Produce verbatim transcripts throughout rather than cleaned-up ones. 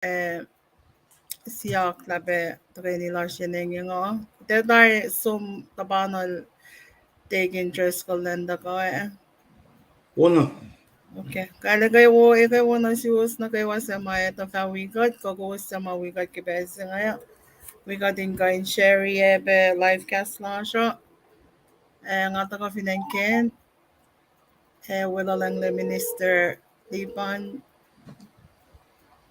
eh, siyuck lah pac tuhkweni lasr yen engyeng uh. Kuht ac tari som tuhpanuhl Deacon Driscoll lwen tuhkuh, eh. Wona. Okay. Kale kwewa, eh, kwewa nuh suwos nuh kwewa suc ma etuh fah wi kuht, kuh kowos suc ma wi kuht ke pacl se inge. Wi kuht in kuh in share-i pac live cast lasr uh. Eh, nga tuhkuh fin acn Kent, eh, weluhlacng lay minister Lipan,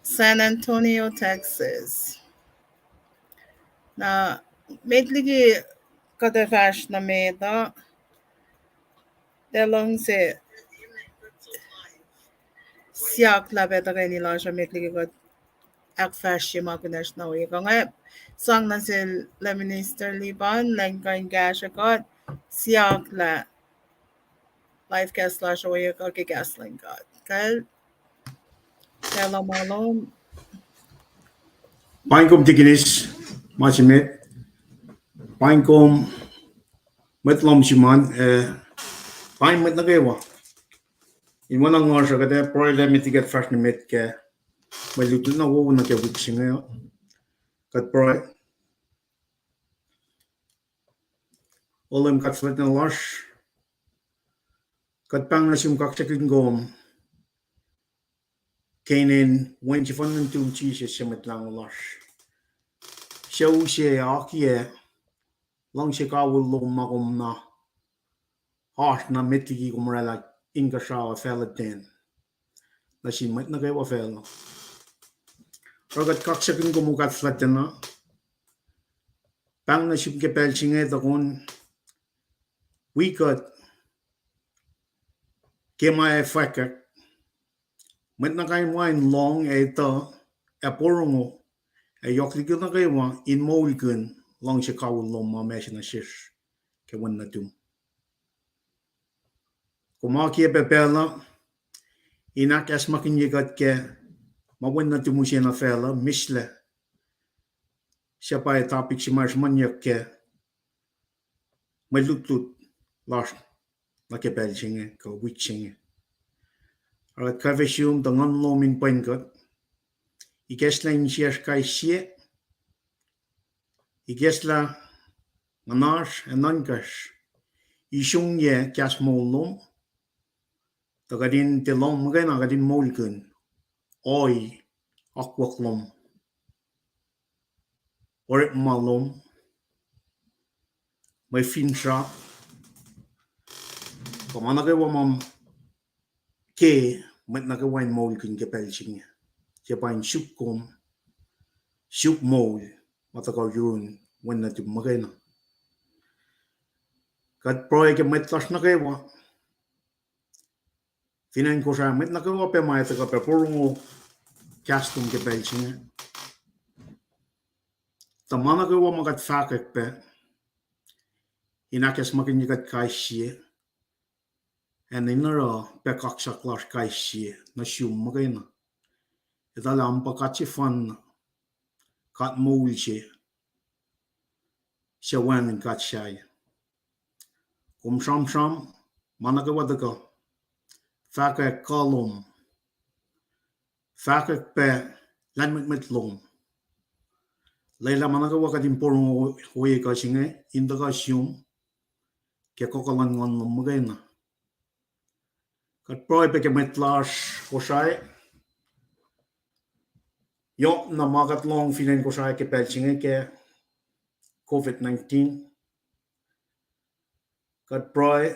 San Antonio, Texas. Na, met liki kuht ac fahsr nuh met uh, tuh luhngse siyuck lah pac tuhkweni lasr uh met liki kuht ahkfahsrye ma kunacsr nuh we. Kuh nga sang nuh sel lay minister Lipan, elan kuh in kahsruh kuht, siyuck lah live cast lasr uh we kuh ke kahs luhn God. Kal, kal ma lom. Paing kom tikinis, ma se met. Paing kom mwet lohm sum an, eh, paing mwet nuh kwewa. In wacngihn ngohsr uh kuht ac pruhe lah met liki kuht fahsr nuh met ke mwe lutlut na wowo nuh ke wik se inge. Kuht pruhe. O Leum God fuhlwact na lasr, kuht pahng nuh sum, kaksakihn kom ke inen Wen sefanna nuhtum Jisus, suc Mwet Lahngo lasr, suc use akiyac luhngse kawihl lom ma kom na oasr na met liki kom oraclah inkuhsrao ac facluh ten nuh sin mwet nuh kwewa facluh. Oruh kuht kaksakihn kom, O God fuhlwactna, pahng nuh sum ke pacl se inge tuh kom wi kuht ke ma ac fahkwack, mwet nuh kwewa in lohng ac etuh ac porongo, ac yohk liki nuh kwewa in moulkihn luhngse kawihl lom ma ma se nuh sesr ke wen nuhtum. Kom akiyac pac pacl uh in ahkacsmakihnye kuht ke ma wen nuhtum use nuh facluh, mihslac, suc pa topic se ma sruhmuhnyuck ke mwe lutlut lasr nuh ke pacl se inge kuh wik se inge. Oruh kuht kwacfe sum tuh Nguhn lom in pwen kuht, ikacslah insiyacsr kais sie, ikacslah nguhnasr ac nuhnkacsr, isrongyac kahs moul lom, tuh kuht in tiac lohng muhkwena, kuht in moulkihn ohi, akwuck lom, orekma lom, mwe finsrak, kuh ma nuh kwewa ma ke mwet nuh kwewa in moulkihn ke pacl se inge, ke pa in suk kom, suk moul ma tuhkuh yurin wen nuhtum muhkwena. Kuht pruhe ke mwet lasr nuh kwewa fin acn Kosrae, mwet nuh kwewa pac ma etuh kuh pac porongo kahs lom ke pacl se inge, tuh ma nuh kwewa ma kuht fahkwack pac in ahkacsmakihnye kuht kais sie, ac in oruh pac kaksak lasr kais sie nuh sum muhkwena. Etuh lah kom pa God sefanna, God moul se, suc wacngihn God sahyac. Kom sramsram ma nuh kwewa tuhkuh, fahkwack kuh lom, fahkwack pac lahlmwetmwet lom. Lwelah ma nuh kwewa kuht in porongo ohiyac kuh se inge in tuhkuh sum ke kohkoh luhn Nguhn lom muhkwena. Kuht pruhe pac ke mwet lasr Kosrae, yohk na ma kuht lohng fin acn Kosrae ke pacl se inge ke COVID nineteen. Kuht pruhe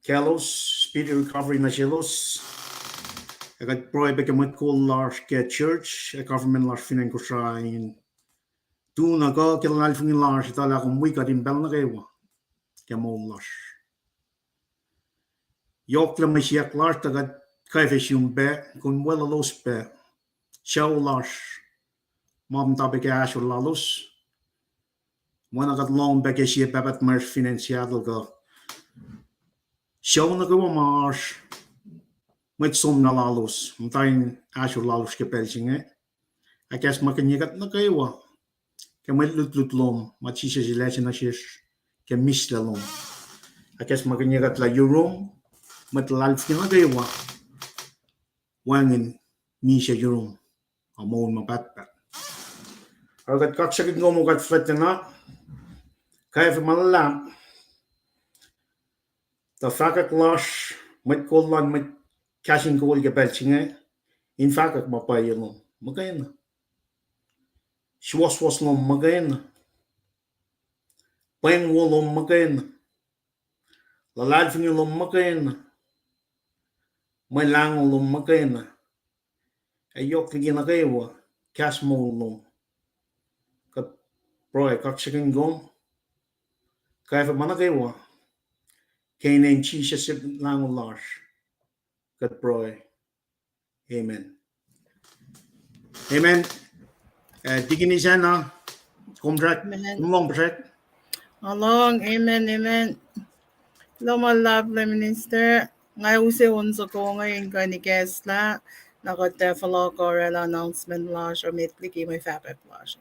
kaclos, speedy recovery nuh selos. Ac kuht pruhe pac ke mwet kol lasr ke church ac government lasr fin acn Kosrae in tu na kuh ke luhlahlfongi lasr, etuh lah kom wi kuht in pacl nuh kwewa ke moul lasr. Yohk lah mwe siyuck lasr tuh kuht kwacfe sum pac, kom weluhlos pac, sucu lasr, ma muhta pac ke ahsor lalos. Oacna kuht lohng pac ke sie pahpah tuhmwacsr fin acn Seattle kuh sucu nuh kwewa ma oasr mwet somlah lalos, muhta in ahsor lalos ke pacl se inge. Ahkacsmakihnye kuht nuh kwewa ke mwe lutlut lom ma Jisus El ase nuh sesr, ke mihslac lom. Ahkacsmakihnye kuht lah yurum, mwet luhlahlfongi nuh kwewa wacngihn misac yurum. ac moul ma pahtpaht. Oruh kuht kaksakihn kom, O God fuhlwactlana, kwacfe ma luhlahp, tuh fahkwack lasr, mwet kol luhn mwet kahs in kol ke pacl se inge, in fahkwack ma pwacye lom muhkwena, suwohswohs lom muhkwena, pweng wo lom muhkwena, luhlahlfongi lom muhkwena, mwe lahngo lom muhkwena, ac yohk liki nuh kwewa, kahs moul lom. Kuht pruhe kaksakihn kom, kwacfe ma nuh kwewa, ke inen Jisus Lahngo lasr, kuht pruhe. Amen. Amen. Eh, Deacon Isacna, kom srack, kom lohng puhsrack. Nga lohng, amen, amen. Kuloh ma luhlahp, Lay Minister. Nga use on soko inge in kuh in ikacslah, na kuht ac fohlohk oraclah announcement lasr uh met liki mwe fahkwack lasr.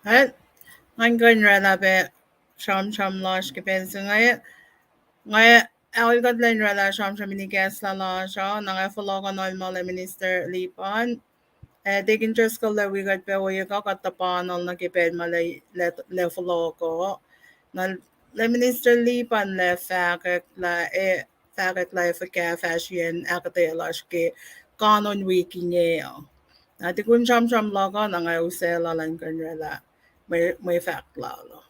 Eh, ngan kuh in oraclah pac sramsram lasr ke pacl se inge. Nga, aol kuht lwen oraclah sramsram in ikacslah lasr uh, na nga fohlohkohnol ma Lay Minister Lipan. Eh, Deacon Driscoll el wi kuht pac ohiyac kuh kuht tuhpanol nuh ke pacl ma lwen, lwen, lwen fohlohko. Na Lay Minister Lipan el fahkwack lah, eh, fahkwack lah fuhkah fahsriyacn ahkuhtweyac lasr ke kanon wik inge uh. Na tukun sramsram luhk uh, na nga use lal an kuh in oraclah mwe, mwe fahk lal uh.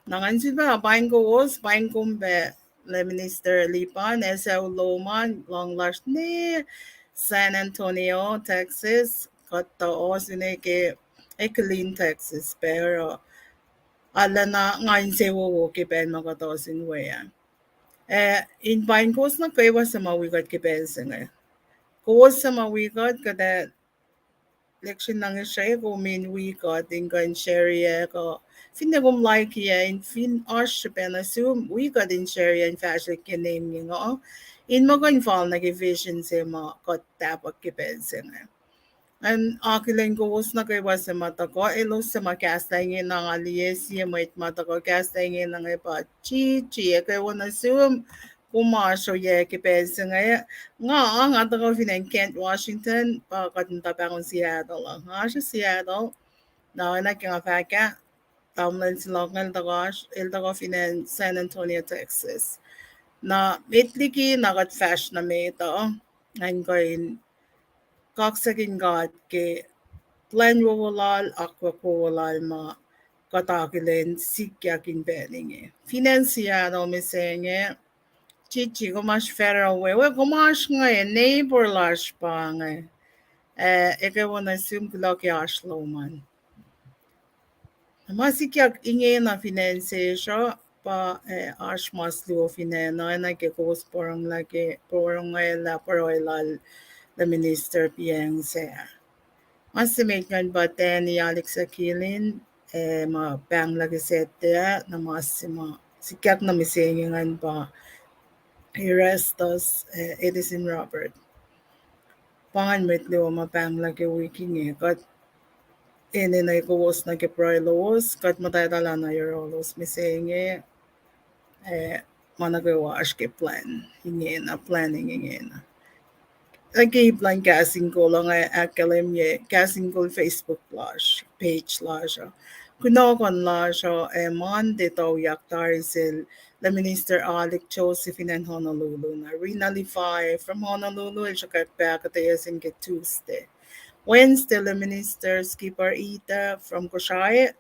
Na ngan sulpac paing kowos, paing kom pac Lay Minister Lipan, ac sucu lom an, lohng lasr ne San Antonio, Texas, kuht tuh ohsun ke, eh, Killeen, Texas pac oruh arulacna nga insewowo ke pacl ma kuht ohsun we ah. Eh, in paing kowos nuh kwewa suc ma wi kuht ke pacl se inge. Kowos suc ma wi kuht, kuht ac lihksreni na ngisre kom in wi kuht in kuh in share-i ac kuh, finne kom like-i ac in fin oasr srihpac nuh sum, wi kuht in share-i ac in fahsrwelihk ke name inge uh, in muh kuh in fal nuh ke vision se ma kuht tahpuhk ke pacl se inge. Ngan akihlen kowos nuh kwewa suc ma tuhkuh, elos suc ma kahslah ingena, nga liye sie mwet ma tuhkuh kahslah ingena inge pa Chichi, ekuh wo nuh sum, kom oasr oyac ke pacl se inge. Nga, nga tuhkuh fin acn Kent, Washington, pa kuht in tuh pahngon Seattle uh. Nga oasr Seattle, na oacna ke nga fahk ah, tamuhlwel se luhk inge el tuhkuh, el tuhkuh fin acn San Antonio, Texas. Na met liki na kuht fahsr nuh met uh, ngan kuh in kaksakihn God ke plwacn wowo lal, akwuck wowo lal ma kuht akihlen sikyak in pacl inge. Fin acn Seattle mihsenge, Chichi, kom oasr Federal Way, we kom oasr inge, neighbor lasr pa inge. Eh, ekuh wo nuh sum, kuloh ke oasr lom an. Na ma sikyak ingena fin acn sesr uh, pa, eh, oasr mas luo fin acn uh, oacna ke kowos porongolah ke, porongolah pruhe lal Lay Minister Piang sac. Ma se met ingacn pa Danny Alexakilin, eh, ma pahnglah ke Saturday ah, na ma se ma sikyak nuh mihsenge ingacn pa Erastus, eh, Edison Robert. Pa ingacn mwet luo ma pahnglah ke wik inge, kuht enenuh kowos nuh ke pruhe lowos, kuht muhtwacta lah na yohrohlos mihsenge, eh, ma nuh kwewa oasr ke plwacn ingena, planning ingena. Ac ke ip luhn Kahs in Kol uh, nga ahkkahlwemye Kahs in Kol Facebook lasr, page lasr uh. Kunohkohn lasr uh, ac Monday toyak tari sel, la Minister Alik Joseph fin acn Honolulu na. Rina Levi from Honolulu, el sruhkwack pahkotweyac sacn ke Tuesday. Wednesday, la Minister Skipper Ita from Kosrae,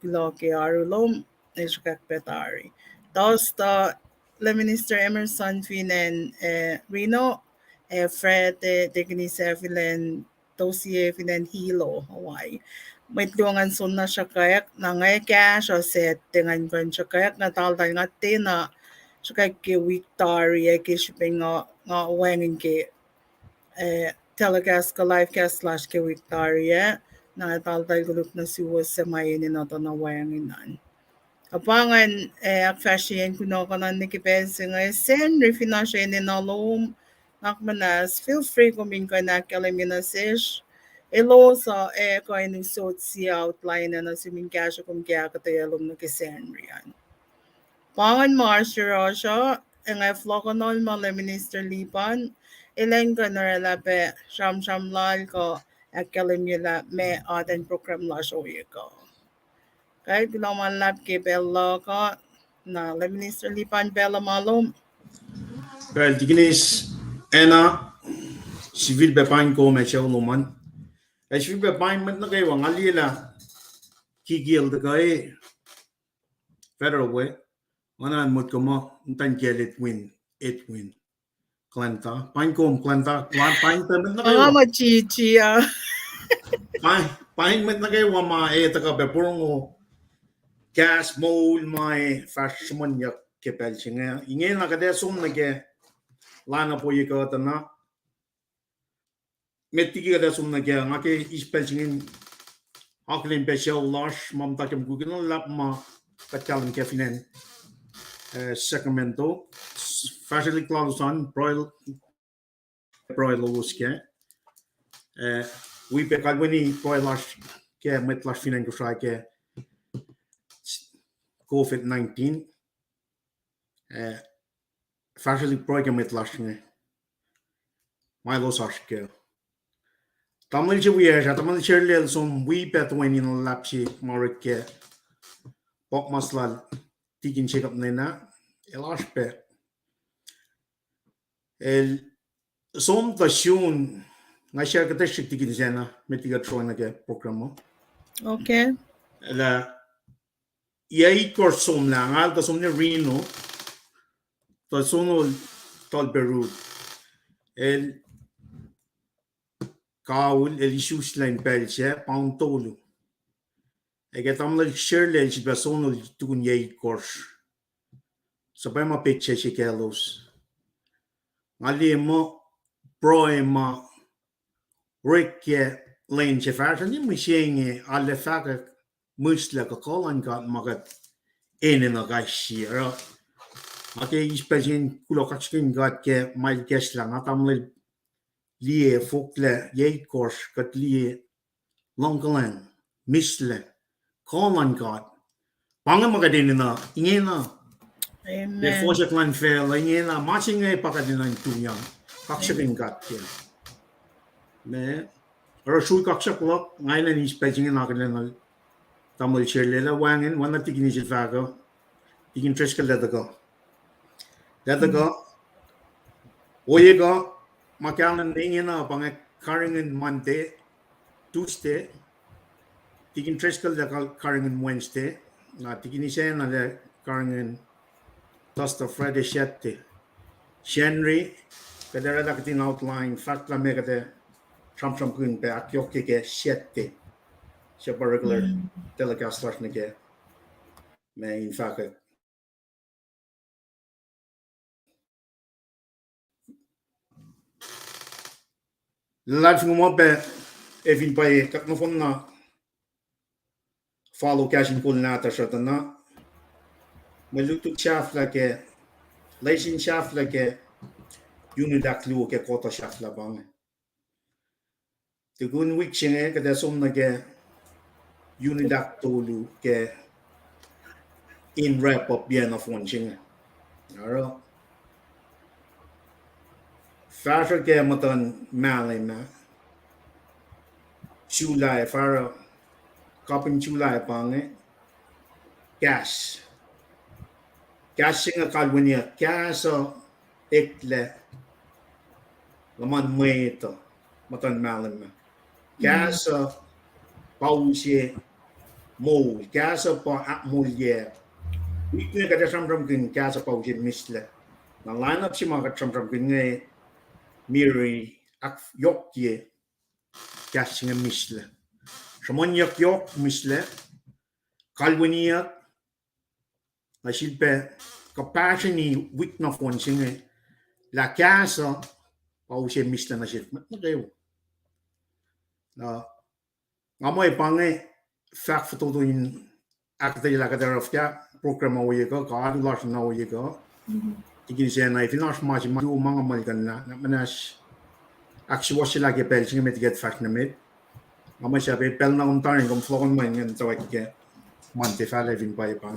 kuloh ke oaru lom, el sruhkwack pac tari. Thursday, la Minister Emerson fin acn, eh, Reno, ac Friday, Tekini Sefilacn Tosie fin acn Hilo, Hawaii. Mwet luo ngan soenna sruhkwack, na nga kahsruh Saturday ngan kuh in sruhkwack, na taltal nga tiacna sruhkwack ke wik tari ah, ke srihpen nga, nga wacngihn ke, eh, telecast kuh live cast lasr ke wik tari ah, na taltal koluk nuh suwos suc ma enenuh tuh na wacngihn an. Kuh pa ingacn, eh, ahkfahsryeyacn kunohkohn an nuh ke pacl se inge, Sacnri fin oasr enenuh lom, nuhnak muhnahs, feel free kom in kuh in ahkkahlwemye nuh sesr. Elos uh ac kuh in usot sie outline ah nuh sum in kahsruh kom ke ahkuhtweyac lom nuh ke Sacnri an. Pa ingacn ma oasr yohrohsr uh, ac nga fohlohkohnol ma la Minister Lipan, elan kuh in oraclah pac sramsram lal kuh ahkkahlwemye lah meac atacn program lasr ohiyac kuh. Kuh kuloh ma luhlahp ke pacl luhk uh, na la Minister Lipan, pacl uh ma lom. Kuh Tikinis Anna, sifilpac paing kom ac sucu lom an. Ac sifilpac paing mwet nuh kwewa, nga liye lah kikil tuhkuh Federal Way, nga na motko muh muhtwacn kiyacl Edwin, Edwin Glenda. Paing kom Glenda, paing pac mwet nuh kwewa. Ama chichi ah. Paing, paing mwet nuh kwewa ma e tuhkuh pac porongo kahs moul ma e fahsr sruhmuhnyuck ke pacl se inge. Ingena kuht ac som nuh ke lineup ohiyac kuh tuh na. Met liki kuht ac som nuh ke, nga ke eis pacl se inge in akihlen pac sucu lasr ma muhta ke mukwikwi na luhlahp ma kuht kahlwem kac fin acn, eh, Sacramento. Fahsrwelihk lalos an, pruhe, pruhe lowos kac. Eh, wi pac kalweni pruhe lasr ke mwet lasr fin acn Kosrae ke COVID nineteen. Eh, fahsrwelihk pruhe ke mwet lasr inge ma elos oasr kac. Tamuhlwel se wiyacsr ah, Tamuhlwel Sherlel, som wi pac toeni na luhlahp se ma orek ke pok mas lal Tikin Jacob Nena, el oasr pac. El som tuh sun, nga share kuhtasrihk Tikin Sena, met liki kuht sroang nuh ke program uh. Okay. Lah, yac itkohsr somlah, nga el tuh som nuh Reno, tuh sonol Talberud. El kaul, el isuslac in pacl se, pound tolu. Ac ke Tamuhlwel Sherlel el sifilpac sonol tukun yac itkohsr. Suhpwacma petsac se kaclos. Nga liye muh pruhe ma orek ke lwen se fahsruh inge, mihsenge arlac fahkwack mihslac kuh kuh luhn God ma kuht enenuh kais sie. Oruh, nga ke eis pacl se inge in kuloh kaksakihn God ke ma el kahsrwelah nga, Tamuhlwel liye foklac yac itkohsr, kuht liye luhngkuhlwacng, mihslac, kuh luhn God. Pa inge ma kuht enenuh ingena. Amen. Ke fohsack luhn facluh ingena, ma se inge pa kuht enenuh in tuyak, kaksakihn God ke. Ma, oruh srui kaksak luhk, nga enenuh in eis pacl se inge in akihlen Tamuhlwel Sherlel, wacngihn, oacna Tikin Sel fahk uh, Tikin Driscoll, lah tuhkuh. Lah tuhkuh. Ohiyac kuh ma kahlwem ingena pa inge karihngihn Monday, Tuesday, Tikin Driscoll lah ka-, karihngihn Wednesday, na Tikin Sena lah karihngihn Thursday, Friday, Saturday. Sacnri, kuht ac oraclah kihtin outline, fahk lah meac kuht ac sramsramkihn pac ahkyohkye ke Saturday. Suc pa regular telecast lasr nuh kac. Ma in fahkwack luhlahlfongi ma pac, ac fin pwacye kuht nohfohn na follow Kahs in Kol nahtuhsr uh tuh na, mwe lutlut sahflah ke, lesin sahflah ke unit ahkluo ke kuhtuh sahflah pa inge. Tukun wik se inge kuht ac som nuh ke unit ahktolu ke in wrap up yac nohfohn se inge. Oruh Fahsruh ke muhtuhn Malem ah, July, fahsruh, kapihn July pa inge, kahs. Kahs se inge kalweniyuck, kahs uh eklac luhman mwet uh, muhtuhn Malem ah. Kahs uh pa use moul, kahs uh pa ahkmoulyac. Wik inge kuht ac sramsramkihn kahs uh pa use mislac. Na line up se ma kuht sramsramkihn inge Mary, ahkyohkye kahs se inge mislac. Sruhmuhnyuck yohk mislac, kalweniyuck, na sifilpac kuhpahsrweni wik nohfohn se inge, lah kahs uh pa use mislac nuh sesr mwet nuh kwewa. Na nga muh pa inge fahk fototo in ahkuhtwelah kuht oruh fuhkah program uh ohiyac kuh, kuh alu lasr uh ohiyac kuh. Tikin sacna, fin oasr ma se ma luo ma nga muhlkuhnlah, na muhnahs ahksuwohsyelah ke pacl se inge met ke kuht fahsr nuh met. Nga muh sahp pacl na kom tari kom fohlohkohn ma ingacn tuh ke Monday fahlah fin pwacye pa.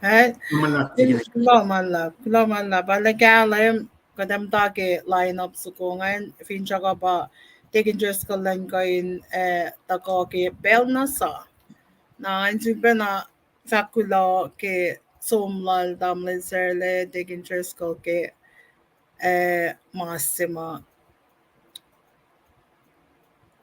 Eh, kuloh ma luhlahp, kuloh ma luhlahp, arlac kahlwem, kuht ac muhta ke line up soko ingacn, finsrak uh pa Deacon Driscoll elan kuh in, eh, tuhkuh ke pacl na sa. Na ngan sifilpacna fahk kuloh ke som lal tamuhlwel Sarlac, Deacon Driscoll ke, eh, mas se ma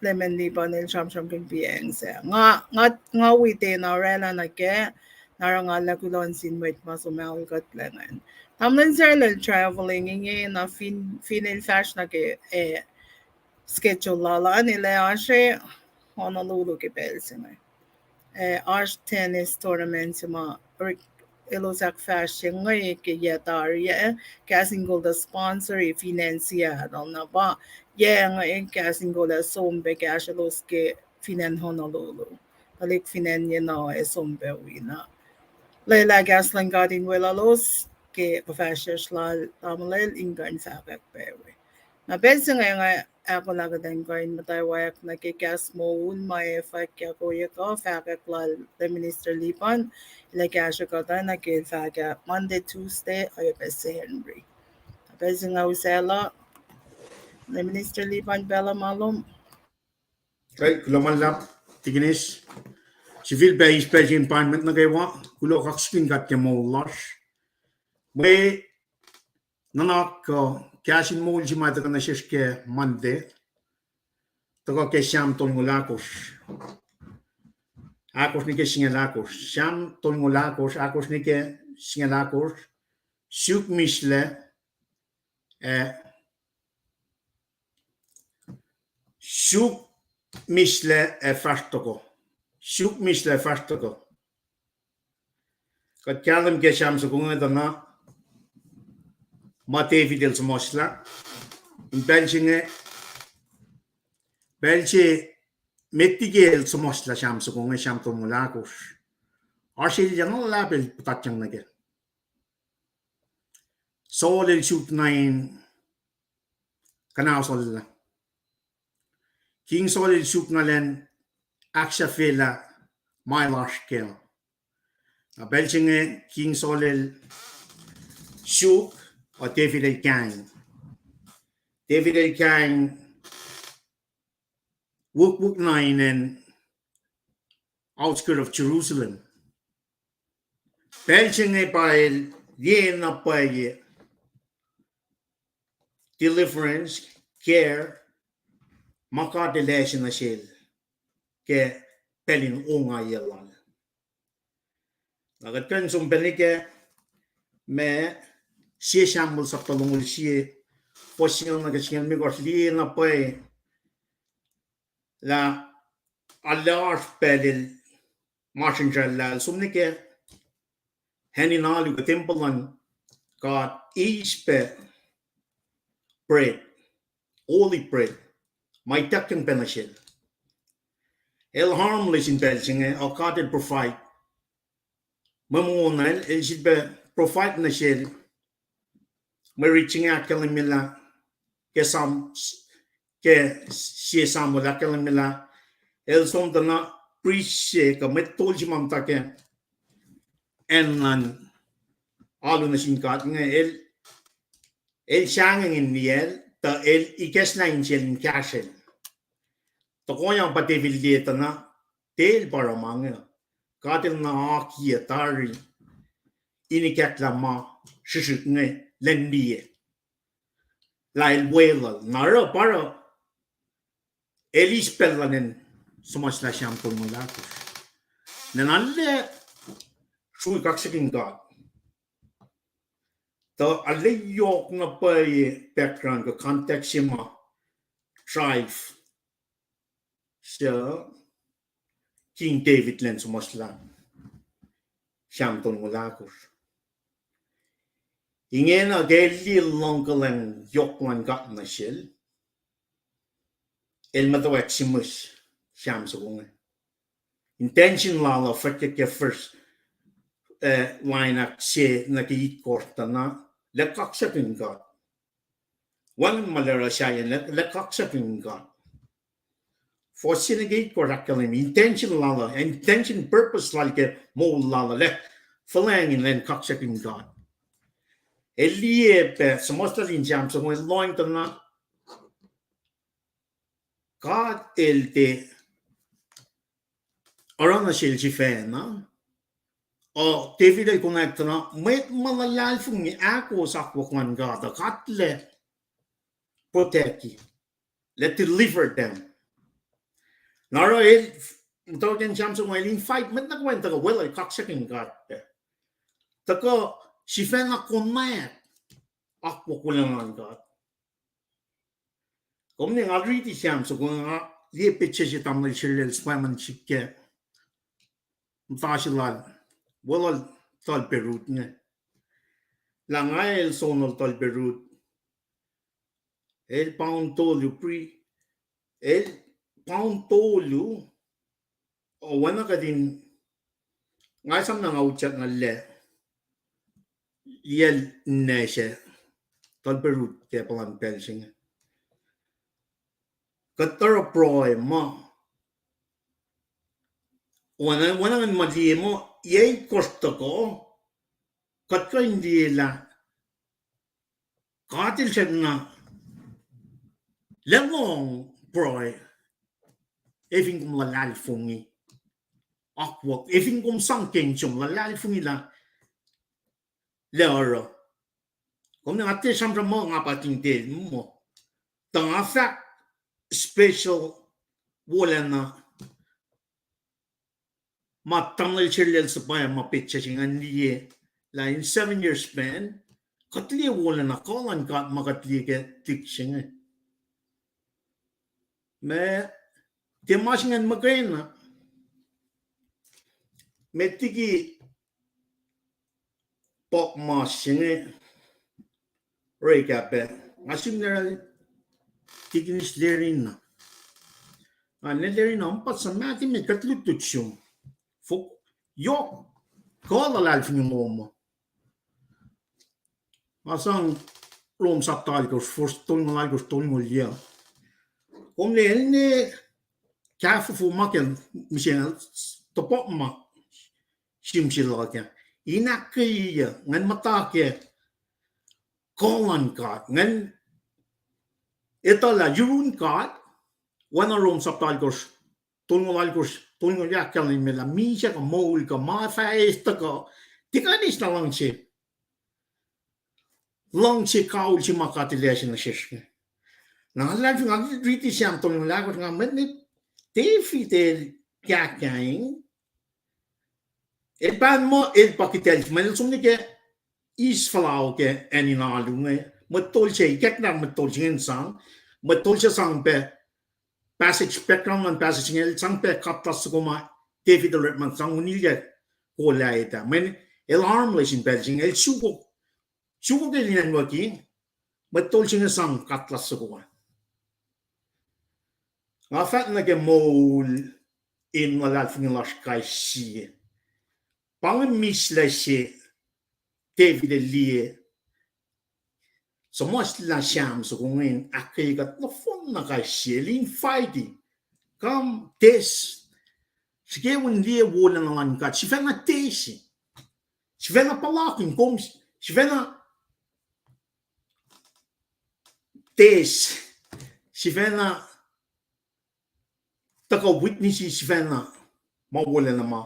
Leman Lipan el sramsramkihn piacng sac. Nga, nga, nga wi tena oraclah nuh kac, na oruh nga lah kuloh nuh sin mwet ma som aol kuhtlac ingacn. Tamuhlwel Sarlac el traveling inge na fin, fin el fahsr nuh ke, eh, schedule lal an, el ac oasr Honolulu ke pacl se inge. Eh, oasr tennis tournament se ma elos ahkfahsrye inge ke yac tari ah, Kahs in Kol tuh sponsor-i fin acn Seattle, na pa yac inge Kahs in Kol ac som pac kahsrwelos ke fin acn Honolulu. Tuhlihk fin acn yenuh ac som pac wi na. Lwelah kahs luhn God in weluhlos ke fuhfahsryucsr lal tamuhlwel in kuh in fahkwack pac we. Na pacl se inge nga ahkolah kuht in kuh in muhtwacwacack nuh ke kahs moul ma ac fahkyak ohiyac kuh fahkwack lal Lay Minister Lipan, el ac kahsrwe kuht uh nuh ke fahkyak Monday, Tuesday, oacyacpac Sacnri. Na pacl se inge usaclah Lay Minister Lipan pacl uh ma lom. Kuloh ma luhlahp, Tikinis. Sifilpac eis pacl se in paing mwet nuh kwewa, kuloh kaksakihn God ke moul lasr. Mwe nuhnak kuh kahs in moul se ma tuhkuh nuh sesr ke Monday, tuhkuh ke Sam tolngoul ahkosr. Ahkosr nuh ke singucul ahkosr. Sam tolngoul ahkosr, ahkosr nuh ke singucul ahkosr. Suk mihslac, ac suk mihslac ac fahsr tohkoh. Suk mihslac ac fahsr tohkoh. Kuht kahlwem ke Sam soko inge tuh na ma David el suhmuhslah. In pacl se inge, pacl se met liki el suhmuhslah Sam soko inge, Sam tolngoul ahkosr, oasr elyah na luhlahp el puhtatyang nuh kac. Saul el suk nuh in kuhnahosllah. King Saul el suk na elan ahksahfyelah ma el oasr kac. Na pacl se inge King Saul el suk, uh, David el kaing. David el kaing wukwuck na in acn outskirt of Jerusalem. Pacl se inge pa el liye na pwacye deliverance, care, ma God el ase nuh sel ke pacl in ongaiyac lal. Na kuht kuh in som pacl nuh ke ma Sie Samuel sapta longoul sie, fuhs singucul nuh ke singucul limekohsr, liye na pwacye lah arlac oasr pacl el masrinsracllah el som nuh ke acn in alu kuh tempuhl luhn God, eis pac bread, holy bread, ma ituckyang pac nuh sel. El harmless in pacl se inge, uh, God el provide. Mwe mongo na el, el sifilpac provide nuh sel. Mwe rit se inge ahkkahlwemyelah ke Sam, ke Sie Samuel ahkkahlwemyelah el som tuh na priest se kuh mwet tol se ma muhta ke acn luhn alu nuh sin God inge, el, el sahngweng in liyacl, Tuh el ikacslah insiyacl in kahsrwel. Tohkohyang pa David liye tuh na, tiac el pa oruh ma inge. God el na akiyac tari in ikacklah ma srihsrihk inge lwen liye. Lah el weluhl. Na oruh pa oruh el eis pacl luhn acn suhmuhslah Sam tolngoul ahkosr. Na arlac srui kaksakihn God. Tuh arlac yohk na pwacye background kuh context se ma drive suc King David elan suhmuhslah Sam tolngoul ahkosr. Ingena ke el liye luhngkuhlwacng yohk luhn God nuh sel, el muhtwacwacack sihmihs Sam soko inge. Intention lal uh fahk ke first, eh, line ahk se nuh ke itkohsr tuh na, lah kaksakihn God. Wacngihn ma el oruh sahyacn lah, lah kaksakihn God. Fuhs se nuh ke itkohsr ahkkahlwemye intention lal uh, intention, purpose lal ke moul lal uh, lah fuhlwacng in elan kaksakihn God. El liye pac suhmuhslah lun Sam soko inge, lohng tuh na God el tiac oruh nuh sel sifacna. Uh, David el konwacack tuh na mwet ma luhlahlfongi ahkos akwuck luhn God uh, God El protect, El deliver them. Na oruh el, muhtwacwacack Sam soko inge, el invite mwet nuh kwewa in tuhkuh weluhl kaksakihn God pac. Tuhkuh sifacna konwacack akwuck wolacna luhn God. Kom ne nga riti Sam soko inge, nga liye petsac se tamuhlwel Sherlel sipwacma sik ke muhta se lal, weluhl Talperut inge. Lah nga el sonol Talperut. El pound tolu, pre, el pound tolu, oacna kuht in, nga esam na nga utyak na lac, yac ninac se, Talperut ke puhlan pacl se inge. Kuht oruh pruhe muh, oacna, oacna ngan ma liye muh, yac itkohsr tuhkuh, kuht kuh in liye lah God El srackna lah lohng pruhe, efin kom luhlahlfongi akwuck, efin kom sang ke in som luhlahlfongi lah, lah oruh. Kom ne nga tiac sramsram muh nga pa tingtel muh. Tuh nga fahk special wolacna ma tamuhlwel Sherlel sipwacma petsac se ingacn liye, lah in seven years span, kuht liye wolacna kuh luhn God ma kuht liye ke lihksreni inge. Ma, tiac ma se ingacn muhkwena, met liki puk ma se inge, orekma pac. Nga sim na Tikinis Lerina. Nga ne Lerina, um, pa suc ma tiac met kuht lutlut sum. Fok, yohk, kuh luhlahlfongi lom uh. Nga sang Rom sapta alkosr, fuhs tolngoul alkosr, tolngoul yuc. Kom ne el ne kahfofo ma ke mihsenge, topuk ma sim se luhk ah. In ahkkweye, ngan muhta ke kuh luhn God, ngan etuh lah yurun God, oacna Rom sapta alkosr, tolngoul alkosr, tolngoul yuc ahkkahlwemye lah misac kuh moul kuh ma fah eis tuhkuh, tiac kuh in eis na luhngse, luhngse kawihl se ma God El ase nuh sesr inge. Na luhlahlfongi, nga riti Sam tolngoul ahkosr, nga mwet ne David el kahkahing, el pa muh el pa kihtacl, ma el som nuh ke eis fuhlao ke acn in alu inge, mwet tol se, ikacklah mwet tol se inge in sang, mwet tol se sang pac passage, background luhn passage inge, el sang pac katlas soko ma David el orekma sang unilyac Goliath ah. Mweyen el armless in pacl se inge, el sukok, sukok el in acnwucki, mwet tol se inge sang katlas soko ah. Nga fahk nuh ke moul in luhlahlfongi lasr kais sie. Pa inge mislac se David el liye, suhmuhslah Sam soko inge in ahkkweye kuht nohfohn na kais sie, el invite, come test. Srihke in liye wolacna luhn God, sifacna test. Sifacna puhlakihn kom, sifacna test sifacna, tuhkuh witness sifacna, ma wolacna ma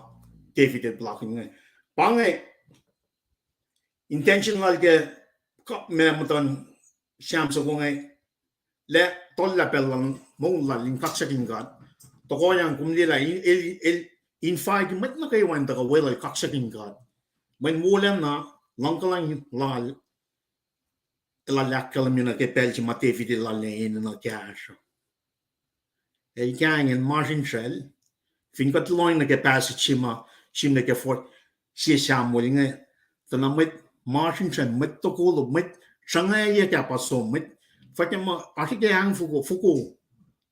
David el puhlakihn inge. Pa inge intention lal ke, ma muhtuhn Sam soko inge, lah tohllah pacl lal, moul lal in kaksakihn God. Tohkohyang kom liye lah el, el invite mwet nuh kwewa in tuhkuh weluhl kaksakihn God. Mweyen wolacna, luhngkuhlwacng lal, el ahkkahlwemye nuh ke pacl se ma David el lal enenuh kahsruh. El kahingacn masrinsral, fin kuht lohng nuh ke passage se ma, sihmlac ke fourth, sie Samuel inge, tuh na mwet masrinsral, mwet tokolo, mwet sruhngwacyuck ah pa som, mwet, fahk ma, oasr ke ahng foko, foko,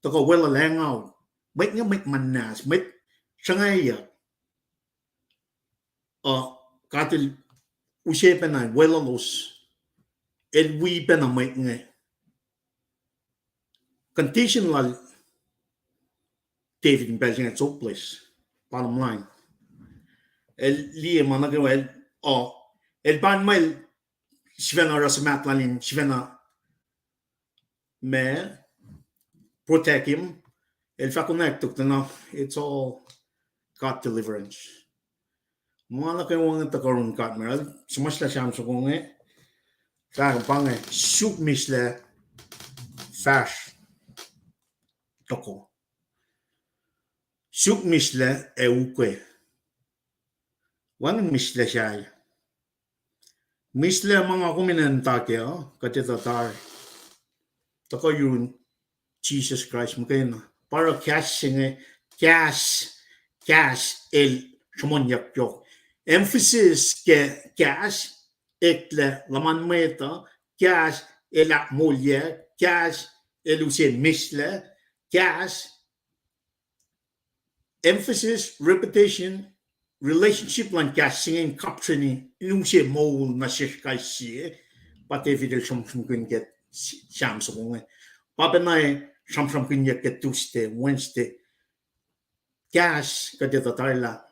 tuhkuh weluhl, hang out. Mwet inge mwet muhnahs, mwet sruhngwacyuck. Uh, God el use pacna weluhlos, el wi pacna mwet inge. Condition lal David in pacl se inge hopeless. Bottom line. El liye ma nuh kwewa el, uh, el pa in muh el sifacna oruh suhmaht lal in sifacna ma protect him. El fahk konwacack tok tuh na, it's all God deliverance. Ma nuh kwewa inge tuhkuh yurin God, ma el suhmuhslah Sam soko inge, fahk pa inge, suk mihslac fahsr toko. Suk mihslac ac ukwe. Wacngihn mihslac sahyac. Mihslac ma nga kom in muhta kac uh, kuht etuh tari, tuhkuh yurin Jisus Kraist muhkwena. Pa oruh kahs se inge, kahs, kahs el sruhmuhnyuck yohk. Emphasis ke kahs, eklac luhman mwet uh, kahs el ahkmoulyak, kahs el use mihslac, kahs emphasis, repetition, relationship luhn kahs se inge in kapsreni, in use moul nuh sesr kais sie, pa David el sramsramkihn ke Sam soko inge. Pa pacna sramsramkihnyuck ke Tuesday, Wednesday. Kahs kuht etuh tari lah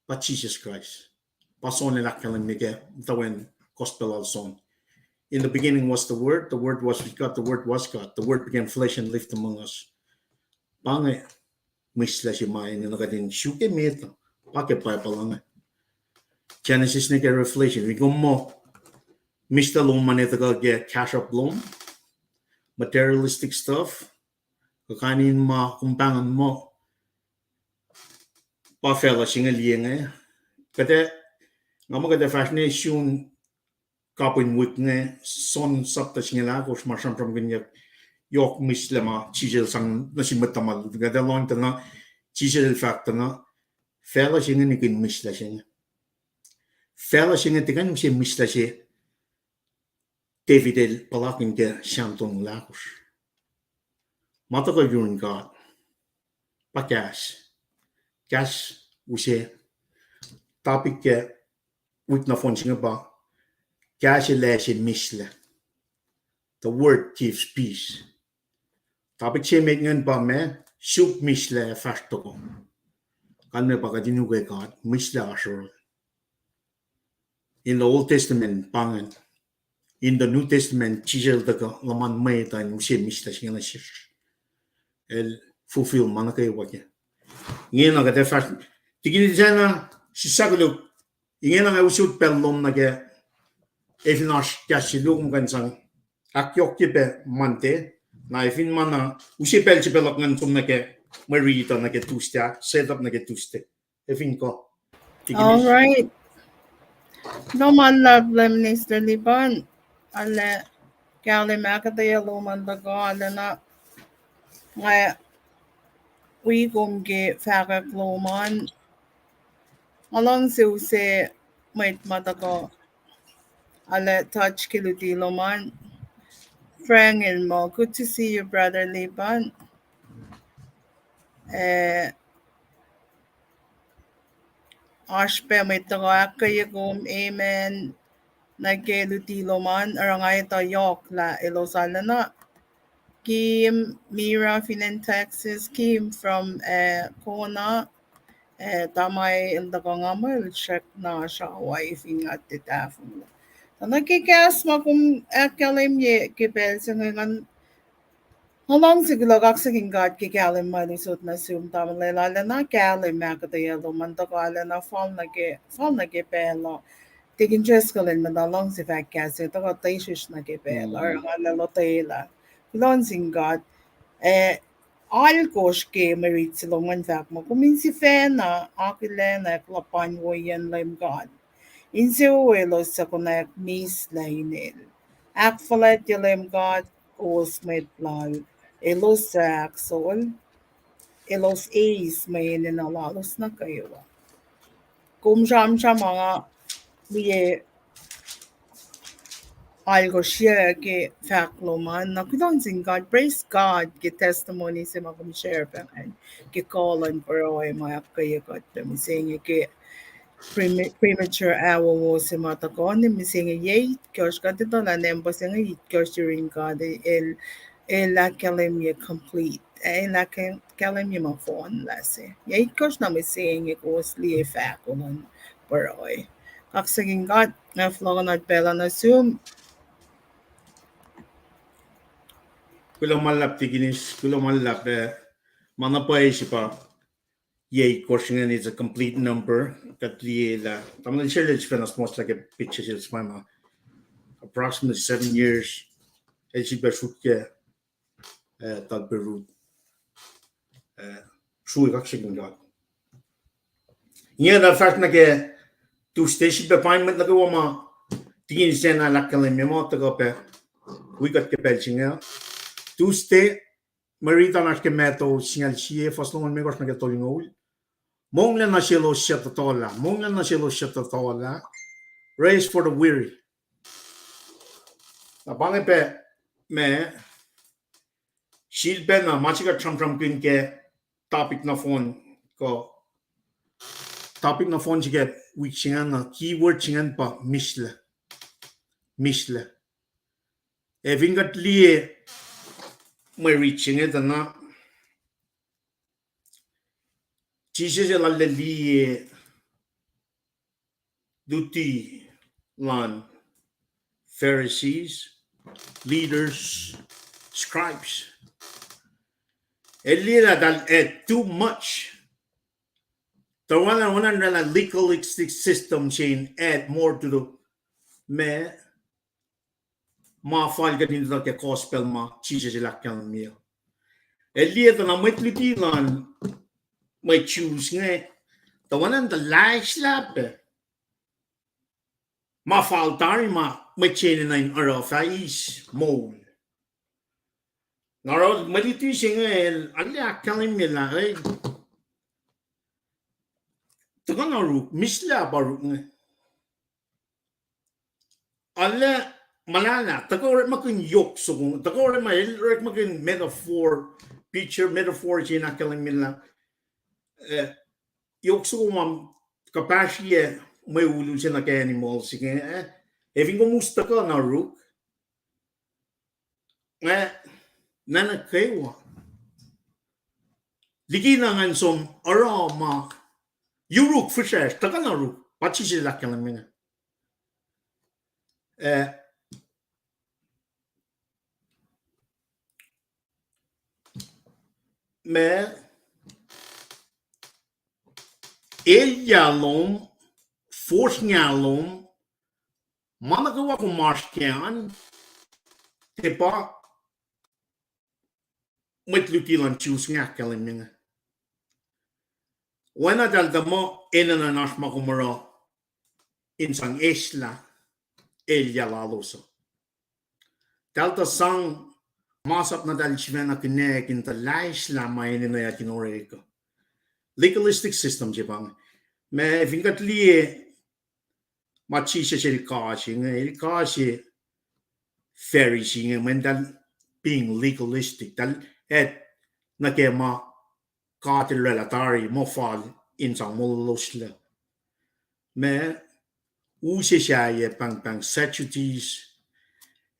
pa Jisus Kraist. Pa John el ahkkahlwemye ke muhtwacwacack Gospel lal John. In the beginning was the Word, the Word was with God, the Word was God, the Word became flesh and lived among us. Pa inge mihslac se ma enenuh kuht in suk ke met, pa ke Bible inge. Genesis nuh ke Revelation, wi kom muh mihslac lom ma etuh ke kahsruhp lom, materialistic stuff, kuh kain in ma kom pahngon muh pa facluh se inge liye inge. Kuht ac, nga muh kuht ac fahsr ne sun kapihn wik inge, John chapter singucul ahkosr ma sramsramkihnyuck yohk mihslac ma Jisus el sang nuh sin mwet tuhma lutlut. Kuht ac lohng tuh na, Jisus el fahk tuh na, facluh se inge nihkihn mihslac se inge. Facluh se inge tiac kuh in use mihslac se David el puhlakihn ke Sam tolngoul ahkosr. Ma tuhkuh yurin God pa kahs. Kahs use, topic ke wik nohfohn se inge pa kahs el ase mihslac. The word gives peace. Topic se met ingacn pa ma, suk mihslac fahsr toko. Kalmac pa kuht in ukwe God, mihslac oasr yohrohl. In the Old Testament pa ingacn. In the New Testament, Jisus el tuhkuh luhman mwet uh in use mihslac se inge nuh sesr. El fulfill ma nuh kwewa ke. Ingena kuht ac fahsr, tikin sacna, sislah koluk, ingena nga usot pacl lom nuh ke, ac fin oasr kahs se luo kom kuh in sang ahkyohkye pac Monday, na ac fin ma na use pacl se pac luhk ngan som nuh ke mwe riti uh nuh ke Tuesday, set up nuh ke Tuesday. Ac fin kuh, tikin. All right. Lom an luhlahp Minister Lipan, arlac kahlwem ahkuhtweyac lom an tuhkuh arulacna nga wi kom ke fahkwack lom an. Nga luhngse use mwet ma tuhkuh arlac touch ke luti lom an. Frank el muh, good to see you, brother Lipan. Eh, oasr pac mwet tuhkuh ahkkweye kom, amen, nuh ke luti lom an, oruh nga etuh yohk lah elos arulacna. Kim, Mira, fin acn Texas, Kim from, eh, Kona, eh, Tamai el tuhkuh nga muh el srackna srawa fin nga tiac tahfonglac. Tuh nuh ke kahs ma kom ahkkahlwemye ke pacl se inge ngan Nga luhngse kuloh, kaksakin God ke kahlwem ma El usot nuh sum tamuhlwel, arulacna kahlwem ma kuhtuh yaclo ma tuhkuh arulacna fal nuh ke, fal nuh ke pacl uh. Tikin Driscoll el muhta luhngse fahk kahs se tuhkuh tesrihsr nuh ke pacl uh, oruh nga lotwelah. Kuloh nuh sin God. Eh, alkosr ke mwe rit se lom an fahk muh, kom in sifacna akihlen ac luhpan woiyacn Leum God, insewowo elos suc konwacack mihslac inel. Ahkfuhlwactye Leum God kowos mwet Lal, elos suc ahksohl, elos eis mwe enenuh lalos nuh kwewa. Kom sramsram ma nga liye alkosr ke fahk lom an. Na kuloh nuh sin God, praise God ke testimony se ma kom share pac ingacn, ke kuh luhn pruhe ma ahkkweye kuht pac mihsenge ke prema-, premature awowo se ma tuhkuh nuh mihsenge yac itkohsr, kuht etuh lah nampa se inge itkohsr yurin God, el, el ahkkahlwemye complete, el ahkkahlwemye ma fohnlah se. Yac itkohsr na mihsenge kowos liye fahko luhn pruhe. Kaksakin God, nga fohlohkohnot pacl uh nuh sum. Kuloh ma luhlahp Tikinis, kuloh ma luhlahp, eh, ma na pwacye se pa yac itkohsr ingacn, it's a complete number. Kuht liye lah tamuhlwel Sherlel sifacna suhmuhslah ke picture sel se ma approximately seven years el sifilpac sruk ke, eh, tuh pac rut, eh, srui, kaksakin God. Inge na fahsr nuh ke Tuesday, sifilpac paing mwet nuh kwewa ma Tikinis sacna el ahkkahlwemye ma tuhkuh pac wi kuht ke pacl se inge. Tuesday, mwe rit an oasr ke Matthew singucul sie, fuhs longoul limekohsr nuh ke tolngoul. Monglac nuh selos suc tuhtuhlah, monglac nuh selos suc tuhtuhlah, rest for the weary. Na pa inge pac ma sifilpacna ma se kuht sramsramkihn ke topic nohfohn, kuh topic nohfohn se ke wik se ingacn, na keyword se ingacn pa mihslac. Mihslac. Ac fin kuht liye mwe rit se inge tuh na Jisus el arlac liye luti luhn Pharisees, leaders, scribes. El liye lah eltahl add too much. Tuh oacna, oacna in oraclah legalistic system se in add more to the, ma, ma fal kuht in etuh ke gospel ma Jisus el ahkkahlwemye. El liye tuh na mwet luti luhn mwet Jews inge, tuh oacna in tuh laislah pac ma fal tari ma mwet se enenuh in oruh fah eis moul. Na oruh mwet luti se inge el arlac ahkkahlwemye lah, eh, tuhkuh na oruk, mihslac pa oruk inge. Arlac muhlahlah, tuhkuh orekmakihn yohk soko, tuhkuh orekma-, el orekmakihn metaphor, picture, metaphor se in ahkkahlwemye lah, eh, yohk soko ma kuhpahsrye mwe ulu se nuh ke animals inge, eh, ac fin kom us tuhkuh na oruk, eh, na nuh kwewa. Likina ngan som oruh ma yuruk fihsracsr, tuhkuh na oruk, pa Jisus el ahkkahlwemye inge. Eh, ma, elyah lom, fosrngah lom, ma nuh kwewa kom oasr kac an, tiac pa mwet luti luhn Jews inge ahkkahlwemye inge. Oacna eltahl tuh muh enenuh in oasr ma kom oruh in sang eslah elyah lalos uh. Eltahl tuh sang masap na eltahl sifacna kihnack in tuh laislah ma enenuh in orek uh. Legalistic system se pa inge. Ma fin kuht liye ma Jisus el kase inge, el kase Pharisee inge, mweyen eltahl being legalistic, eltahl add nuh ke ma God el oraclah tari muh fal in sang mololoslac. Ma use sahyac pahngpahng Sadducees,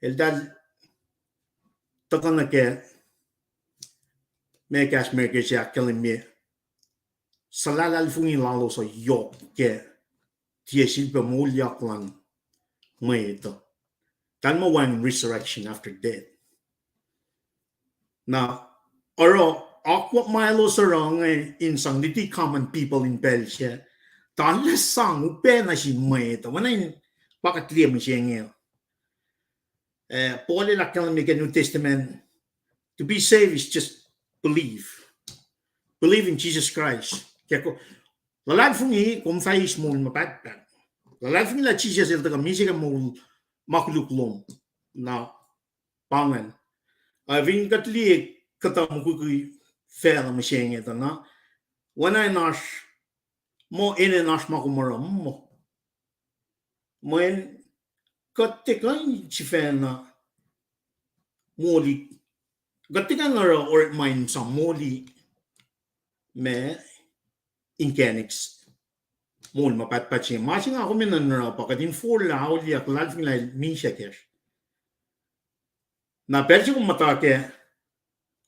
eltahl tuhkuh nuh ke ma kahs Merike se ahkkahlwemye suhlahlahlfongi lalos uh yohk ke tiac sifilpac moulyak luhn mwet uh. Eltahl muh wacngihn resurrection after death. Na oruh akwuck ma elos oruh inge in sang luti common people in pacl se, tuh elos sang upac nuh sin mwet uh, oacna in pa kuht liye mihsenge. Eh, Paul el ahkkahlwemye ke New Testament, to be saved is just believe. Believe in Jesus Christ. Ke ko-, luhlahlfongi kom fah eis moul ma pahtpaht. Luhlahlfongi lah Jisus el tuhkuh misac ke moul ma koluk lom. Na pa ingacn. Ac fin kuht liye kuhtuh mukwikwi facluh mihsenge tuh na, oacna in oasr, muh enenuh in oasr ma kom oruh muh, mweyen kuht tiac kuh in sifacna moli, kuht tiac kuh in oruh orekma in sang moli ma inkacnek moul ma pahtpaht se. Ma se nga kom enenuh in oruh pa kuht in forlah auliyak, luhlahlfongi lah el misac kacsr. Na pacl se kom muhta ke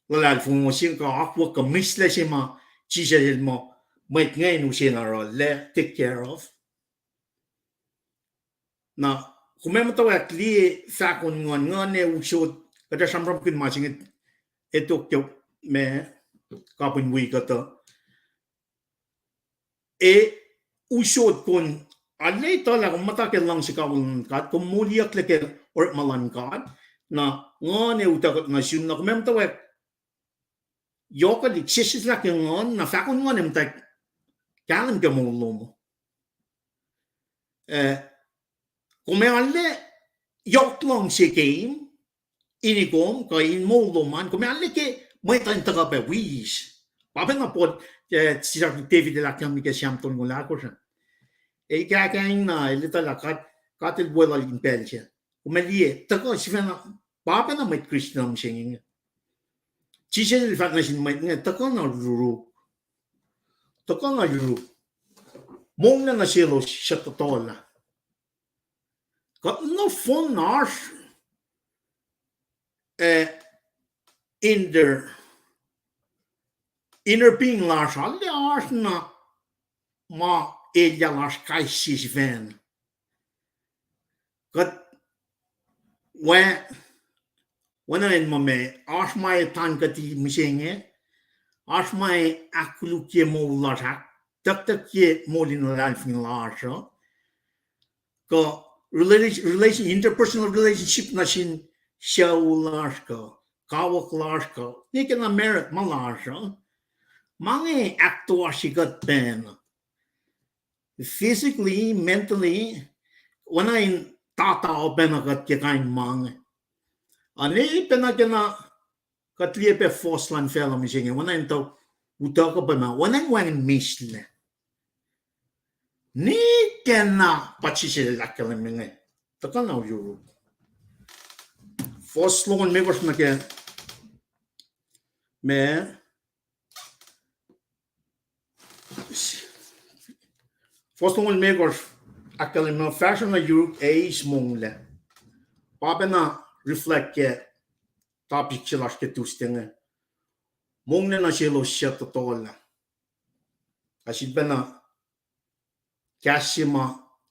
luhlahlfongi se kuh akwuck kuh mihslac se ma Jisus el muh mwet inge in use na oruh, lah take care of. Na kom ac muhtwacwacack liye fahko in nguhn, nguhn ac usot, kuht ac sramsramkihn ma se inge, etok ke ma kapihn wi kuhtuh. Ac usot kom, arlac etuh lah kom muhta ke luhngse kawihl luhn God, kom moliyucklac ke orekma luhn God, na nguhn ac utuckuh kuht nuh sum, na kom ac muhtwacwacack yohkwelihk sesseslah ke nguhn, na fahko in nguhn ac muhtwacwacack kahlwem ke moul lom. Eh, kom ac arlac yohk luhngse kom in kom kuh in moul lom an, kom ac arlac ke mwet uh in tuhkuh pac wi eis. Pa pacna Paul, eh, sisaklik David el ahkkahlwemye ke Sam tolngoul ahkosr an. Ac kahkahing na el etuh lah God, God el weluhl in pacl se. Kom ac liye tuhkuh sifacna, pa pacna mwet Christian mihsenge inge. Jisus el fahk nuh sin mwet inge, tuhkuh na yuruk. Tuhkuh na yuruk. Monglac nuh selos suc tohtohlah. Kuht nohfohn oasr, eh, inner, inner being lasr, arlac oasr na ma elyah lasr kais sie sifacna. Kuht, oacna in muh ma, oasr ma e tankuhti mihsenge, oasr ma e ahkkolukye moul lasr, ahktucktuckye moul in luhlahlfongi lasr uh. Kuh relation, relation, interpersonal relationship nuh sin sucu lasr kuh kawuck lasr kuh ne ke na married ma lasr uh. Ma inge ahktoasrye kuht pacna physically, mentally, oacna in tata pacna kuht ke kain ma inge. Ac ne pacna ke na kuht liye pac fohs luhn facluh mihsenge, oacna in tuh utuckuh pacna, oacna in wacngihn mihslac. Ne ke na pa Jisus el ahkkahlwemye inge, tuhkuh na yuruk. Fohs longoul limekohsr nuh ke ma, fohs longoul limekohsr ahkkahlwemye, fahsruh na yuruk ac eis monglac. Pa pacna reflect ke topic se lasr ke Tuesday inge. Monglac nuh selos suc tohtohlah. Ac sifilpacna kahs se ma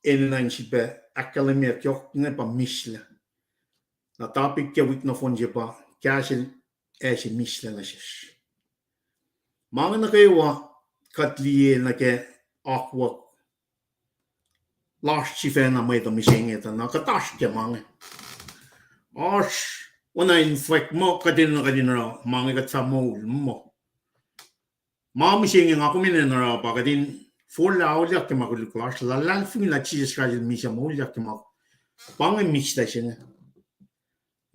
enenuh in sifilpac ahkkahlwemyeyuck yohk inge pa mihslac. Na topic ke wik nohfohn se pa kahs el ac se mihslac nuh sesr. Ma inge nuh kwewa kuht liye nuh ke akwuck lasr sifacna mwet uh mihsenge tuh na kuht oasr ke ma inge. Oasr, oacna in fwack muh kuht enenuh kuht in oruh ma inge kuht fah moul muh. Ma mihsenge nga kom enenuh in oruh pa kuht in forlah auliyak ke ma koluk lasr, luhlahlfongi lah Jisus Kraist el misac, moulyak ke ma, pa inge mihslac se inge.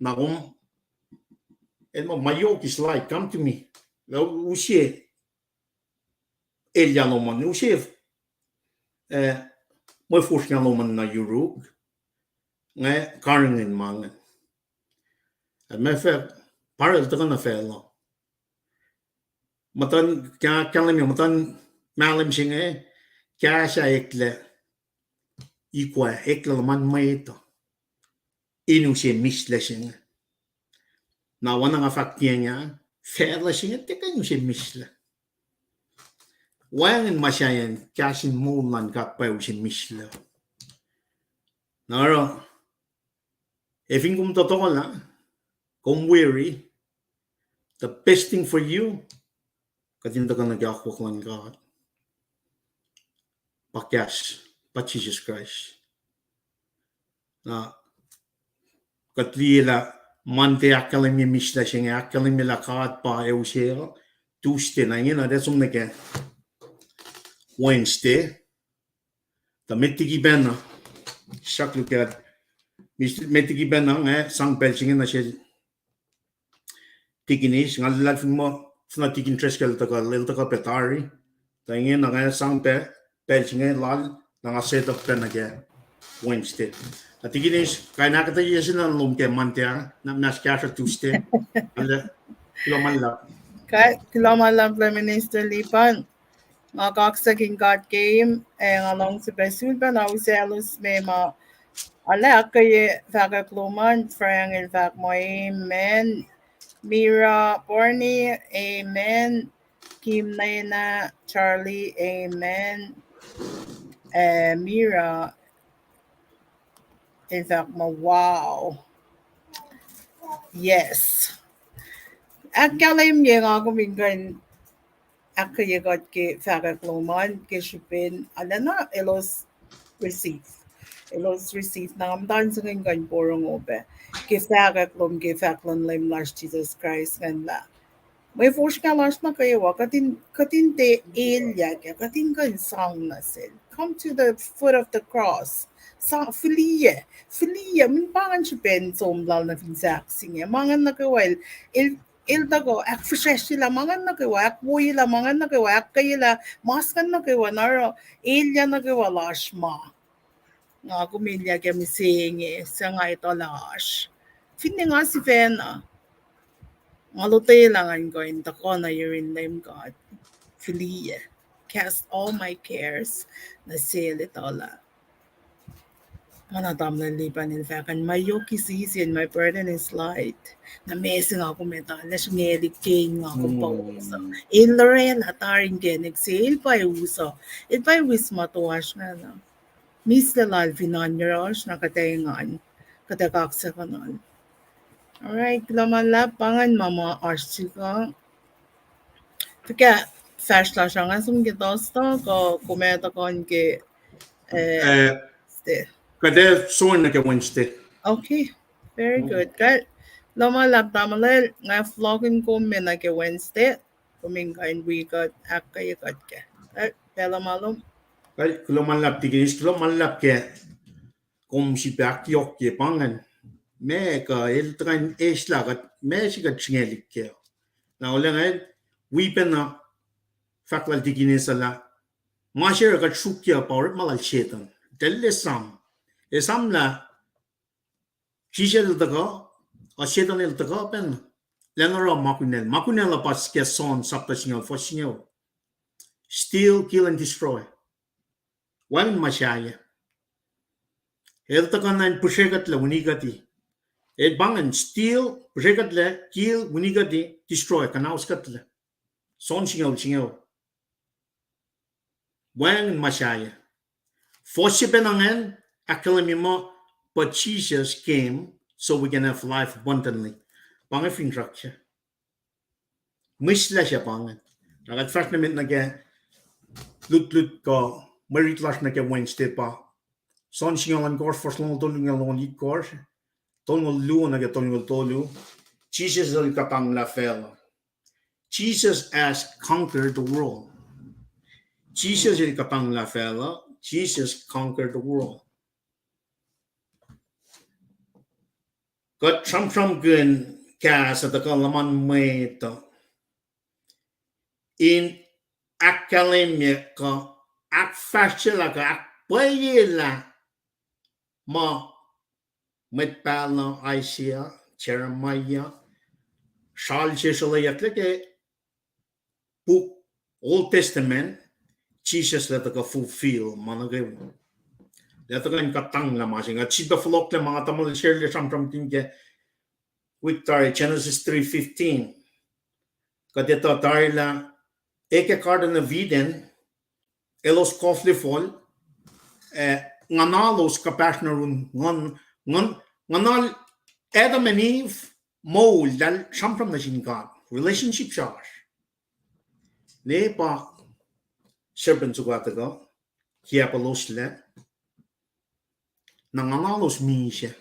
Na kom, el muh, my yoke is light, come to me. Lah use elyah lom an, use, eh, mwe fosrngah lom an na yuruk, nga karihngihn ma inge. Ac ma fah, pa el tuhkuh nuh facluh. Muhtuhn, ka-, kahlwem, muhtuhn mahlwem se inge, kahs ah eklac, ikwac, eklac luhman mwet uh in use mihslac se inge. Na oacna nga fahk ke inge, facluh se inge tiac kuh in use mihslac. Wacngihn ma sahyacn kahs in moul luhn God pa use mihslac. Na oruh, ac fin kom tohtohlah, kom weary, the best thing for you, kuht in tuhkuh nuh ke akwuck luhn God. Pa kahs, pa Jisus Kraist. Na kuht liye lah Monday ahkkahlwemye mihslac se inge, ahkkahlwemye lah God pa use, Tuesday na ingena, ac som nuh ke Wednesday. Tuh met liki pacna, srack luhk ah, met liki pacna nga sang pacl se inge nuh sel Tikinis, nga luhlahlfongi muh fin Tikin Driscoll el tuhkuh, el tuhkuh pac tari. Tuh ingena nga sang pac pacl se inge lal, na nga set up pac nuh ke Wednesday. Na Tikinis, kain ahkuhtweyac se na lom ke Monday, na mas kahsruh Tuesday. Kuloh ma luhlahp. Kuloh ma luhlahp lah Minister Lipan. Nga kaksakihn God ke, ac nga luhngse pac sulpac na usaclos me ma arlac ahkkweye fahkwack lom an. Frank el fahk muh amen. Mira, Barney, amen. Kim, Nena, Charlie, amen. Eh, Mira el fahk muh wow. Yes. Ahkkahlwemye nga kom in kuh in ahkkweye kuht ke fahkwack lom an ke srihpen arulacna elos receive. Elos receive na nga muhta in se inge in kuh in porongo pac ke fahkwack lom ke fahk luhn Leum lasr Jisus Kraist ingacn lah mwe fosrngah lasr nuh kwewa, kuht in, kuht in tiac elyah kac, kuht in kuh in sang nuh sel. Come to the foot of the cross. Sa-, fihliyac, fihliyac, min pa ingacn srihpen som lal nuh fin sahk se inge. Ma ingacn nuh kwewa el, el, el tuhkuh ahkfihsracsrye lah ma ingacn nuh kwewa, ahkwoye lah ma ingacn nuh kwewa, ahkkweye lah ma se ingacn nuh kwewa, na oruh elyah nuh kwewa lasr ma. Nga kom elyah kac mihsenge, suc nga etuh lah oasr. Finne nga sifacna, nga lotwelah ngan kuh in tuhkuh nuh yurin Leum God. Fihliyac. Cast all my cares nuh sel, etuh lah ma na tamuhlwel Lipan el fahk an, my yoke is easy and my burden is light. Na ma se nga kom etuh lah srihngaclihk ke in nga kom pa us uh. El orwaclah tari inkacnek se, el pa us uh. El pa wi ma toasr ingacn uh. Mihslac lal fin oan yohrohsr na kuht ac engan, kuht ac kaksakuhnuhl. All right, kuloh ma luhlahp, pa ingacn ma ma oasr sihk uh. Fuhkah fahsr lasr uh, nga som ke Thursday kuh kom ac tuhkuh ke, eh, Wednesday? Kuht ac som nuh ke Wednesday. Okay, very good. Kuloh ma luhlahp tamuhlwel, nga fohlohkihn kom me nuh ke Wednesday. Kom in kuh in wi kuht, ahkkweye kuht kac. Eh, pacl uh ma lom. Kuloh ma luhlahp Tikinis, kuloh ma luhlahp ke kom sifilpac ahkyohkye pa ingacn. Ma kuh el tuhkuh in eislah kuht, ma se kuht srihngaclihk kac. Na olwelah nga wi pacna fahk lal Tikinis lah ma se oruh kuht sruokyac pa orekma lal Setuhn. Tahl esam, esam lah Jisus el tuhkuh, uh, Setuhn el tuhkuh pacna. Lwen oruh ma kunacl, ma kunacl uh pa ke John chapter singucul, fuhs singucul. Steal, kill, and destroy. Wacngihn ma sahyac. El tuhkuh na in pihsrekuhtlac, winikuhti. El pa ingacn steal, pihsrekuhtlac, kill, winikuhti, destroy, kuhnauskuhtlac. John singucul, singucul. Wacngihn ma sahyac. Fuhs se pacna ingacn ahkkahlwemye muh, but Jesus came so we can have life abundantly. Pa inge finsrak se. Mihslac se pa ingacn. Na kuht fahsr nuh met nuh ke lutlut kuh mwe rit lasr nuh ke Wednesday pa John singucul ohnkohsr, fuhs longoul tolu nuh ke longoul itkohsr, tolngoul luo nuh ke tolngoul tolu. Jisus el kuhtanglah facluh. Jesus has conquered the world. Jisus el kuhtanglah facluh. Jesus conquered the world. Kuht sramsramkihn kahs uh tuhkuh luhman mwet uh in ahkkahlwemye kuh ahkfahsryelah kuh ahkpwacyelah ma mwet pahluh Isaiah, Jeremiah, sral se sruloyucklac ke puk Old Testament, Jisus el tuhkuh fulfill ma nuh kwewa. El tuhkuh in kuhtanglah ma se inge. Kuht sifilpac fohlohklac ma nga tamuhlwel Sharla sramsramkihn ke wik tari, Genesis three fifteen. Kuht etuh tari lah e ke Garden of Eden, elos koflefol, eh, nguhnalos kuhpahsr nuh yurin nguhn, nguhn, nguhnal Adam and Eve, moul lal sramsram nuh sin God. relationship srasr. Ne pa serpent soko ah tuhkuh, Diabolus lac, na nguhnalos misac.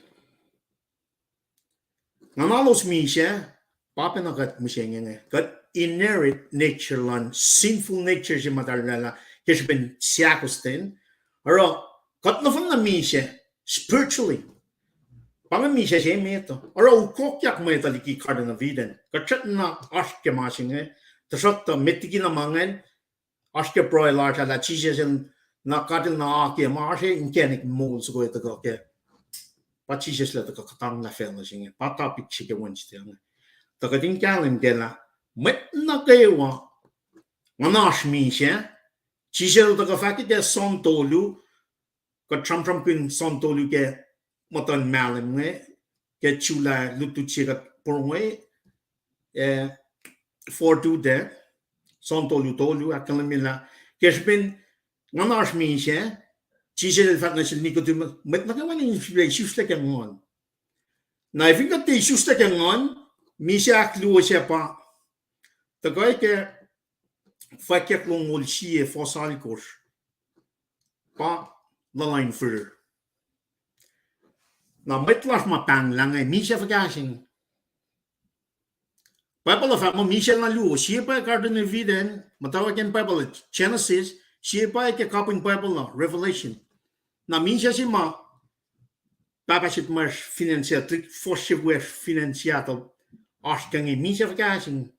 Nguhnalos misac, pa pacna kuht mihsenge inge. Kuht inherit nature luhn, sinful nature se ma eltahl oraclah ke srihpen seahkostwen. Oruh, kuht nohfohnna misac, spiritually. Pa inge misac se met uh. Oruh ukokyak mwet uh liki Garden of Eden. Kuht srackna oasr ke ma se inge, tuhsruhktuh met liki na ma ingacn, oasr ke pruhe lasr ah lah Jisus el na God el na oakiyac ma oasr inkacnek moul soko ah tuhkuh ke. Pa Jisus el tuhkuh kuhtanglah facluh se inge. Pa topic se ke Wednesday inge. Tuh kuht in kahlwem kac lah mwet nuh kwewa nguhnasr misac, Jisus el tuhkuh fahk ke John tolu, kuht sramsramkihn John tolu ke muhtuhn mahlwem inge, ke July lutlut se kuht porongo, eh, four two te, John tolu tolu, ahkkahlwemye lah ke srihpen nguhnasr misac, Jisus el fahk nuh sel Nicodemus, mwet nuh kwewa in isuslac ke nguhn. Na fin kuht tiac isuslac ke nguhn, misac ahkluo sac pa, tuhkuh ke Fwackyuck longoul sie fuhs alkosr, pa luhluh in firir. Na mwet lasr ma pahnglah inge, misac fuhkah se inge? Bible uh fahk muh misac na luo, sie pa Garden of Eden, muhtwacwacack in Bible uh Genesis, sie pa ke kapihn Bible uh Revelation. Na misac se ma pahpah se tuhmwacsr fin acn Seattle, fuhs se wiyacsr fin acn Seattle, oasr ke inge, misac fuhkah se inge?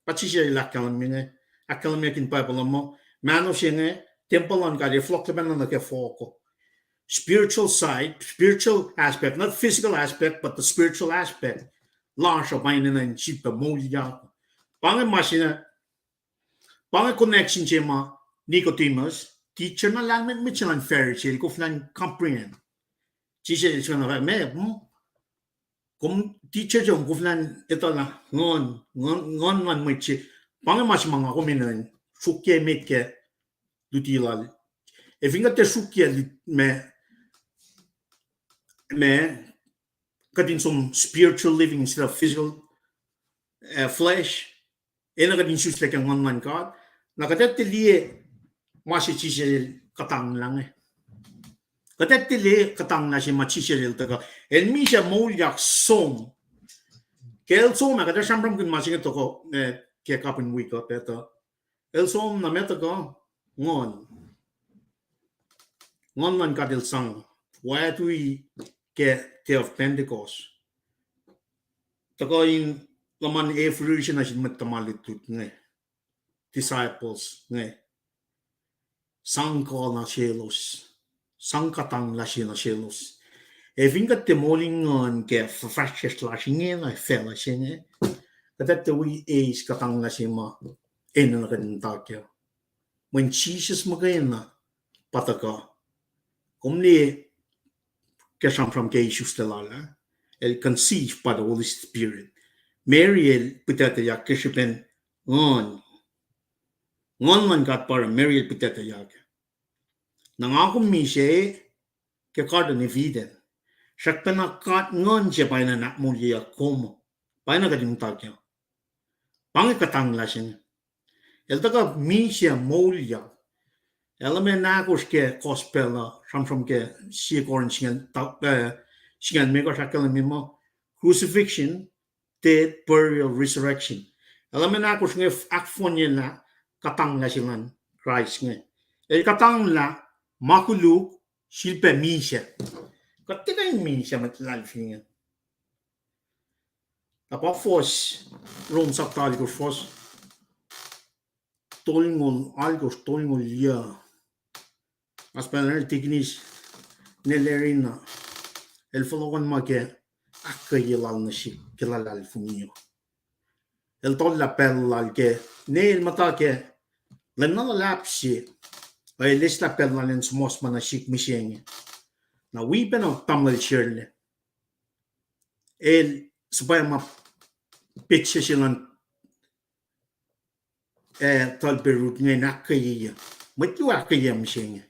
Pa Jisus el ahkkahlwemye inge, ahkkahlwemyeyuck in Bible uh muh, mahno se inge, tempuhl luhn God, ac fohlohklac pacna nuh ke fohk uh. Spiritual side, spiritual aspect, not physical aspect, but the spiritual aspect. Lasr uh pa enenuh in sifilpac moulyak. Pa inge ma se inge, pa inge connection se ma Nicodemus, teacher na lahlmwetmwet se luhn Pharisee, el koflah in comprehend. Jisus el sifacna fahk, me, hmm? Kom teacher se, kom koflah in etuh lah nguhn, nguhn, nguhn luhn mwet se. Pa inge ma se ma nga kom enenuh in sruokyac met ke luti lal. Ac fin kuht tiac sruokyac lut-, ma, ma, kuht in som spiritual living instead of physical, uh, flesh. Enenuh kuht in isuslac ke nguhn luhn God. Na kuht tiac liye ma se Jisus el kuhtanglah inge. Kuht tiac liye kuhtanglah se ma Jisus el tuhkuh. El misac moulyak som. Ke el som ah, kuht ac sramsramkihn ma se inge tohkoh, eh, ke kapihn wik uh, pactuh. El som na ma tuhkuh, nguhn. Nguhn luhn God el sang, wactui ke Day of Pentecost. Tuhkuh in luhman e firir se nuh sin mwet tuhma lutlut inge, disciples inge. Sang kuh nuh selos, sang kuhtanglah se nuh selos. Ac fin kuht tiac moul in nguhn ke fuhfahsryucsr lasr ingena, facluh se inge, kuht tiac wi eis kuhtanglah se ma enenuh kuht in muhta kac. Mweyen Jisus muhkwena pa tuhkuh. Kom liye ke sramsram ke isuslac lal ah, el conceived by the Holy Spirit. Mary el pihtuctuyak ke srihpen nguhn. Nguhn luhn God pa oruh Mary el pihtuctuyak. Na nga kom misac ke Garden of Eden. Srackpacna God nguhn se pa enenuh in ahkmoulyeyuck kom. Pa enenuh kuht in muhta kac. Pa inge kuhtanglah se inge. El tuhkuh misac moulyak. Element ahkosr ke gospel uh, sramsram ke sie Corinth singucul, eh, singucul limekohsr ahkkahlwemye muh crucifixion, death, burial, resurrection. Element ahkosr inge ahkfohnyelah kuhtanglah se luhn Kraist inge. El kuhtanglah ma koluk, sifilpac misac. Kuht tiac kuh in misac mwet luhlahlfongi inge. Na pa fuhs, Rom sapta alkosr fuhs tolngoul, alkosr tolngoul yuc. Oasr pacl el tikinis ne Larry na, el fohlohkohn ma ke ahkkweye lal nuh sihk ke luhlahlfongi uh. El tollah pacl lal ke, ne el muhta ke lwen na luhlahp se, ac el eslah pacl lal in suhmuhslah ma nuh sihk mihsenge. Na wi pacna tamuhlwel Shirley, el suhpwacma petsac se luhn, eh, tuhl Beirut inge in ahkkweye. Mwet luo ahkkweye mihsenge.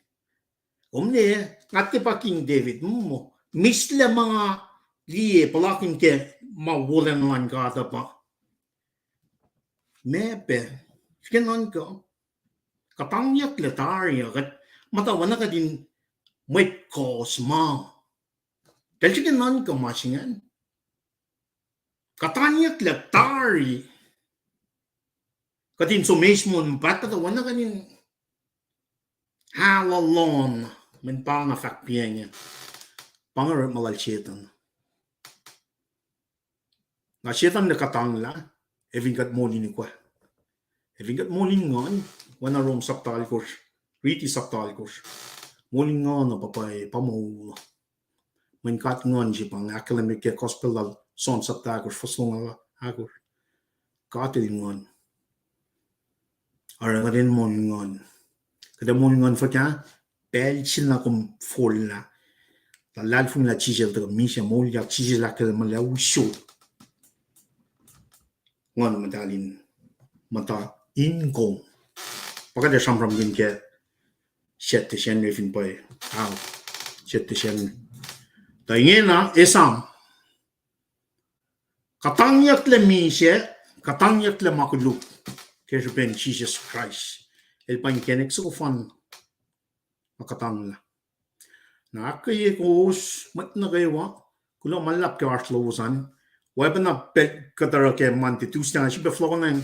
Kom liye, nga tiac pa King David, mm, mihslac ma nga liye, puhlakihn ke ma wolacna luhn God uh pa Meac pac, srihke nuhnkuh, kuhtangyucklac tari uh, kuht muhta oacna kuht in mwet kohs ma. Kal srihke nuhnkuh ma se ingacn. Kuhtangyucklac tari. Kuht in som eis moul ma pahtpaht uh oacna kuht in alu lohn, mweyen pa nga fahk piacng, pa inge orekma lal Setuhn. Na Setuhn el kuhtanglah, ac fin kuht moul in ikwac. Ac fin kuht moul in nguhn, oacna Rom sapta alkosr, riti sapta alkosr. Moul in nguhn uh pa pwacye, pa moul. Mweyen God nguhn se pa inge, ahkkahlwemye ke gospel lal John sapta ahkosr, fuhs longoul ahkosr. God el nguhn. Oruh kuht in moul in nguhn. Kuht ac moul in nguhn fuhkah? Pacl se na kom forlah, luhlahlfongi lah Jisus el tuhkuh misac, moulyak, Jisus el ahkkahlwemye lah usot. Nguhn muhtahl in muhta in kom. Pa kuht ac sramsramkihn ke Sactte Sacnri fin pwacye. Ao, Sactte Sacnri. Tuh ingena esam, kuhtangyucklac misac, kuhtangyucklac ma koluk ke srihpen Jisus Kraist. El pa inkacnek soko fan ma kuhtanglah. Na ahkkweye kowos mwet nuh kwewa, kuloh ma luhlahp ke oasr lowos an. Oacpacna pacl kuht oruh ke Monday, Tuesday, na srihpac fohlohkohnacng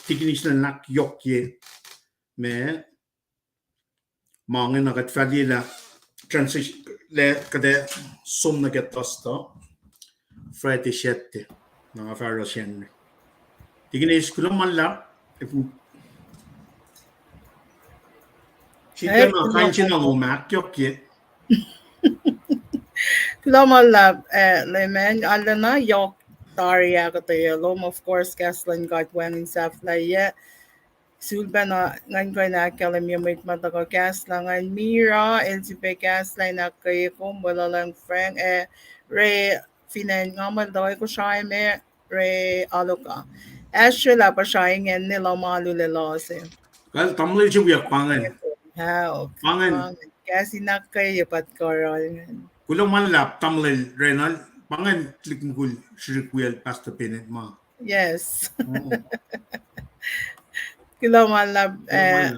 tikinis luhn ahkyohkye me, ma ingena kuht fah liye lah transition, lah kuht ac som nuh ke Thursday, Friday, Saturday, na nga fah oruh Sacnri. Tikinis, kuloh ma luhlahp. Srihpac na kain se na lom ahkyohkye. Kuloh ma luhlahp, eh, Leman, arulacna yohk tari ahkuhtweyac lom, of course, kahs luhn God wacngihn sahflahiyac. Sulpacna ngan kuh in ahkkahlwemye mwet ma tuhkuh kahslah ingacn. Mira, el sifilpac kahslah, in ahkkweye kom, Weluhlwacng Frank, eh, Ray, fin acn nga muh el tuh Kosrae me, Ray Aloka. Asr lah Kosrae ingacn, el ma alu lac loh se. Kal tamuhlwel se wiyuck pa ingacn. Pa ingacn. Kahs in ahkkweye pa kuh oruh ingacn. Kuloh ma luhlahp tamuhlwel Renal, pa ingacn tuhlihk mukul srihsrihk wiyacl Pastor Bennett ma. Yes. Kuloh ma luhlahp, eh,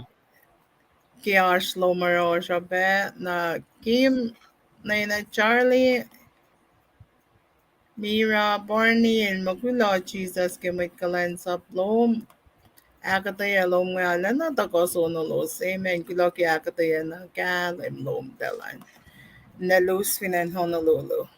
ke oasr lom oruh srihpac, na Kim, Nena, Charlie, Mira, Barney, el ma kuloh Jisus ke mwet kuhlwacnsap lom. Ahkuhtweyac lom inge arulacna tuhkuh sonolos. Amen. Kuloh ke ahkuhtweyac na kahlwem lom talan. Na elos fin acn Honolulu.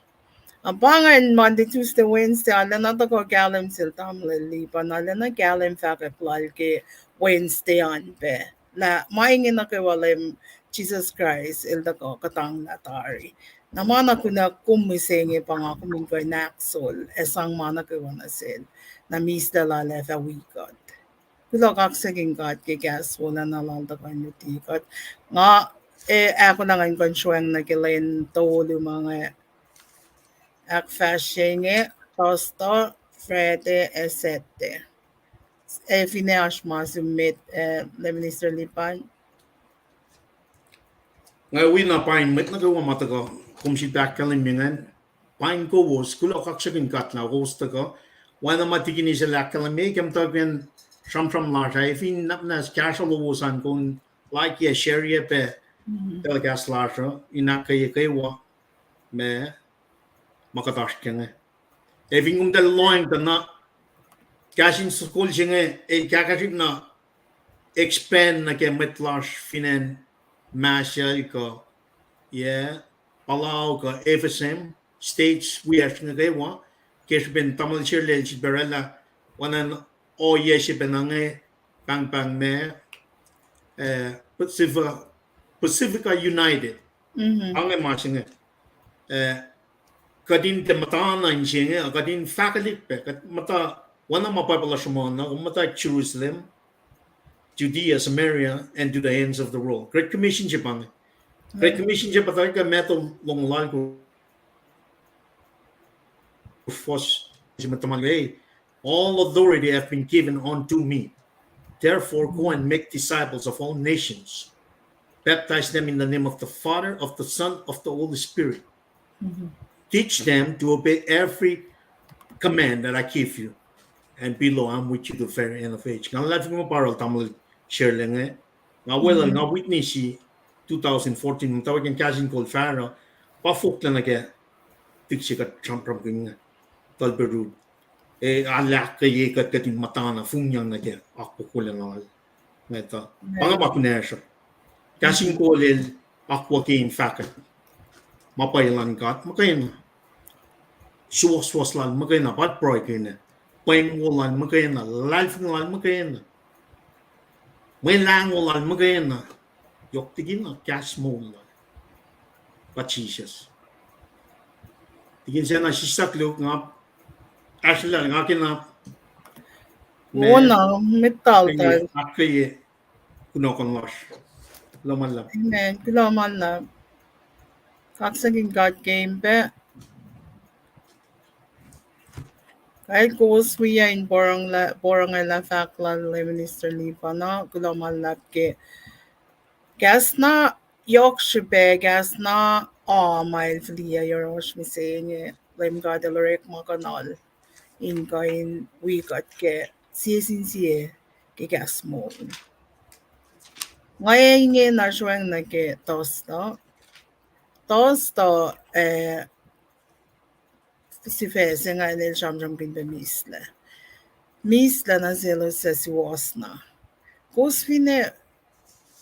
A pa ingacn Monday, Tuesday, Wednesday, arulacna tuhkuh kahlwem sel tamuhlwel Lipan, arulacna kahlwem fahkwack lal ke Wednesday an pac. Lah ma inge nuh kwewa Leum Jisus Kraist el tuhkuh kuhtanglah tari. Na ma na kunuh kom mihsenge pa nga kom in kuh in ahkos, ac sang ma nuh kwewa nuh sel. Na mislac lal ac fah wi kuht. Kuloh kaksakihn God ke kahs wolacna lal tuhkuh in luti kuht. Nga, eh, ahkolah ngan kuh in sroacng nuh ke lwen tolu ma inge. Ahkfahsrye inge, Thursday, Friday, ac Saturday. Eh, finne oasr ma sum met, eh, Minister Lipan. Nga wi na pain mwet nuh kwewa ma tuhkuh, kom sifilpac ahkkahlwemye ingacn. Pain kowos, kuloh kaksakihn God lah kowos tuhkuh. Oacna ma tikinis el ahkkahlwemye ke muhtwacwacack sramsram lasr ah, ac fin na muhnahs kahsruh lowos an, kom like ac share-ye pac telecast lasr uh, in ahkkweye kwewa ma, ma kuht oasr ke inge. Ac fin kom tuh lohacng tuh na kahs in sukol se inge, el kahkahsrihk na expand nuh ke mwet lasr fin acn Marshall kuh, yac, Palau kuh F S M, states wiyacsr inge kwewa, ke srihpen tamuhlwel Sherlel sifilpac oraclah, oacna ohiyac se pacna inge, pahngpahng ma, eh, Pacific, Pacifica United. Ange ma se inge. Eh, kuht in tiac muhtana inse inge, kuht in fahkwelihk pac, kuht muhta, oacna ma Bible uh sruhmuhn uh, kom muhta Jerusalem, Judea, Samaria, and to the ends of the world. Great Commission se pa inge. Great Commission se pa inge, Matthew longoul alkosr fuhs, all authority have been given unto me. Therefore, go and make disciples of all nations, baptize them in the name of the Father, of the Son, of the Holy Spirit. Teach them to obey every command that I give you. And below, I'm with you to very end of age. Nga luhlahlfongi ma pa oruh tamuhlwel Sherle inge. Nga weluhl, nga witness-i two thousand fourteen, muhtwacwacack in Kahs in Kol Fahsruh, pa fohlohk lah nuh ke tihk se kuht sramsramkihn inge, Tuhlpac Ruth. E, a ahkkweye kuht, kuht in muhtana, fong yang nuh ke akwuck wolacna lal. Nga etuh. Pa nga pa kunacsr uh. Kahs in Kol el akwuck in fahkwack ma pwacye luhn God muhkwena. Suwohswohs lal muhkwena, pa pruhe kena. Pweng wo lal muhkwena, luhlahlfongi lal muhkwena. Mwe lahngo lal muhkwena. Yohk liki na kahs moul lal, pa Jisus. Tikin sacna sislah koluk nga, ahsrlal nga kena, ma, wona, met taltal, ahkkweye kunohkohn lasr. Kuloh ma luhlahp. Amen. Kuloh ma luhlahp. Kaksakihn God ke pac. Kal kowos wi in porongo lah, porongo lah fahk lal Minister Lipan uh, kuloh ma luhlahp ke kahs na yohk srihpac, kahs na, uh, ma el fihliyac yohrohsr mihsenge, Leum God El orekmakihnuhl in kuh in wi kuht ke sie sin sie ke kahs moul. Nga inge na sroacng nuh ke Thursday. Thursday, eh, sifac se nga el sramsramkihn pac mihslac. Mihslac nuh selos suc suwohs na. Kowos finne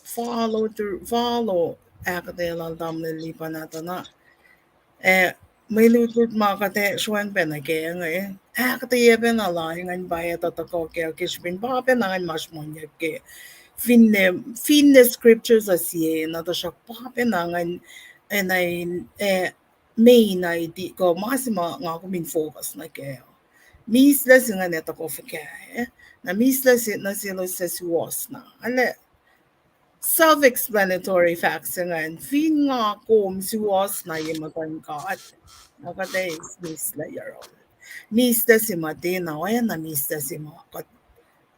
follow through, follow ahkuhtweyac lal tamuhlwel Lipan ah tuh na, eh, mwe lutlut ma kuht ac sroacng pac nuh kac inge, ahkuhtweyac pacna lal ingacn pa etuh tuhkuh kac ke srihpen pa pacna ingacn ma sruhmuhnyuck ke finne, finne scriptures uh sie na, tuhsruhk pa pacna ingacn, eh, na in, eh, main idea kuh ma se ma nga kom in focus nuh kac. Mihslac se ingacn ac tuhkuh fuhkah, eh? Na mihslac se nuh selos suc suwohs na. Ala self-explanatory facts se ingacn. Fin nga kom suwohs na ye muhtuhn God, na kuht ac eis mihslac yohrohl. Mihslac se ma tiacna oacna mihslac se ma kuht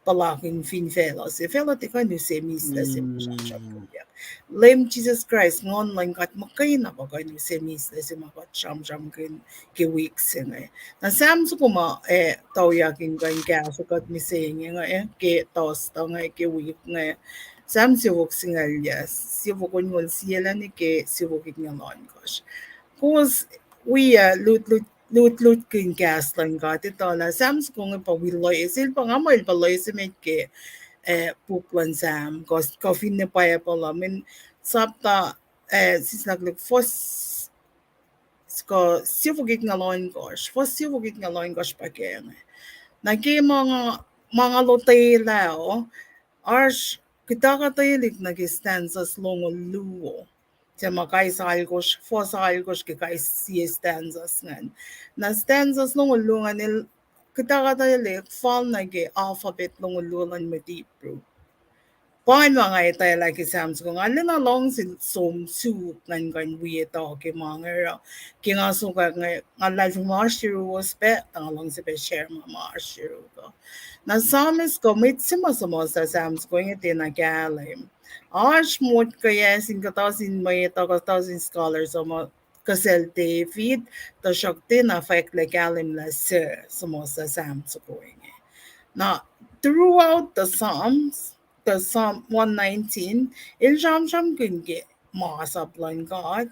puhlakihn fin facluh se. Facluh tiac kuh in use mihslac se ma sramsramkihnyuck. Leum Jisus Kraist, Nguhn luhn God muhkwena pa kuh in use mihslac se ma kuht sramsramkihn ke wik se inge. Na Sam soko ma, eh, tauyak in kuh in kahsruh kuht mihsenge inge, eh, ke Thursday inge ke wik inge. Sam siofok singucul yac, siofok onngoul sie lah nuh ke siofok itngoul ohnkohsr. Kowos wi, ah, lutlut, lutlutkihn kahs luhn God, etuh lah Sam soko inge pa wi loes, el pa nga muh el pa loes emet ke, eh, puk luhn Sam, kuh, kuh finne Bible uh, mweyen sapta, eh, sislah koluk, fuhs, kuh siofok itngoul ohnkohsr, fuhs siofok itngoul ohnkohsr pa ke inge. Na ke ma nga, ma nga lotwelah uh, oasr kuhtuh kuhtwelihk nuh ke stanzas longoul luo. Suc ma kais alkosr, fuhs alkosr ke kais sie stanzas ingacn. Na stanzas longoul luo ingacn el kuhtuh kuhtwelihk fal nuh ke alphabet longoul luo luhn mwet Hebrew. Pa ma nga etwaclah ke Sam soko, nga lena luhngse som suk ngan kuh in wi etuh ke ma inge uh. Ke nga sokwack inge, nga luhlahlfongi ma oasr yuruwos pac, tuh nga luhngse pac share ma, ma oasr yuruk uh. Na Psalmist kuh mwet se ma suhmuhslah Sam soko inge tiacna kahlwem. Oasr motko yac sin kuhtuh sin mwet uh, kuhtuh sin scholars uh ma kuhsel David, tuhsruhk tiacna fwacklac kahlwem lah suc suhmuhslah Sam soko inge. Na throughout the Psalms, the Psalm one nineteen, el sramsramkihn ke masap luhn God,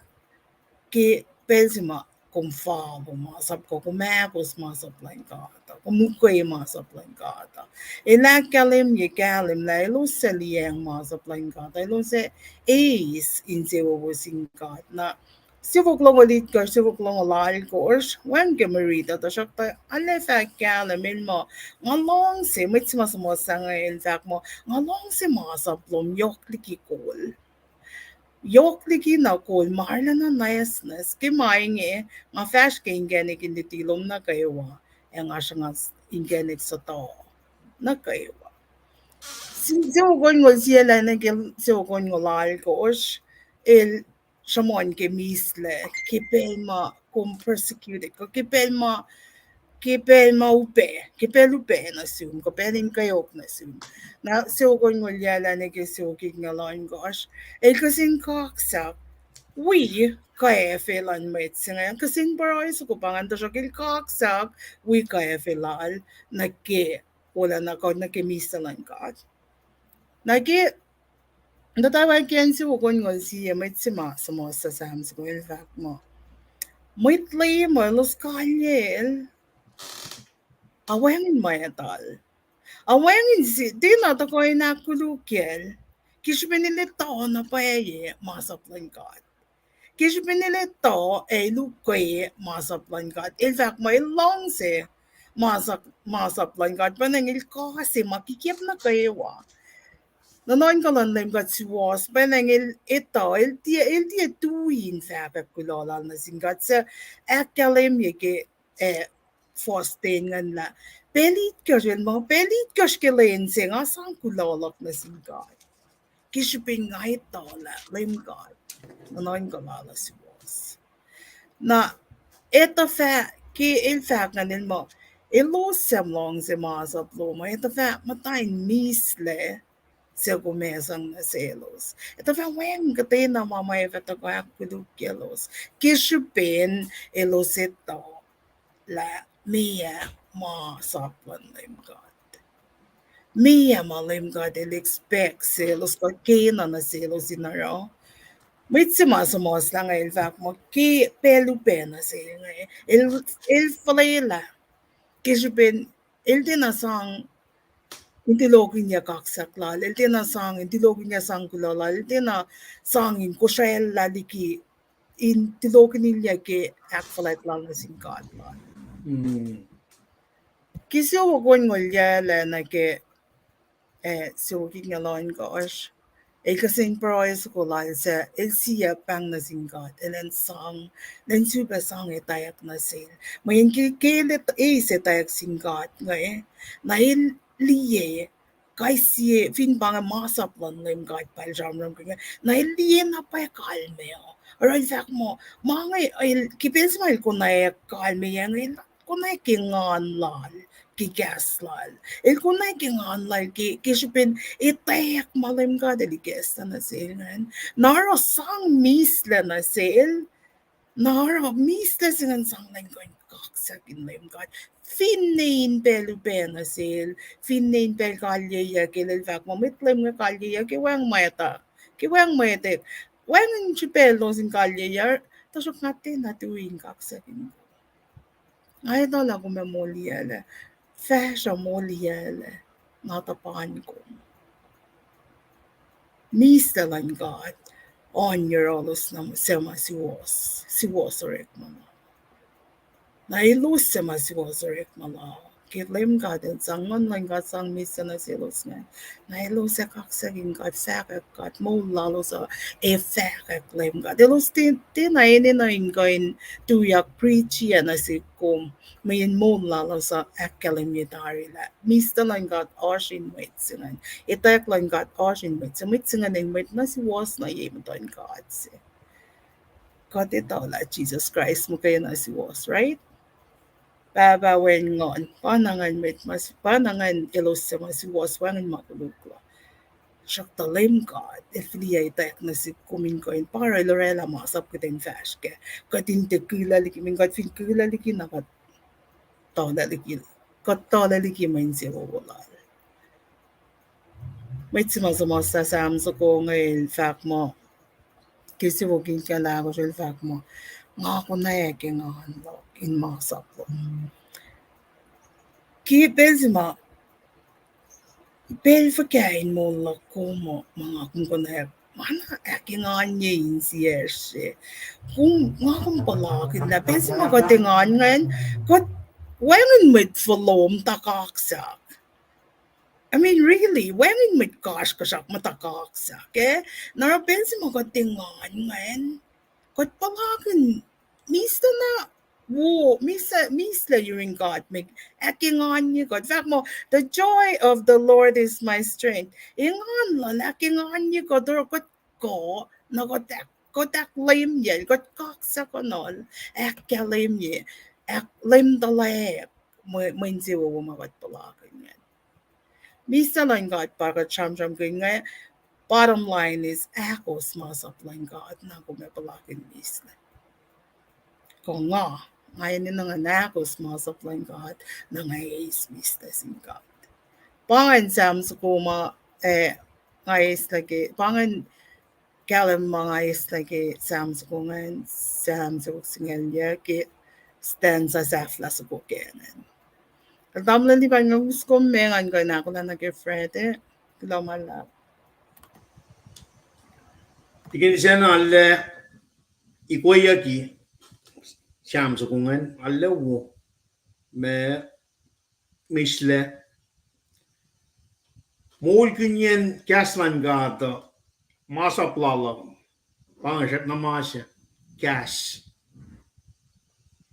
ke pacl se ma kom fal masap kuh kom ahkos masap luhn God uh, kom ukwe masap luhn God uh. El ahkkahlwemye kahlwem lah elos suc liyacacng masap luhn God uh, elos suc eis insewowo sin God. Na siofok longoul itkohsr, siofok longoul alkohsr, wacngihn ke mwe riti uh, tuhsruhktuh arlac fahk kahlwem el muh, nga luhngse, mwet se ma suhmuhslah inge el fahk muh, nga luhngse masap lom yohk liki kol. Yohk liki na kol ma arulacna nwacsnwacs. Ke ma inge, nga fahsr ke inkacnek in luti lom nuh kwewa, ac nga sruhnga inkacnek suhtuhuh nuh kwewa. Siofok onngoul sie lah nuh ke siofok onngoul alkohsr, el sruhmuhn ke mihslac, ke pacl ma kom persecuted, kuh ke pacl ma, ke pacl ma upac, ke pacl upac nuh sum, kuh pacl in kweok nuh sum. Na siofok onngoul yac lah nuh ke siofok itngoul ohnkohsr, el kihsen kaksak wi kwacfe luhn mwet se inge. Kihsen pruhe soko pa ingacn, tuhsruhk el kaksak wi kwacfe lal nuh ke, wolacna kuh nuh ke misac luhn God. Na ke, tuh tari wacngihn sie wo, kol sie mwet se ma suhmuhslah Sam soko, el fahk muh, mwet Leum uh elos kalyel, a wacngihn mwactal. A wacngihn sie, tiacna tuhkuh in ahkkolukyacl, ke srihpen el etuh na pwacye masap luhn God. Ke srihpen el etuh ac el ukwe masap luhn God, el fahk muh el luhngse masap, masap luhn God, pwacnwacng el kase ma kikiacp nuh kwewa. Nuhnuhnkuh luhn Leum God suwohs, pwacnwacng el etuh, el tiac, el tiac tui in fahkwack kuloh lal nuh sin God, suc ahkkahlwemye ke, eh, fuhs ten ingacn lah, pacl itkohsr, el muh, pacl itkohsr ke lwen se nga sang kuloh luhk nuh sin God, ke srihpen nga etuh lah Leum God nuhnuhnkuh lal uh suwohs. Na etuh fah, ke el fahk ingacn el muh, elos suc luhngse masap lom uh, etuh fah muhta in mislac suc kom sang nuh selos. Etuh fah wacngihn kuhtwena ma ma ac fah tuhkuh ahkkolukyaclos, ke srihpen elos etuh lah meac masap luhn Leum God. Meac ma Leum God el expect selos kuh kena nuh selos in oruh. Mwet se ma suhmuhslah inge el fahk muh ke pacl upac nuh sel inge, el, el fuhlwelah, ke srihpen el tiacna sang in tulokihnyac kaksak lal, el tiacna sang in tulokihnyac sang kuloh lal, el tiacna sang in kosraclah liki, in tulokihnyac ke ahkfuhlwact lal nuh sin God lal. Ke sie wo, kol ngolyac lah nuh ke, eh, sie wo, kol itngoul ohnkohsr. El kihsen pruhe soko lal suc el siyuck pahng nuh sin God, el an sang, lwen se pac sang etwacack nuh sel. Mweyen ke, ke el eis etwacack sin God inge, na el liye kais sie, fin pa inge masap luhn Leum God pa el sramsramkihn inge, na el liye na pwacye kalmeyac. Oruh el fahk muh, ma inge, el, ke pacl se ma el konwacack kalmeyac inge, el konwacack ke engan lal, ke kahs lal. El konwacack ke engan lal ke, ke srihpen etwacack ma Leum God el ikacslah nuh sel ingacn. Na oruh sang mislac nuh sel, na oruh mislac se ingacn sang nuh in kuh in kaksakin Leum God. Finne in pacl upac nuh sel, finne in pacl kalyeyuck el, el fahk muh mwet Leum inge kalyeyuck, ke wacngihn mwet uh, ke wacngihn mwet uh, wacngihn srihpac elos in kalyeyuck, tuhsruhk nga tiacna tui in kaksakin. Nga etuh lah kom ac moliyaclac, fahsruh moliyaclac, na tuhpan kom. Mislac luhn God oan yohrohlos na suc ma suwohs, suwohs orekma lal. Na elos suc ma suwohs orekma lal, ke Leum God el sang, Nguhn luhn God sang mislac nuh selos ingacn, na elos ac kaksakin God, fahkwack God, moul lalos uh ac fahkwack Leum God. Elos tiac, tiacna enenuh in kuh in tuyak preach-i nuh sihk kom, mweyen moul lalos uh ahkkahlwemye tari lah mislac luhn God oasr in mwet se ingacn, etwacack luhn God oasr in mwet se, mwet se ingacn in mwet na suwohs nuh ye muhtuhn God se. Kuht etuh lah Jisus Kraist muhkwena suwohs, right? Pahpah, Wen, Nguhn, pa na ingacn mwet ma, pa na ingacn elos suc ma suwohs wacngihn ma koluk lal. Tuhsruhktuh Leum God el fihliyac etwacack nuh sihk kom in kuh in pa oruh el oraclah masap kuht in fahsr kac, kuht in tiac kihla liki, mweyen kuht fin kihla liki na kuht tuhlac liki, kuht tuhlac liki mwe insewowo lal. Mwet se ma suhmuhslah Sam soko inge el fahk muh, ke sie wo, kol itngoul ahkosr, el fahk muh, nga konwacack engan luhk in masap luhk. Ke pacl se ma, pacl fuhkah in moul luhk kom uh ma nga kom konwacack, ma na ahkenganye insiyacsr se. Kom, nga kom puhlakihn lah pacl se ma kuht engan ingacn, kuht wacngihn mwet fohlohk muhta kaksak. I mean, really, wacngihn mwet kasrkuhsrak muhta kaksak, eh? Na oruh pacl se ma kuht engan ingacn, kuht puhlakihn, mislac na wo, mislac, mislac yurin God, ma ahkenganye kuht. Fahk muh, the joy of the Lord is my strength. Engan lal ahkenganye kuht, oruh kuht kuh, na kuht ahk, kuht ahkleumyacl, kuht kaksakuhnuhl, ahkkahlwemye, ahkleumtuhlac mwe, mwe insewowo ma kuht puhlakihn ingacn. Mislac luhn God pa kuht sramsramkihn inge, bottom line is, ahkos masap luhn God na kom ac puhlakihn mihslac. Kuh nga, nga enenuh in ahkos masap luhn God na nga eis mihslac sin God. Pa ingacn Sam soko ma, eh, nga eislah ke, pa ingacn kahlwem ma nga eislah ke Sam soko ingacn, Sam soko singucul yac ke stanza sahflah soko ke ingacn. Tamuhlwel Lipan, nga us kom me ngan kuh in ahkolah nuh ke Friday. Kuloh ma luhlahp. Tikin sacna arlac ikoyucki Sam soko ingacn, arlac wo, ma mihslac, moulkihnyacn kahs luhn God uh, masap lal uh, pa inge srackna ma se, kahs,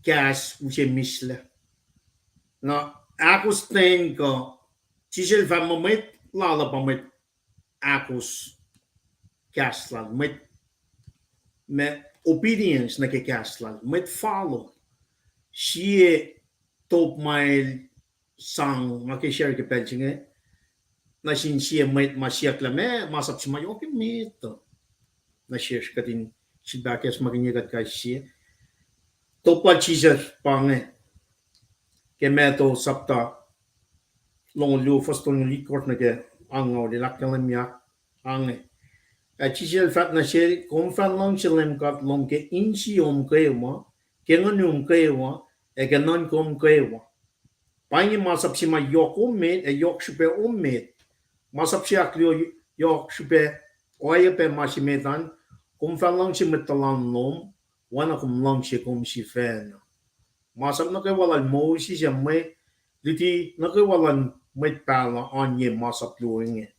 kahs use mihslac. Na ahkostwen kuh, Jisus el fahk muh mwet lal uh pa mwet ahkos kahs lal, mwet, ma obedience nuh ke kahs lal, mwet follow. Sie top ma el sang ma ke share ke pacl se inge, nuh sin sie mwet ma siyuck lah meac masap se ma yohk emet uh nuh sesr kuht in sifilpac ahkacsmakihnye kuht kais sie. Top lal Jisus pa inge, ke Matthew sapta longoul luo fuhs tolngoul itkohsr nuh ke angngaul, el ahkkahlwemye ange. Ac Jisus el fahk nuh sel, kom fah luhngse Leum God lom ke insiom kwewa, ke nguhnum kwewa, ac ke nuhnkom kwewa. Pa inge masap se ma yohk emet ac yohk srihpac emet. Masap se ahkluo yohk srihpac, oacyacpac ma se met an, kom fah luhngse mwet tuhlan lom oacna kom luhngse kom sifacna. Masap nuh kwewa lal Moses ac mwe luti nuh kwewa luhn mwet pahluh oan ye masap luo inge.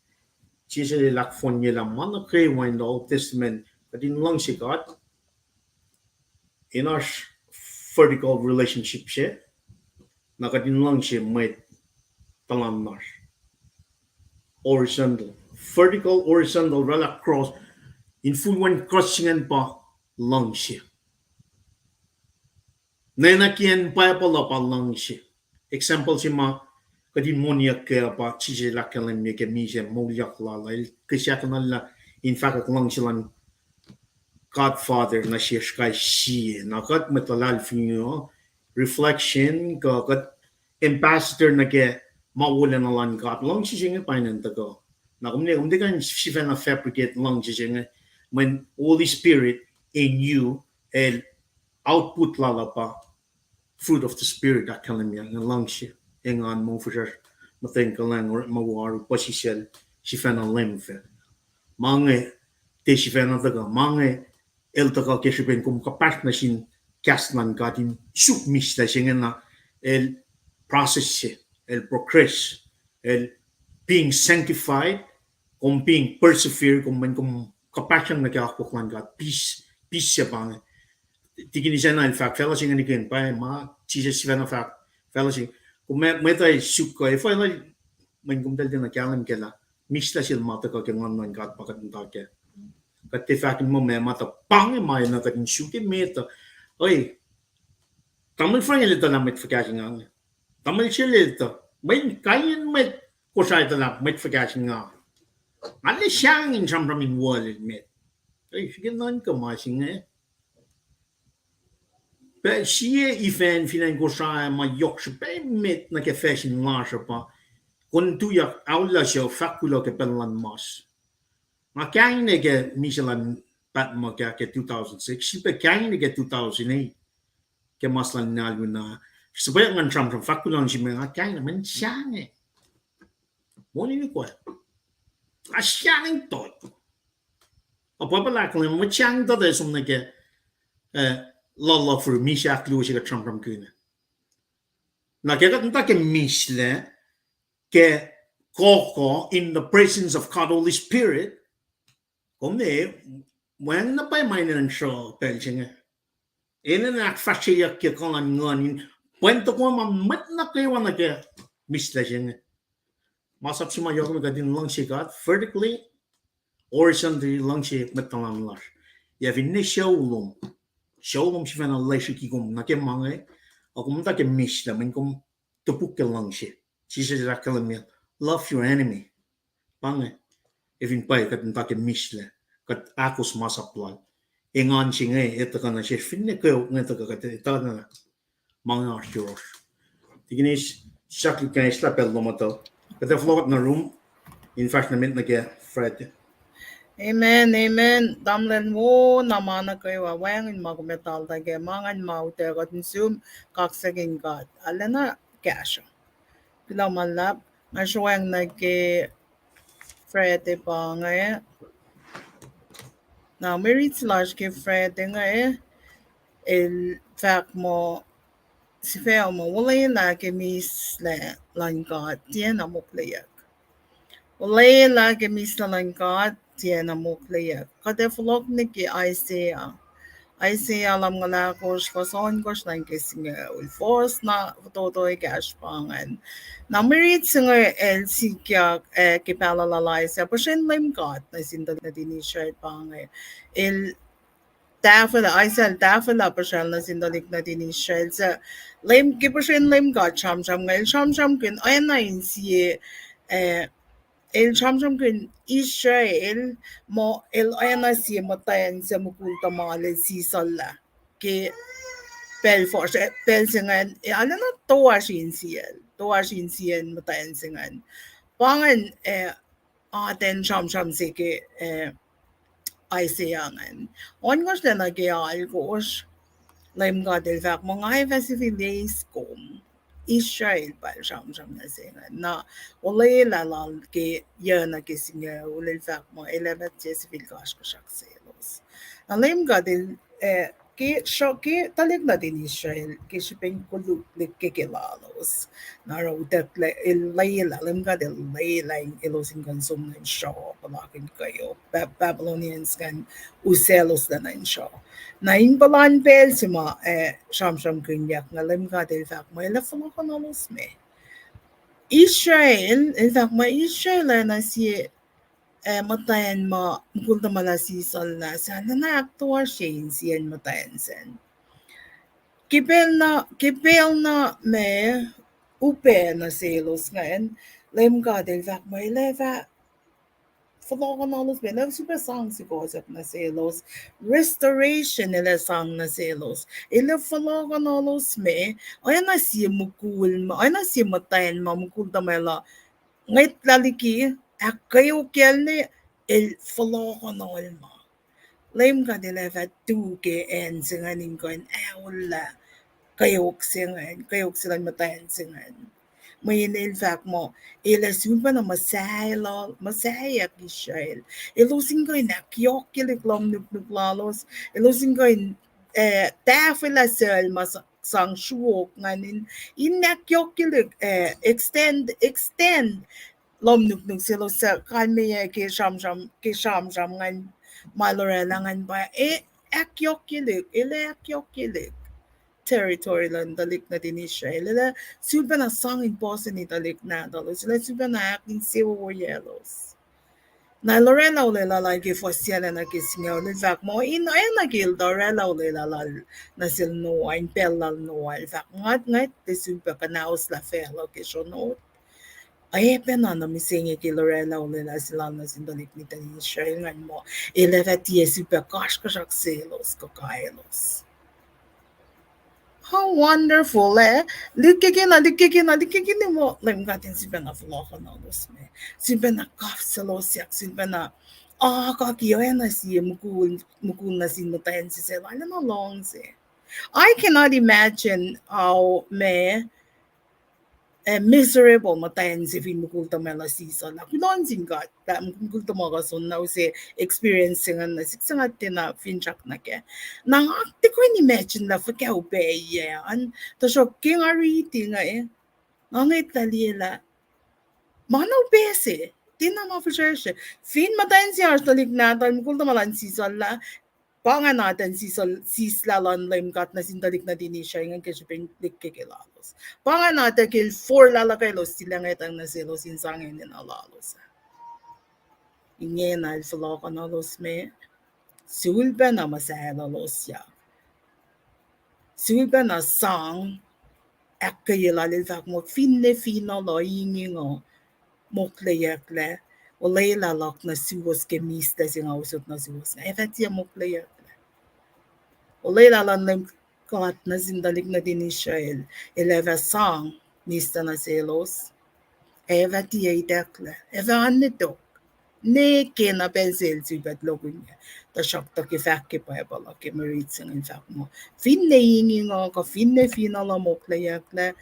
Jisus el ahkfohnye lah ma nuh kwewa in the Old Testament, kuht in luhngse God in oasr vertical relationship se, na kuht in luhngse mwet tuhlan lasr. Horizontal. Vertical, horizontal, oraclah cross. In full one cross ingacn pa luhngse. Nwe nuh ke acn Bible uh pa luhngse. Example se ma kuht in moniyuck kac pa Jisus el ahkkahlwemye ke misac moulyak lal ah, el kihsackuhnlah in fahkwack luhngse luhn God Father nuh sesr kais sie. Na kuht mwet luhlahlfongi uh, reflection, kuh kuht ambassador nuh ke ma wolacna luhn God. Luhngse se inge pa inen tuhkuh. Na kom ne, kom tiac kuh in sifacna fabricate luhngse se inge, mweyen Holy Spirit in you, el output lal uh pa fruit of the Spirit, ahkkahlwemye, luhngse, engan, moul fihsracsr, muhtweng kuhlwacng, orekma wo, oaru, puhsisacl, sifacna leum fac. Ma inge tiac sifacna tuhkuh, ma inge el tuhkuh ke srihpen kom kuhpahsr nuh sin kahs luhn God in suk mihslac se inge na el process se, el progress, el being sanctified, kom being persevere, kom mweyen kom kuhpahsryang nuh ke akwuck luhn God, peace, peace se pa inge. Tikin Isacna el fahk facluh se inge nihkihn, pa ma Jisus sifacna fahk facluh se, kom mwet uh suk kuh efuh el, mweyen kom tahl tiacna kahlwem kac lah mihslac sel ma tuhkuh ke Nguhn luhn God pa kuht muhta kac. Kuht tiac fahk in muh meac ma tuh pa inge ma enenuh kuht in suk emet uh. Oi, tamuhlwel Frank el etuh lah mwet fuhkah se nga inge. Tamuhlwel Shirley el etuh. Mweyen kain mwet Kosrae etuh lah mwet fuhkah se nga. Nga arlac sahngweng in sramsram in world emet. Oi, srihke nuhnkuh ma se inge. Pac sie event fin acn Kosrae ma yohk srihpac emet nuh ke facsin lasr uh pa, kom tuyak aolla suc fahk kuloh ke pacl luhn mas. Nga kaingna ke misac luhn Patmos ke two thousand six, srihpac kaingna ke two thousand eight, ke mas luhn Naluna. Srihpac ngan sramsram fahk kuloh nuh sum, nga kaingna mweyen sahngweng. Moli nuh kwewa, nga sahngweng tot. Apwapalak lah mwet sahngweng tot ac som nuh ke, eh, luhluh fihri misac ahkluo se kuht sramsramkihn. Na ke kuht muhta ke mihslac, ke kohkoh in the presence of God Holy Spirit, kom ne, wacngihn na pwacye ma enenuh in sruh pacl se inge. Enenuh in ahkfahsryeyuck ke kuh luhn Nguhn in pwen tohkoh ma mwet nuh kwewa nuh ke mihslac se inge. Masap se ma yohk na kuht in luhngse God vertically, horizontally luhngse mwet tuhlan lasr. Yac finne sucu lom, sucu lom sifacna lesriki kom nuh ke ma inge, a kom muhta ke mihslac, mweyen kom topuk ke luhngse. Jisus el ahkkahlwemye, love your enemy. Pa inge. ac fin pwacye kuht muhta ke mihslac, kuht ahkos masap lal. Engan se inge etuh kuh nuh sesr finne kweok inge tuhkuh kuht etuh na ma inge oasr yohrohsr. Tikinis, siyuck liki kunacslah pacl lom uh tuh kuht ac fohlohk nuh room in fahsr nuh met nuh ke Friday. Amen, amen. Tamuhlwel wo, na ma nuh kwewa wacngihn ma kom etuh lah ke ma ingacn ma utuckuh in sum, kaksakihn God. Arulacna kahsruh. Kuloh ma luhlahp, nga sruhweacng nuh ke Friday pa inge. Na mwe riti lasr ke Friday inge, el fahk muh, sifac muh, olwelah ke mihslac luhn God tiacna mokleyuck. Olwelah ke mihslac luhn God tiacna mokleyuck. Kuht ac fohlohk nuh ke Isaiah. Isaiah lumngaul ahkosr, fuhs ohnkohsr nuh ke singucul. Fuhs na fototo ekahsr pa ingacn. Na mwe riti se inge el sikyak, eh, ke pahluh lal Isaiah, puhsren Leum God nuh sin tuhlihk nuhtin Israel pa inge. El tahfwelah, Isaiah el tahfwelah puhsracl nuh sin tuhlihk nuhtin Israel. Suc Leum, ke puhsren Leum God sramsram inge, el sramsramkihn oacna in sie, eh, el sramsramkihn Israel, muh el oacna sie muhtwacn suc mukul tuhmal el sislah ke pacl fuhsr, eh, pacl se ingacn, eh, arulacna toasr insiyacl, toasr insiyacn muhtwacn se ingacn. Pa ingacn, eh, atacn sramsram se ke, eh, Isaiah ingacn. Ohnkohsr lacna ke alkosr, Leum God el fahk muh, nga ac fah sifil eis kom. Israel pa el sramsram nuh se ingacn. Na olwelah lal ke yuc nuh ke singucul el fahk muh el ac fah tiac sifil kasrkuhsrak selos. Na Leum God el, eh, ke sruh, ke tuhlihk nuhtin Israel ke srihpen koluk lihkkeke lalos, na oruh utucklac, el lwelah, Leum God el lwelah elos in kuh in som nuh in sruh, puhlakihn kweok, Ba-, Babylonians ingacn useloslac nuh in sruh. Na in puhlan pacl se ma, eh, sramsramkihnyuck inge, Leum God el fahk muh el ac fohlohkohnolos me. Israel, el fahk muh Israel oacna sie, eh, muhtwacn ma mukul tuhmwacl uh sislah, suc arulacna ahktoasrye insiyacn muhtwacn sacn. Ke pacl na, ke pacl na ma upac nuh selos ingacn, Leum God el fahk muh el ac fah fohlohkohnolos me, el ac sifilpac sang sukohsohk nuh selos. Restoration el ac sang nuh selos. El ac fohlohkohnolos me, oacna sie mukul, oacna sie muhtwacn ma mukul tuhmwacl uh ngwetlah liki, ahkkweokyacl ne, el fohlohkohnol ma. Leum God el ac fah tu ke acn se ingacn in kuh in aollah kweok se ingacn, kweok se luhn muhtwacn se ingacn. Mweyen el fahk muh el ac sulpacna muhsahllah, muhsaheack Israel. Elos in kuh in ahkyohkyelihk lohm nuknuk lalos. Elos in kuh in, eh, tahfwelah sucl ma sa-, sang sruok ingacn in, in ahkyohkyelihk, eh, extend, extend lohm nuknuk selos suc kalmeyac ke sramsram, ke sramsram ingacn ma el oraclah ingacn pa, eh, ahkyohkyelihk, el ac ahkyohkyelihk territory luhn tuhlihk nuhtin Israel. El ac sulpacna sang in puhseni tuhlihk nahtuhlos. El ac sulpacna ahkinsewowoyaclos. Na el oraclah olwelah lal ke fuhs sie lacna ke singucul, el fahk muh in oacna ke el tuh oraclah olwelah lal nuh sel Noah, in pacl lal Noah, el fahk, ngat, ngat, tiac sulpac kuhnahoslah facluh ke sronot. Oacpacna nuh mihsenge ke el oraclah olwelah se lal nuh sin tuhlihk nuhtin Israel ingacn muh el ac fah tiac sulpac kasrkuhsrak selos kuh kaelos. How wonderful, eh? Lihkkeke na, lihkkeke na, lihkkeke na muh Leum God el sifilpacna fohlohkohnolos me. Sifilpacna kafselosyuck, sifilpacna akaki oacna sie mukul, mukul nuh sin muhtwacn se suc arulacna luhngse. I cannot imagine how ma eh, miserable muhtwacn se fin mukul tuhmwacl uh sislah. Kuloh nuh sin God lah mukul tuhmwacl uh soenna use experience se ingacn, na sik se nga tiacna finsrak nuh kac. Na nga tiac kuh in imagine lah fuhkah upac yac an, tuhsruhk ke nga riti inge, nga ngwetlah liye lah ma na upac se, tiacna ma fihsracsr. Fin muhtwacn se oasr tuhlihk nahtuhl, mukul tuhmwacl an sislah, pa ingacn atacn sislah luhn Leum God nuh sin tuhlihk nuhtin Israel ingacn ke srihpen lihkkeke lalos. Pa ingacn atacn ke el forlah luhkwelos, silangwetang nuh selos in sang enenuh lalos. Ingena el fohlohkohnolos me, sulpacna muhsahlolosyak. Sulpacna sang ahkkweye lal, el fahk muh finne finohl uh inging uh mokleyucklac. olwelah luhk nuh suwos ke mista se nga usot nuh suwos inge, ac fah tiac mokleyucklac. Olwelah luhn Leum God nuh sin tuhlihk nuhtin Israel, El ac fah sang mista nuh selos, ac fah tiac itucklac, ac fah oan ne tok. Ne ke na pacl se el sifilpac tulokihnyac, tuhsruhktuh ke fahk ke Bible uh, ke mwe rit se inge fahk muh, finne ingingo kuh finne finohl uh mokleyucklac,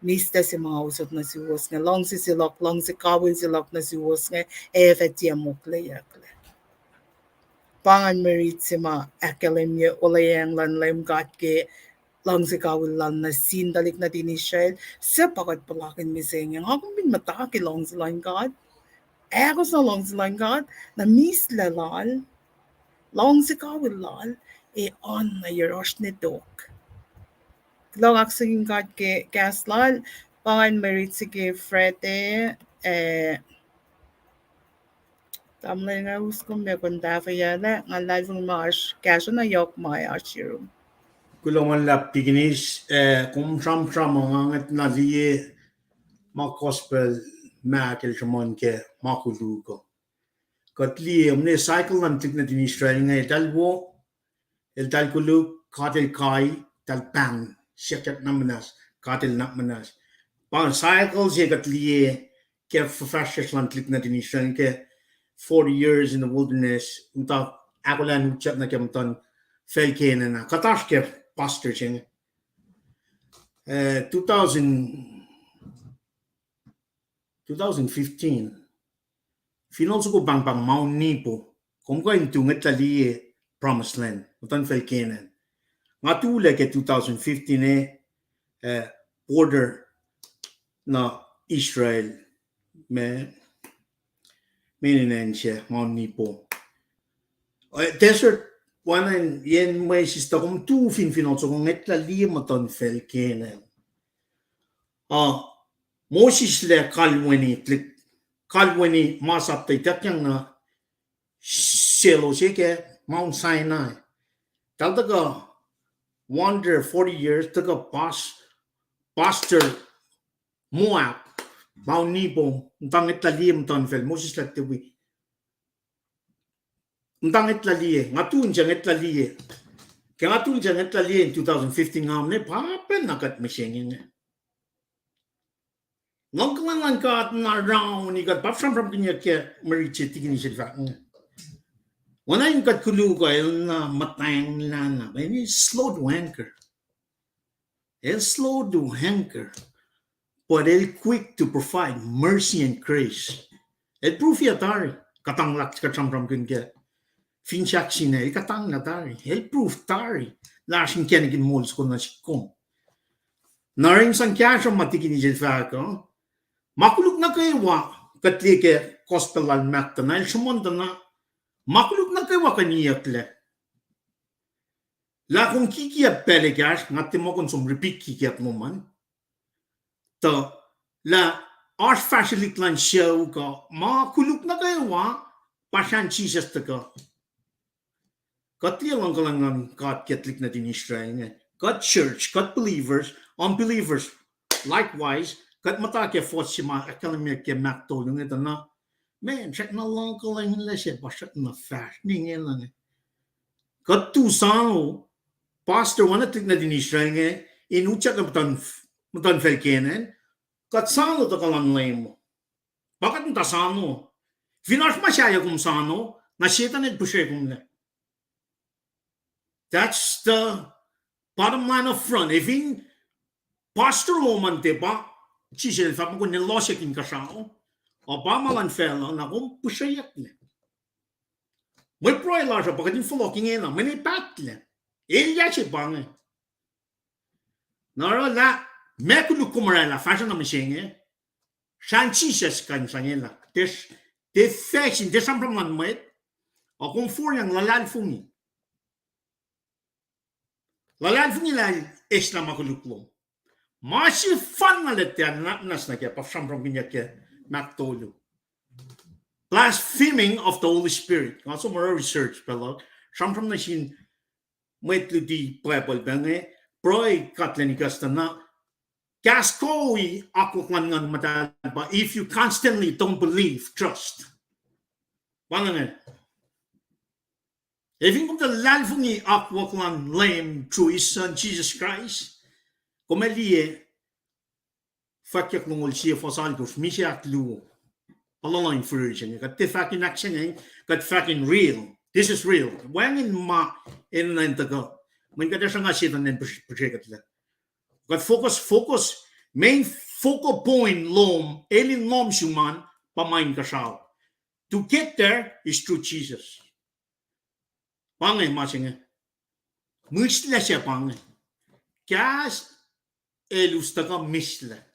mista se ma nga usot nuh suwos inge, luhngse se luhk, luhngse kawihl se luhk nuh suwos inge, ac fah tiac mokleyucklac. Pa ingacn mwe rit se ma ahkkahlwemye olweacng luhn Leum God ke luhngse kawihl lal nuh sin tuhlihk nuhtin Israel, suc pa kuht puhlakihn mihsenge. Nga kom fin muhta ke luhngse luhn God, ahkos na luhngse luhn God, na mihslac lal, luhngse kawihl lal, ac oan na yohrohsr ne tok. Kuloh kaksakihn God ke kahs lal, pa ingacn mwe rit se ke Friday, eh, tamuhlwel nga us kom ma kom tahfweyuclac, nga luhlahlfongi ma oasr kahsruh na yohk ma oasr yurum. Kuloh ma luhlahp tikinis, eh, kom sramsram uh nga ngwet na liye ma gospel ma el sruhmuhn ke ma koluk uh. Kuht liye, mwe cycle luhn tuhlihk nuhtin Israel inge, eltahl wo, eltahl koluk, God el kai, eltahl pahng, siyuck na muhnahs, God el na muhnahs. Pa cycle se kuht liye ke fuhfahsryucsr luhn tuhlihk nuhtin Israel ke forty years in the wilderness, muhta ahkolah in utyak nuh ke muhtuhnfacl Canaan ah. Kuht oasr ke pastor se inge. Eh, two thousand, two thousand fifteen, finohl soko pahngpahng Mount Nebo, kom kuh in tu ngwetlah liye Promised Land, muhtuhnfacl Canaan. Nga tulac ke two thousand fifteen e, eh, border na Israel, me, me inen se Mount Nebo. Eh, desert, oacna yen mwesis tuh kom tu fin finohl soko ngwetlah liye muhtuhnfacl Canaan. Ah, Moses lac kalweni, kalweni masap tuh ituckyang na selos e ke Mount Sinai. Eltahl tuhkuh wander forty years, tuhkuh pas-, pastor Moab, Mount Nebo, muhta ngwetlah liye muhtuhnfacl, Moses lac tuh wi muhta ngwetlah liye, nga tu in se ngwetlah liye. Ke nga tu in se ngwetlah liye in two thousand fifteen nga ne pa pacna kuht mihsenge inge. Luhngkuhlwacng luhn God na rauni kuht, pa sramsramkihnyuck ke mwe rit se tikinis el fahk inge. Oacna in kuht koluk uh, el na muhtwacnglah na, el slow to anger. El slow to anger, but el quick to provide mercy and grace. El prove tari, kuhtanglah kuht sramsramkihn ke finsrak se inge, el kuhtanglah tari, el prove tari, lasr inkacnek in moul soko nuh sihk kom. Na oruh in sang kahsruh ma tikinis el fahk uh, ma koluk nuh kwewa, kuht liye ke gospel lal Mark tuh na, el sruhmuhn tuh na, ma koluk nuh kwewa kuh in iyucklac. Lah kom kikiap pacl ekahsr, nga tiac muh kom som repeat kikiap lom an. Tuh lah oasr fahsrwelihk luhn sucu kuh ma koluk nuh kwewa, pa srahn Jisus tuhkuh. Kuht liye luhngkuhlwacng luhn God ke tuhlihk nuhtin Israel inge. Kuht church, kuht believers, unbelievers, likewise, kuht muhta ke fuhs se ma ahkkahlwemyeyuck ke Mark tolu inge tuh na, man, srackna luhngkuhlwacng lah se pa srackna fahsr ne ingena inge. Kuht tu sano, pastor oacna tuhlihk nuhtin Israel inge, in utyak muhtuhn, muhtuhnfacl Canaan, kuht sano tuhkuh luhn Leum. Pa kuht muhta sano. Fin oasr ma sahyac kom sano, na Setuhn el pihsre kom lac. That's the bottom line up front. Efin pastor lom an tiac pa, Jisus el fahk muh kom ne lohsek inkuhsrao, uh, pa ma luhn facluh, na kom pihsreyucklac. Mwe pruhe lasr uh pa kuht in fohlohk ingena, mwe ne pahtlac. Elyah se pa inge. Na oruh lah, ma koluk kom orwaclah fahsruh na mihsenge, srahn Jisus kuh in sang elah. Tiac, tiac facsin, tiac sramsram luhn mwet, a kom forlah in luhlahlfongi. Luhlahlfongi lah el eslah ma koluk lom. Ma sefanna lah tiac nuhnak muhnahs nuh ke, pa sramsramkihnyuck ke Mark tolu. Blaspheming of the Holy Spirit. Nga som oruh research pacl uh, sramsram nuh sin mwet luti Bible pa inge, pruhe God lacn ikacsna, kahs kowos akwuck luhn Nguhn Muhtahl pa, if you constantly don't believe, trust. Pa inge. Ac fin kom tuh luhlahlfongi akwuck luhn Leum through His Son Jesus Christ, kom ac liye Fwackyuck longoul sie fuhs alkosr, misac ahkluo. Aluhluh in fihrihr se inge. Kuht tiac fahk in ahksengeng, kuht fahk in real. This is real. Wacngihn ma enenuh in tuhkuh. Mweyen kuht ac sruhnga Setuhn in pihsrekuhtlac. Kuht focus, focus. Main focal point lom, el in lohm sum an, pa ma inkuhsrao. To get there is through Jesus. Pa inge ma se inge. Mihslac se pa inge. Kahs el us tuhkuh mihslac.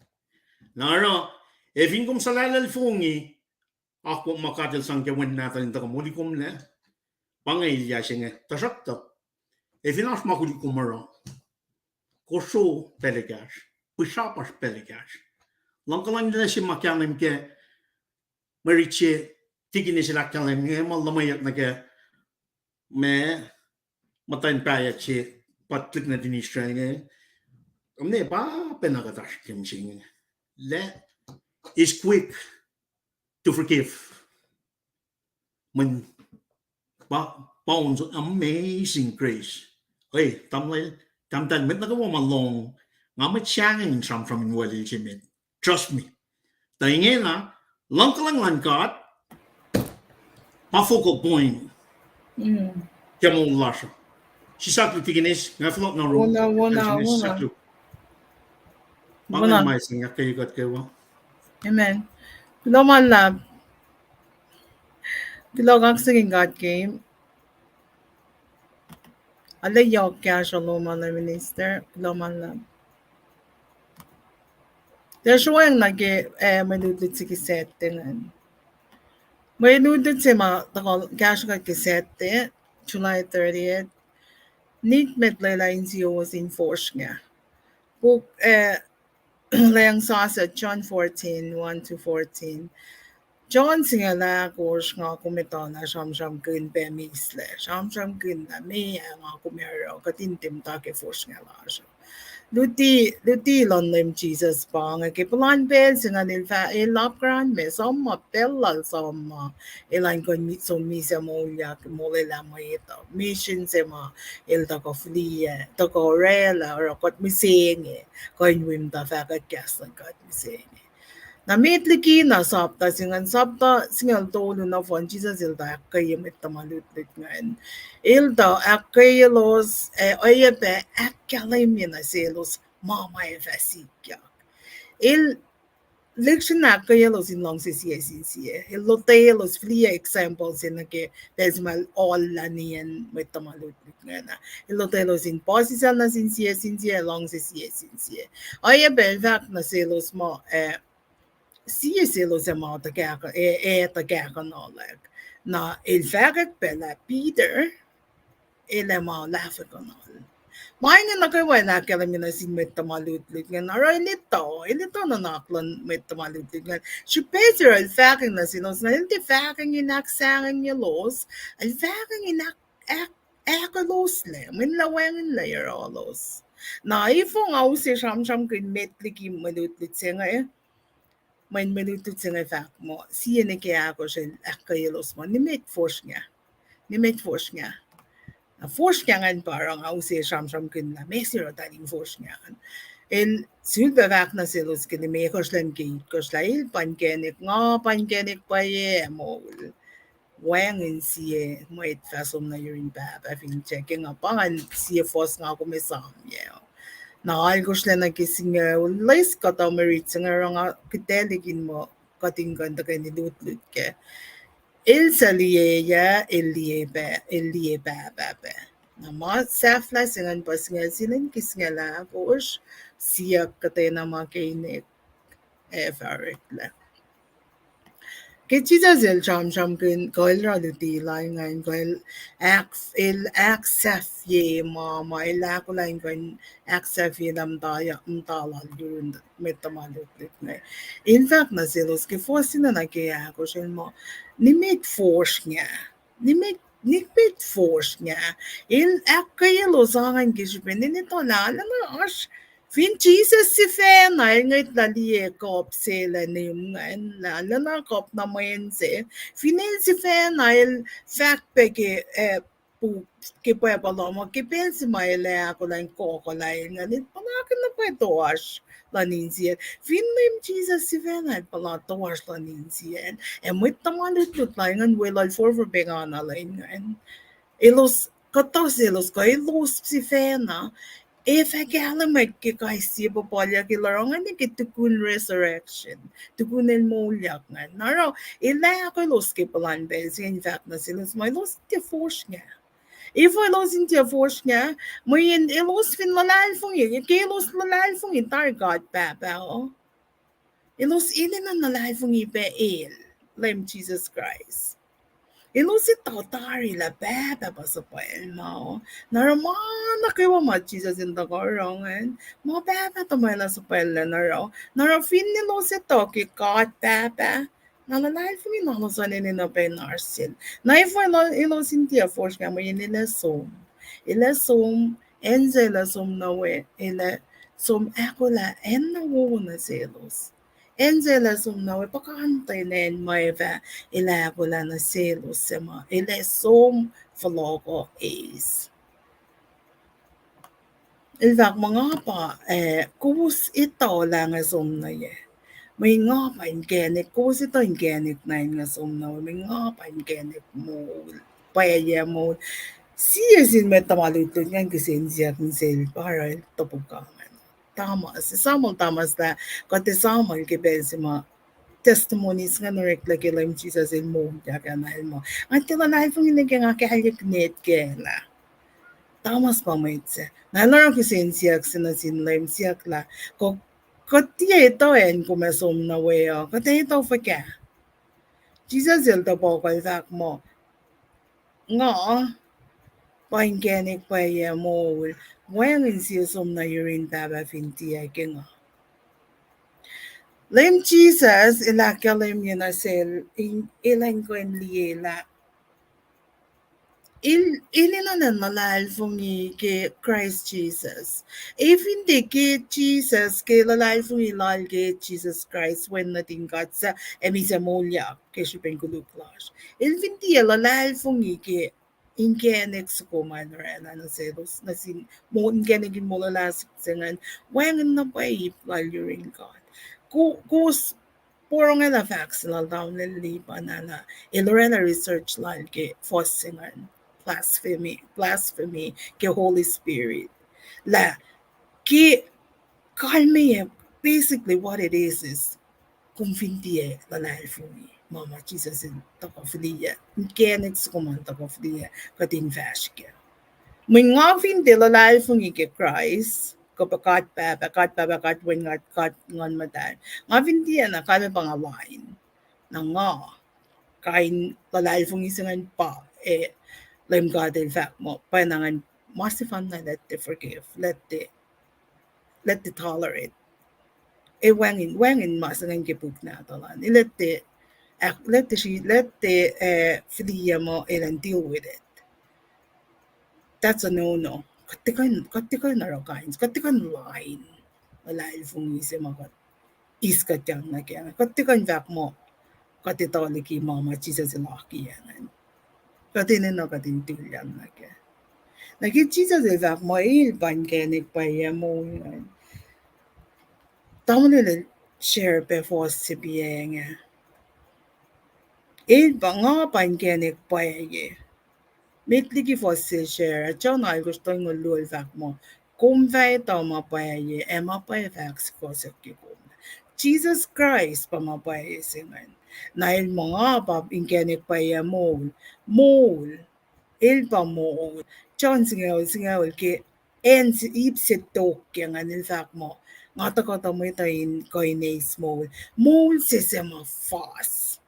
Na oruh, ac fin kom suhlahlahlfongi akwuck ma God El sang ke Wen Nahtuhl in tuhkuh moli komlac, pa inge elyah se inge. Tuhsruhktuh, ac fin oasr ma koluk kom oruh, kosro pacl ekahsr, pihsrapasr pacl ekahsr. Luhngkuhlwacng se ma kahlwem ke mwe rit se, tikine se lah kahlwem inge ma luhmweyuck nuh ke ma, muhtwacn pahyuck se, pa tuhlihk nuhtin Israel inge. Kom ne pa pacna kuht oasr ke mihsenge. Lah is quick to forgive. Mweyen pa, pa on amazing grace. Oi, tamuhlwel, tahmtahel, mwet nuh kwewa ma lohng, nga mwet sahngweng in sramsram in welel se met. Trust me. Tuh ingena, luhngkuhlwacng luhn God, pa focal point ke moul lasr uh. Sisaklu tikines, nga fohlohk na rom, sisaklu. Pa inge ma se inge, ahkkweye kuht kwewa. Amen. Kuloh ma luhlahp. Kuloh kaksakihn God ke Arlac yohk kahsruh lom an, Minister, kuloh ma luhlahp. Tiac sruhweacng nuh ke, eh, mwe lutlut se ke Saturday ingacn. Mwe lutlut se ma tuhkuh kahsruh kuht ke Saturday, July thirtieth. Nik met lwelah insiyowos in fosrngah. Puk, eh, Lweacng Sasuc, John fourteen, one to fourteen. John singucul ahkosr, nga kom etuh lah sramsramkihn pac mislac. Sramsramkihn lah meac nga kom oruh, kuht in tiac muhta ke fosrngah lasr uh. Luti, luti luhn Leum Jisus pa inge ke puhlan pacl se ingacn el fah, el apkuhran ma som ma pacl lal som ma elan kuh in som misac moulyak molwelah mwet uh. Misin se ma el tuhkuh fihliyac, tuhkuh orwaclah oruh kuht mihsenge kuh in wi muhta fahkwack kahs luhn God mihsenge. Na met liki na sapta se ingacn, sapta singucul tolu nohfohn, Jisus el tuh ahkkweye mwet tuhma lutlut ingacn. El tuh ahkkweyelos, eh, oacyacpac ahkkahlwemye nuh selos ma ma ac fah sikyak. El lihksreni ahkkweyelos in luhngse sie sin sie. El lotwelos, fihliyac example se nuh ke pacl se ma el oallah nien mwet tuhma lutlut ingacn ah. El lotwelos in puhsisacl nuh sin sie sin sie, luhngse sie sin sie. Oacyacpac el fahk nuh selos muh, eh, sie selos ac ma, eh, eh, tuhkahkuhnuhlak. Na el fahkwack pac lah Peter el ac ma lahfwekuhnuhl. Ma inge nuh kwewa el ahkkahlwemye nuh sin mwet tuhma lutlut ingacn, oruh el etuh, el etuh nuhnak luhn mwet tuhma lutlut ingacn. Srihpac se oruh el fahkwack nuh selos ingacn, el tiac fahkwack in ahksahngwengyelos, el fahkwack in ahk-, ahk-, ahkoloslac, mweyen el wacngihnlac yohrohlos. Na efuh nga use sramsramkihn met liki mwe lutlut se inge, mweyen mwe lutlut se inge fahk muh sie nuh ke ahkosr el ahkkweyelos muh nimet fosrngah. Nimet fosrngah. Na fosrngah ingacn pa oruh nga use sramsramkihn lah meac se oruh tuhlihk fosrngah an. El sulpac fahk nuh selos ke limekohsr lun ke itkohsr lah el pa inkacnek, nga pa inkacnek pwacye ac moul. Wacngihn sie mwet fah som nuh yurin Pahpah fin tiac ke nga. Pa ingacn sie fuhs nga kom esamyac. Na alkosr lac nuh ke singucul, loes kuhtuh mwe rit se inge oruh nga kihtaclihk in muh kuht in kuh in tuhkweni lutlut kac. El suc liye, el liye pa, el liye Pahpah pac. Na ma sahflah se ingacn pa singucul se lun ke singucul ahkosr, siyuck kuhtwena ma ke inek ac fah oreklac. Ke Jisus el sramsramkihn, kuh el oruh luti lal ingacn, kuh el ahk-, el ahksahfye ma, ma el ahkolah in kuh in ahksahfyelah muhta, muhta lal yurin mwet tuhma lutlut inge. El fahk nuh selos ke fuhs singucul nuh ke ahkosr el muh, nimet fosrngah. Nimet, nimet fosrngah. El ahkkweyelos ingacn ke srihpen el etuh lah arulacna oasr Fin Jisus sifacna el ngwetlah liye kuhp se lah nihm ingacn, lah lana kuhp na mwe inse. Fin el sifacna el fahk pac ke, eh, puk, ke pwacpa lal muh ke pacl se ma el ac ahkolah in kohkohlah el ingacn, el puhlakihn na pwacye toasr luhn insiyacl. Fin Leum Jisus sifacna el puhla toasr luhn insiyacl, ac mwet tuhma lutlut lal ingacn weluhl forfor pengana lal ingacn, elos, kuhtuh selos kuh elos sifacna ac fah kahlwemwack ke kais sie puhpuhlyuck el oruh ingacn ke tukun resurrection, tukun el moulyak ingacn. Na oruh el ahkolah elos ke puhlan pacl se in fahk nuh selos muh elos tiac fosrngah. Efuh elos in tiac fosrngah? Mweyen elos fin luhlahlfongi, ke elos luhlahlfongi tari God Pahpah uh, elos enenuh in luhlahlfongi pac el, Leum Jisus Kraist. Elos etuh tari lah Pahpah pa suhpwacl ma. Na oruh ma nuh kwewa ma Jisus el tuhkuh oruh ingacn, ma Pahpah tuhmwacl suhpwacl lah na oruh. Na oruh fin elos etuh ke God Pahpah, na luhlahlfongi lalos an enenuh pac in oasr sel. Na efuh elos in tiac fosrngah? Mweyen el ac som. El ac som, acn se el ac som nuh we, el ac som ahkolah acn na wowo nuh selos. Acn se el ac som nuh we puhkantwen acn ma ac fah el ahkolah nuh selos suc ma el ac som fohlohkoh eis. El fahk muh nga pa, eh, kowos etuh lah nga som nuh ye. Mweyen nga pa inkacnek, kowos etuh inkacnek na in nga som nuh we, mweyen nga pa inkacnek moul, pwacye moul. Sie sin mwet tuhma lutlut ingacn kihsen siyuck nuh sel pa oruh el topuk ingacn. Thomas, esamuhl Thomas lah, kuht esamuhl ke pacl se ma testimonies ingacn oreklac ke Leum Jisus el moulyak ah na el muh, nga tiac luhlahlfongi nuh ke nga kahlye kinet kac lah. Thomas pa mwet se. Na el oruh kihsen siyuck se nuh sin Leum, siyuck lah, kuh, kuht tiac etuh acn kom ac som nuh we uh, kuht ac etuh fuhkah? Jisus el topuk el fahk muh, nga pa inkacnek, pwacye, moul, wacngihn sie som nuh yurin Pahpah fin tiac ke nga. Leum Jisus el ahkkahlwemye nuh sel in elan kuh in liye lah el, el enenuh in luhlahlfongi ke Kraist Jisus. Ac fin tiac ke Jisus, ke luhlahlfongi lal ke Jisus Kraist, Wen nuhtin God suc ac misac moulyak ke srihpen koluk lasr, el fin tiac luhlahlfongi ke inkacnek soko ma el oraclah nuh selos, nuh sin, inkacnek in molwelah se ingacn, wacngihn na pwacye ip lal yurin God. Kowos porongo lah fahk se lal tamuhlwel Lipan ah, el oraclah research lal ke fuhs se ingacn, blasphemy, blasphemy ke Holy Spirit. Lah ke kalmeyac, basically what it is is, kom fin tiac luhlahlfongi ma ma Jisus el tuhkuh fihliyac, inkacnek soko ma el tuhkuh fihliyac, kuht in fahsr kac. Mweyen nga fin tiac luhlahlfongi ke Kraist, kuh pa God Pahpah, God Pahpah, God Wen, God, God Nguhn Muhtahl, nga fin tiacna, kalmac pa nga lain. Na nga, kain luhlahlfongi se ingacn pa, eh, Leum God el fahk muh pwacnwacng ma sefanna let tiac forgive, let tiac, let tiac tolerate. Ac wacngihn, wacngihn ma se ingacn ke puk nahtuhl an, let tiac, let tiac, let tiac, eh, fihliyac muh elan deal with it. That's a no-no. Kuht tiac kuh in oruh kain, kuht tiac kuh in lain luhlahlfongi se ma kuht eis kuhtyang nuh kac. Kuht tiac kuh in fahk muh kuht etuh liki ma ma Jisus el akiyac ingacn. Kuht enenuh kuht in tulyang nuh kac. Na ke Jisus el fahk muh el pa inkacnek, pwacye, moul ingacn, tamuhlwel el share pac fuhs se piac inge. El pa, nga pa inkacnek pwacye. Met liki fuhs se share, John alkosr tolngoul luo el fahk muh, kom fah etuh ma pwacye, ac ma pwacye fah ahksukohsohkye kom. Jisus Kraist pa ma pwacye se ingacn. Na el muh nga pa inkacnek pwacye, moul. Moul. El pa moul. John singucul, singucul ke acn ip se tok ke ingacn el fahk muh, nga tuhkuh tuh mwet uh in kuh in eis moul. Moul se suc ma fas.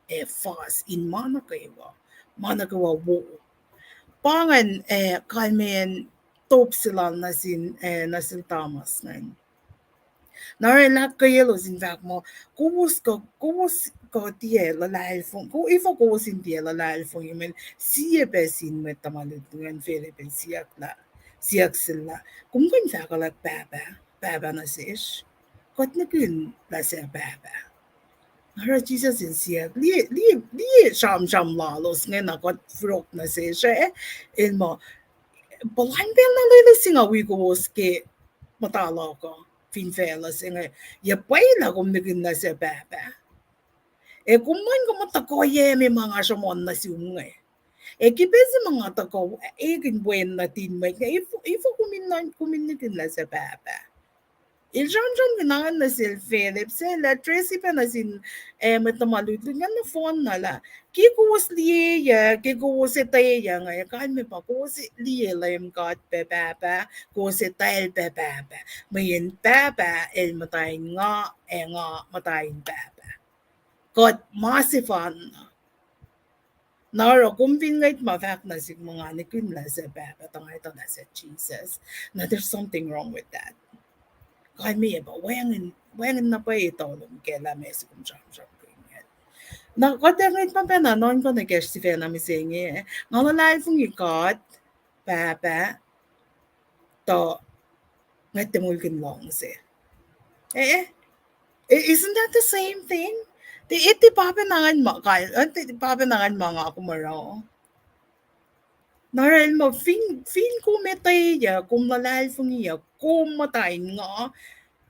Ac fas in ma nuh kwewa. Ma nuh kwewa wo. Pa ingacn, eh, kalmacn top se lal nuh sin, eh, nuh sel Thomas ingacn. Na oruh el ahkkweye elos in fahk muh, kowos kuh, kowos kuh tiac luhlahlfongi, efuh kowos in tiac luhlahlfongi? Mweyen sie pac sin mwet tuhma lutlut ingacn felac pac siyuck lah, siyuck sel lah, kom kuh in fahkwack lah Pahpah? Pahpah nuh sesr. Kuht nihkihn lah suc Pahpah. Oruh Jisus el siyuck, liye, liye, liye sramsram lalos inge na kuht forok nuh sesr, eh? El muh, puhlan pacl na lwelah se nga wi kowos ke muhta luhk uh, fin facluh se inge, yac pwacye lah kom nihkihn lah suc Pahpah? Ac kom nuhnkuh muh tuhkuh yac me ma nga sruhmuhn nuh sum inge? Ac ke pacl se ma nga tuhkuh ekihn wen nuhtin mwet inge, efuh, efuh kom in nuhn-, kom in nihkihn lah suc Pahpah? El sramsramkihn angan nuh sel Philip, sel address pac nuh sin, eh, mwet tuhma lutlut ingacn nohfohn na lah, ke kowos liyeyuc, ke kowos etweyuc inge, kalmac pa kowos liye Leum God pac Pahpah, kowos etwacl pac Pahpah. Mweyen Pahpah el muhta in nga, ac nga muhta in Pahpah. Kuht ma sefanna. Na oruh kom fin ngwet ma fahk nuh sihk muh nga nihkihn lah suc Pahpah, tuh nga etuh lah suc Jisus, na there's something wrong with that. Kalmac pa wacngihn, wacngihn na pwacye etuh lom ke lah ma se kom sramsramkihn ingacn. Na kuht ac ngwet ma pacna nuhnkuh nuh kacsr sifacna mihsenge, nga luhlahlfongi God Pahpah, tuh nga tiac muhlkuhnlah luhngse. Eh, eh, isn't that the same thing? Tiac, tiac pa pacna ngan ma, kal, eh, tiac pa pacna ngan ma nga kom oruh. Na oruh el muh fin, fin kom etweyuc, kom luhlahlfongiyuc, kom muhta in nga,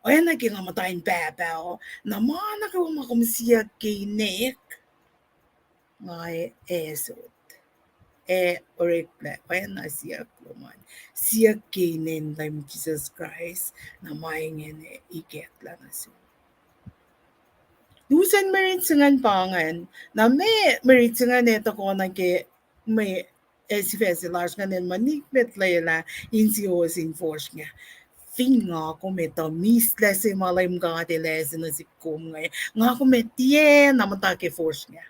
oacna ke nga muhta in Pahpah uh, na ma nuh kwewa ma kom siyuck ke inek, nga ac sot. Ac oreklac, oacna siyuck lom an, siyuck ke inen Leum Jisus Kraist, na ma ingacn ikacklah nuh sum. Lusen mirit se ingacn pa ingacn, na meac mirit se ingacn ac tuhkuh nuh ke mwe, eh, sifac se lasr ingacn, el muh nikmet lwelah insiyowos in fosrngah. Fin nga kom etuh mihslac se ma Leum God El ase nuh sihk kom inge, nga kom ac tiacna muhta ke fosrngah.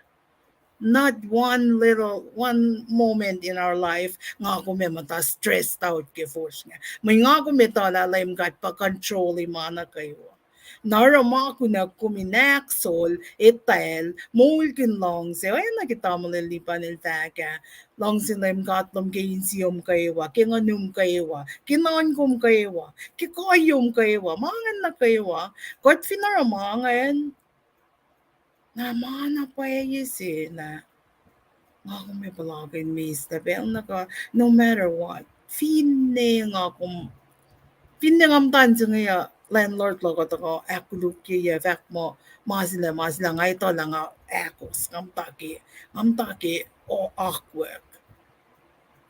Not one little, one moment in our life nga kom ac muhta stressed out ke fosrngah. Mweyen nga kom etuh lah Leum God pa control-i ma nuh kwewa. Na oruh ma kunuh kom in ahkosr, etwacl, moulkihn luhngse, oacna ke tamuhlwel Lipan el fahk ah, luhngse Leum God lom ke insiyom kwewa, ke nguhnum kwewa, ke nuhnkom kwewa, ke kuhiyom kwewa, ma ingacn nuh kwewa. Kuht fin oruh ma ingacn, na ma na pwacye se na nga kom ac puhlakihn mihslac pacl nuh kwewa, no matter what. Finne nga kom, finne nga muhta in se inge uh, landlord luhk uh tuhkuh ahkkolukye ac fahk muh ma se lah, ma se lah, nga etuh lah nga ahkos, nga muhta ke, nga muhta ke, o, akwuck.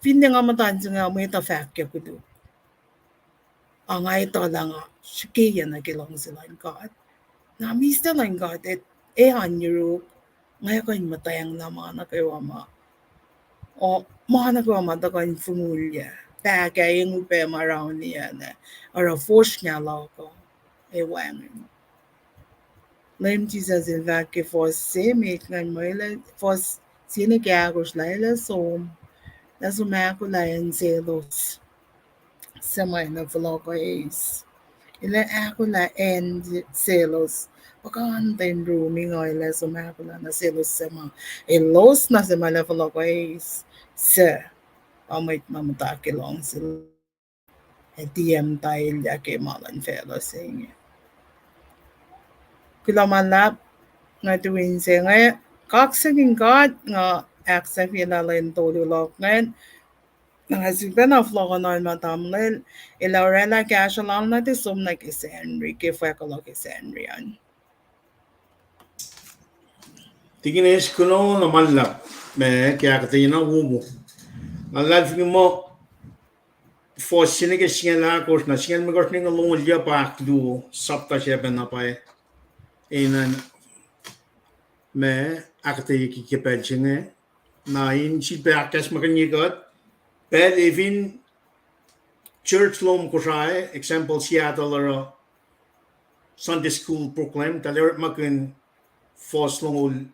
Finne nga muhta in se inge uh, mwet uh fahk ke koluk. Ac nga etuh lah nga srihkeyac nuh ke luhngse luhn God. Na mihslac luhn God, ac, ac oan yuruk, nga kuh in muhtwacnglah ma nuh kwewa ma, o, ma nuh kwewa ma tuhkuh in fongulyac. Pahkah, engu pac ma rauniyacna, oruh fosrngah luhk uh ac wacngihn. Leum Jisus el fahk ke fuhs se met ngan mwelah, fuhs se nuh ke ahkosr lah, elah som, elah som ahkolah acn selos suc ma enenuh fohlohkoh eis. Elah ahkolah acn selos, puhkantwen rumi nga elah som ahkolah nuh selos suc ma, elos na suc ma enenuh fohlohkoh eis, suc pa mwet ma muhta ke luhngse ac tiac muhta elyah ke ma luhn facluh se inge. Kuloh ma luhlahp, nga tuin se inge, kaksakihn God, nga ahksahfyelah lwen tolu luhk ingacn. Na nga sifacna fohlohkohnuhl ma tamuhlwel, elah orwaclah kahsruh lal nuh te som nuh ke Sacnri, ke fahkwack luhk ke Sacnri an. Tikinis, kuloh na ma luhlahp, ma ke ahkuhtweyac na wowo. Nga luhlahlfongi muh fuhs se nuh ke singucul ahkosr, na singucul limekohsr nuh ke longoul yuc pa ahkluo, sapta se pacna pwacye. Enenuh ma ahkuhtweyucki ke pacl se inge. Na in sifilpac ahkacsmakihnye kuht, pacl e fin church lom Kosrae, example Seattle, oruh Sunday school program, tahl orekmakihn fuhs longoul,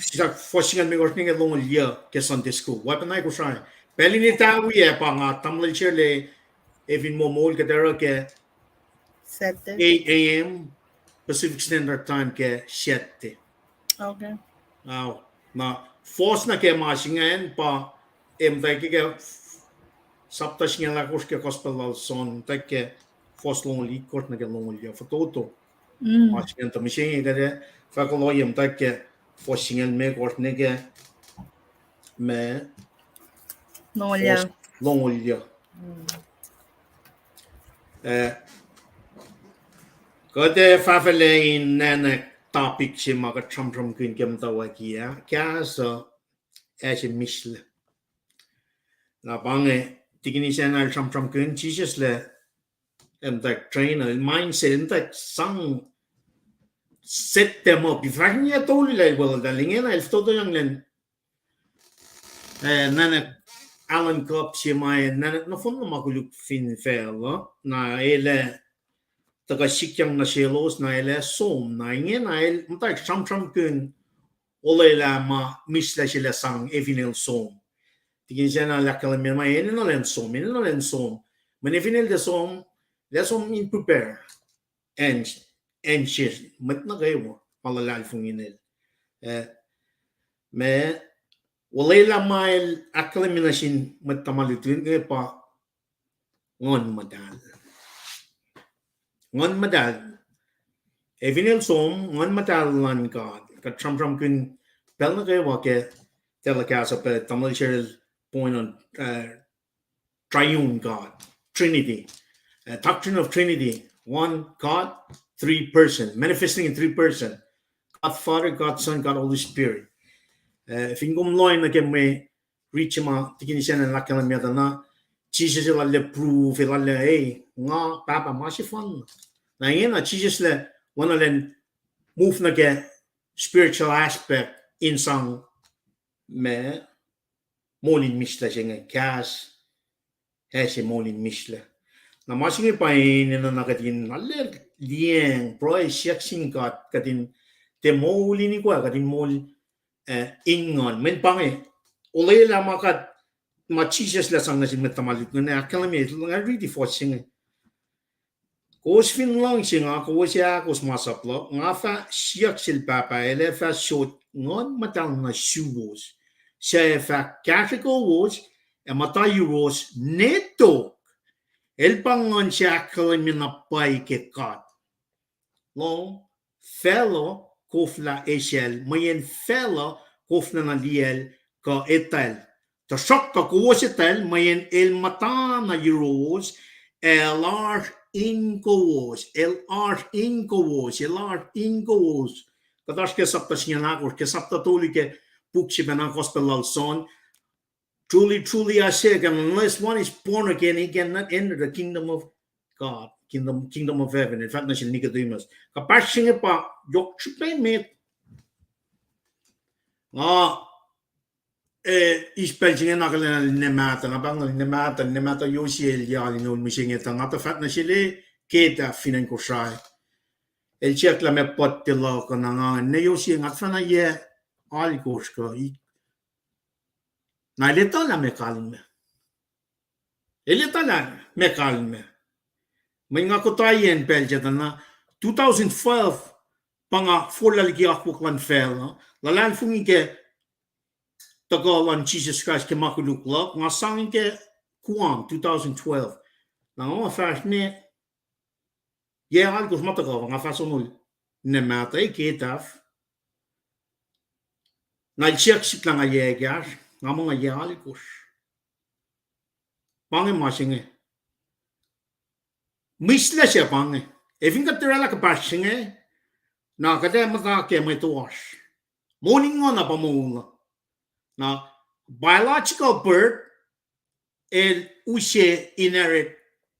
sislah fuhs singucul limekohsr nuh ke longoul yuc ke Sunday school. Oacpacna Kosrae. Pacl in etawi ac pa nga tamuhlwel se lac, e fin moul kuht oruh ke eight a.m. Pacific Standard Time ke Saturday. Na fuhs nuh ke ma se ingacn pa, e muhtwacwacack ke sapta singucul ahkosr ke Gospel lal John, muhtwacwacack ke fuhs longoul itkohsr nuh ke longoul yuc, fototo. Ma se ingacn tuh mihsenge kuht ac fahk kuloh ye muhtwacwacack ke fuhs singucul limekohsr nuh ke ma longoul yuc. Eh, kuht ac fahfahlac in nana topic se ma kuht sramsramkihn ke muhtwacwacack ah, kahs uh, ac se mihslac. Na pa inge, Tikin Isacn el sramsramkihn, Jisus el, el muhtwacwacack train, el mindset, el muhtwacwacack sang set them up. Fahk inge tolu lah el welweltahl, ingena el fototoyang lwen, eh, nana Alan Cup se ma, eh, nana nohfohn na ma koluk fin facluh, na el ac tuhkuh sikyang nuh selos, na el ac som, na ingena el muhtwacwacack sramsramkihn olwelah ma mihslac se el ac sang efin el som. Tikin Isacn el ahkkahlwemye ma enenuh elan som, enenuh elan som. Mweyen efin el tiac som, el ac som in prepare acn, acn se, mwet nuh kwewa ma luhlahlfongi inel. Eh, ma olwelah ma el ahkkahlwemye nuh sin mwet tuhma lutlut inge pa Nguhn Muhtahl. Nguhn Muhtahl. Efin el som, Nguhn Muhtahl luhn God. Kuht sramsramkihn pacl nuh kwewa ke telecast uh, pacl tuh el share'el point on, uh, triune God, Trinity. Uh, doctrine of Trinity, one God, three person, manifesting in three person. God Father, God Son, God Holy Spirit. Uh, fin kom lohacng nuh ke mwe riti se ma Tikin Isacn el ahkkahlwemye tuh na, Jisus el arlac prove, el arlac, eh, nga Pahpah ma sefanna. Na ingena Jisus el ac, oacna elan move nuh ke spiritual aspect in sang ma moul in mihslac se inge, kahs, ac se moul in mihslac. Na ma se inge pa enenuh na kuht in arlac liyacacng pruhe siyuck sin God, kuht in tiac moul in ikoac, kuht in moul, eh, in nguhn. Mweyen pa inge, olwelah ma kuht, ma Jisus el ac sang nuh sin mwet tuhma lutlut inge, ahkkahlwemye, nga riti fuhs se inge. Kowos fin luhngse nga, kowos ac ahkos masap luhk, nga fah siyuck sel Pahpah, el ac fah sot Nguhn Muhtahl nuh suwos, suc ac fah kahsre kowos ac muhta yuruwos ne tok. El pa Nguhn se ahkkahlwemye na pwacye ke God. Lohng, facluh koflah esacl, mweyen facluh koflah na liyacl kuh etwacl. Tuhsruhktuh kowos etwacl, mweyen el muhta na yuruwos, el oasr in kowos, el oasr in kowos, el oasr in kowos. Kuht oasr ke sapta singucul ahkosr, ke sapta tolu ke puk se pacna Gospel lal John. Truly, truly, I say, unless one is born again, he cannot enter the kingdom of God, kingdom, kingdom of heaven. El fahk nuh sel Nicodemus, kuhpahsr se inge pa yohk srihpac met. Nga, eh, eis pacl se inge na kuhlwacna ninac mahtuh, nga pahng na ninac mahtuh, ninac mahtuh Yosi el yac alngoul mihsenge tuh nga tuh fahk nuh sel, Kate, fin acn Kosrae. El siyuck lah meac puhtte luhk uh, na nga, ninac Yosi, nga tuhfahna yac alkosr kuh, na el etuh lah meac kalmac. El etuh lah meac kalmac. Mweyen nga kuhtweyacn pacl se tuh na two thousand twelve, pa nga forlah liki akwuck luhn facluh, luhlahlfongi ke tuhkuh luhn Jisus Kraist ke ma koluk luhk, nga sang ke Guam two thousand twelve. Na nga ma fahsr ne yac alkosr ma tuhkuh, nga fah sonol ninac mahtuh, Kate. Na el siyuck sihk lah nga yac ekahsr, nga muh nga yac alkosr. Pa inge ma se inge. Mihslac se pa inge. Ac fin kuht oraclah kuhpahsr se inge, na kuht ac muhta ke mwe toasr. Moul in nguhn uh pa moul uh. Na biological birth, el use inherit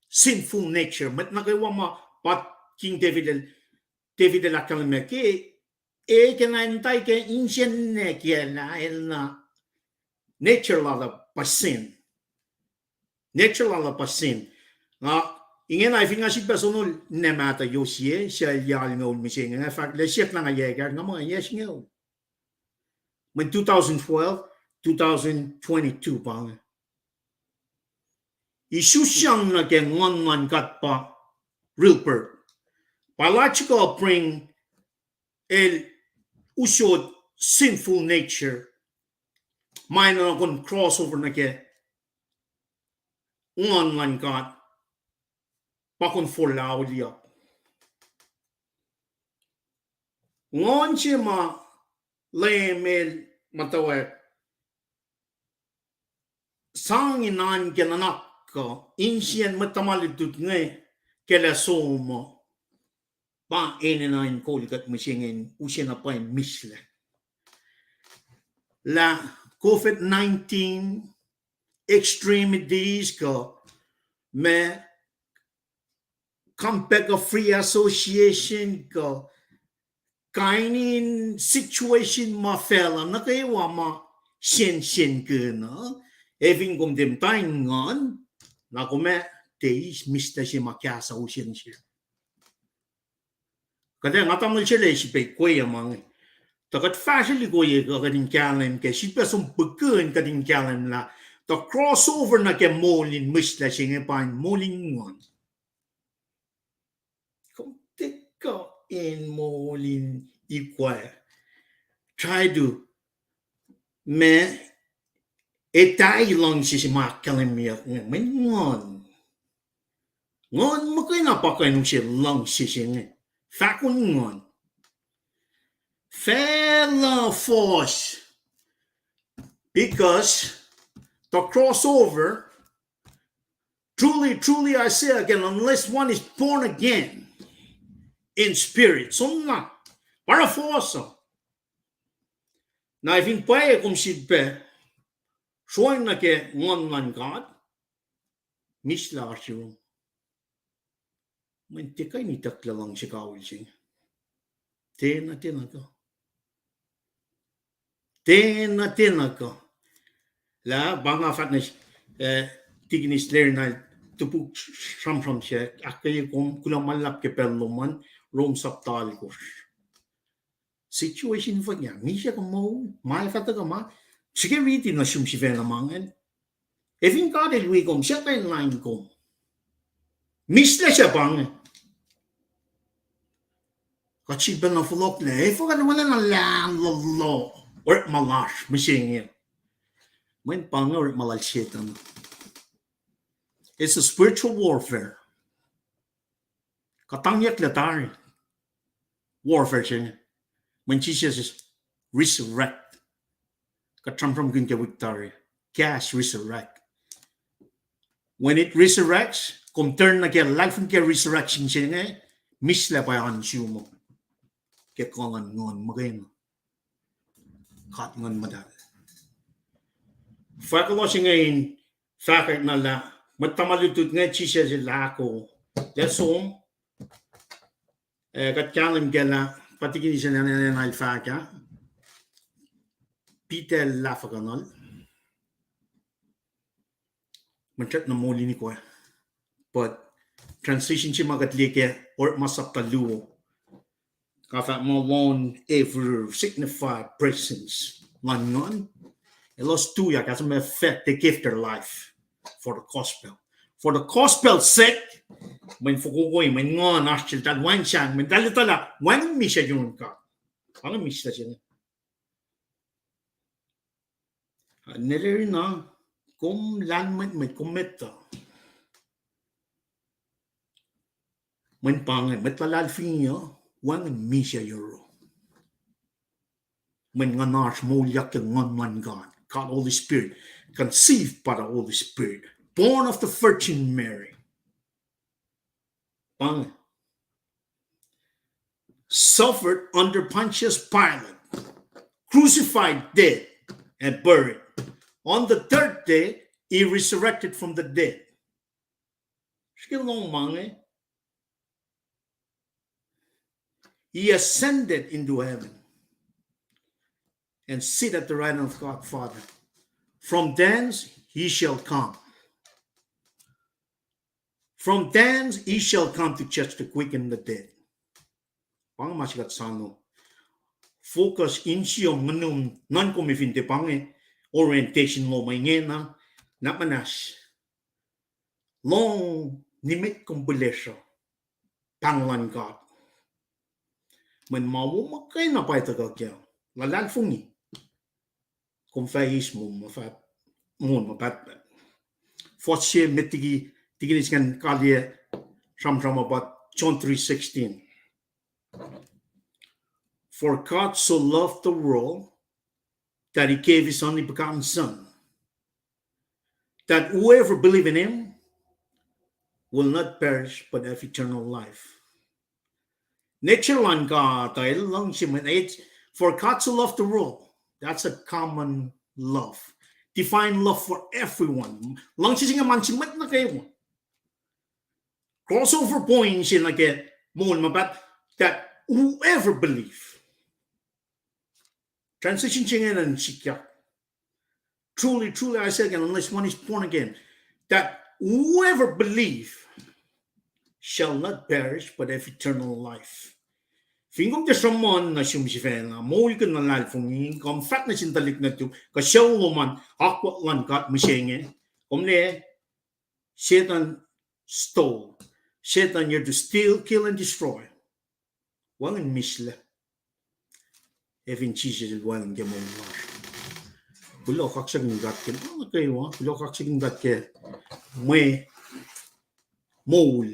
sinful nature. Mwet nuh kwewa ma pa King David el, David el ahkkahlwemye ke, e ke na in tai ke insenna kiyacl ah, el na nature lal uh pa sin. Nature lal uh pa sin. Nga, ingena fin nga sifilpac sonol ninac mahtuh Yosi, suc el yac alngoul mihsenge, nga fahk lah siyuck lah nga yac ekahsr, nga muh nga yac singucul. Mweyen two thousand twelve, two thousand twenty-two pa inge. Isusyang nuh ke nguhn luhn God pa real birth. Biological upbringing el usot sinful nature. Ma enenuh kom cross over nuh ke nguhn luhn God. pa kom forlah auliyak. Nguhn se ma Leum El muhtwacwacack sang in oan ke nuhnak uh, insiyacn mwet tuhma lutlut inge ke lah som uh, pa enenuh in kol kuht mihsenge in use na pwacye mihslac. Lah COVID nineteen extremities kuh ma Compact of Free Association kuh kain in situation ma facluh nuh kwewa ma sensenkackihn uh, ac fin kom tiac muhta in nguhn, na kom ac tiac eis mihslac se ma kahs uh sensen. Kuht ac nga tamuhlwel se lah srihpac kweyac ma inge. Tuh kuht fahsrwelihk ohiyac kuh kuht in kahlwem kac, srihpac som pihkihn kuht in kahlwem lah tuh crossover nuh ke moul in mihslac se inge pa in moul in nguhn. Kom tiac kuh in moul in ikoac. Try to ma etahi luhngse se ma ahkkahlwemyeyuck inge, mweyen nguhn. Nguhn muhkwena pa kuh in use luhngse se inge. Fahkon nguhn. Facluh fohs. Because the crossover, truly, truly I say again, unless one is born again in spirit. Somlah, pa oruh fohs uh. Na fin pwacye kom sifilpac sroang nuh ke nguhn luhn God, mihslac oasr yurum. Mweyen tiac kuh in itucklac luhngse kawihl se inge. Tiacna, tiacna kuh. Tiacna, tiacna kuh. Lah pa nga fahk nuh, eh, tikinis ler na topuk sramsram se, ahkkweye kom, kuloh ma luhlahp ke pacl lom an, Rom sapta alkosr. Situation fuhkah, misac kuh moul, ma fah tuhkuh ma, srihke riti nuh sum sifacna ma ingacn. Ac fin God El wi kom, siyuck in lain kom. Mihslac se pa inge. Kuht sifilpac na fohlohklac, ac fuhkah wolacna lah lolo, orekma lasr mihsenge. Mweyen pa inge orekma lal Setuhn. It's a spiritual warfare. Kuhtangyucklac tari warfare se inge. Mweyen Jisus resurrect. Kuht sramsramkihn ke wik tari. Kahs resurrect. When it resurrects, kom turn nuh ke luhlahlfongi ke resurrection se inge, mihslac pa oan sum uh ke kuh luhn nguhn muhkwena. God Nguhn Muhtahl. Fahk elos inge in fahkwack na lah mwet tuhma lutlut inge Jisus El ahko. Lah som, eh, kuht kahlwem kac lah pa tikinis an, an, an, an el fahk ah, Peter el lahfuhkuhnuhl. Mwe srackna moul in ikoac. But transition se ma kuht liye ke Orekma sapta luo, nga fahk muh lon ever signify presence luhn Nguhn. Elos tuyak, as a matter of fact, they gave their life for the gospel. For the gospel's sake, mweyen fokokoi, mweyen Nguhn oasr sel, eltahl wacngihn sang, mweyen eltahl etuh lah wacngihn misac yurin God. Wacngihn misac se inge. Nelerina, kom lahlmwetmwet, kom etuh. Mweyen pa inge, mwet luhlahlfongi uh, wacngihn misac yohroh. Mweyen nguhn oasr moulyak ke Nguhn luhn God, God Holy Spirit, conceived by the Holy Spirit, born of the Virgin Mary. Pa inge. Suffered under Pontius Pilate, crucified, dead, and buried. On the third day, he resurrected from the dead. Srihke lohng ma inge. He ascended into heaven and sit at the right hand of God Father. From thence he shall come. From thence he shall come to judge the quick and the dead. Pa inge ma se kuht soano. Focus insiyom, nguhnum, nuhnkom fin tiac pa inge orientation lom ingena, na muhnahs. Lohng nimet kom pihlesruh pahng luhn God. Mweyen ma wo muhkwena pa tuhkuh kac, luhlahlfongi, kom fah eis moul ma pahtpaht. Fuhs se met liki, tikinis ingacn kaliyac sramsram about John three sixteen. For God so loved the world that he gave his only begotten Son, that whoever believe in him will not perish but have eternal life. Nature luhn God uh, el luhngse mwet, it's, for God so loved the world. That's a common love. Divine love for everyone. Luhngse se inge ma nuh sin mwet nuh kwewa. Crossover point se nuh ke moul ma paht, that whoever believe. Translation se inge an sikyak. Truly, truly, I say again, unless one is born again, that whoever believe shall not perish but have eternal life. Fin kom tiac sruhmuhn nuh sum sifacna, moulkihn luhlahlfongi, kom fahk nuh sin tuhlihk nuhtum, kuh sucu lom an akwuck luhn God mihsenge, kom liye, Satan stole. Satan here to steal, kill, and destroy. Wacngihn mihslac. Ac fin Jisus el wacngihn ke moul lasr. Kuloh, kaksakihn God ke ma nuh kwewa, kuloh, kaksakihn God ke mwe moul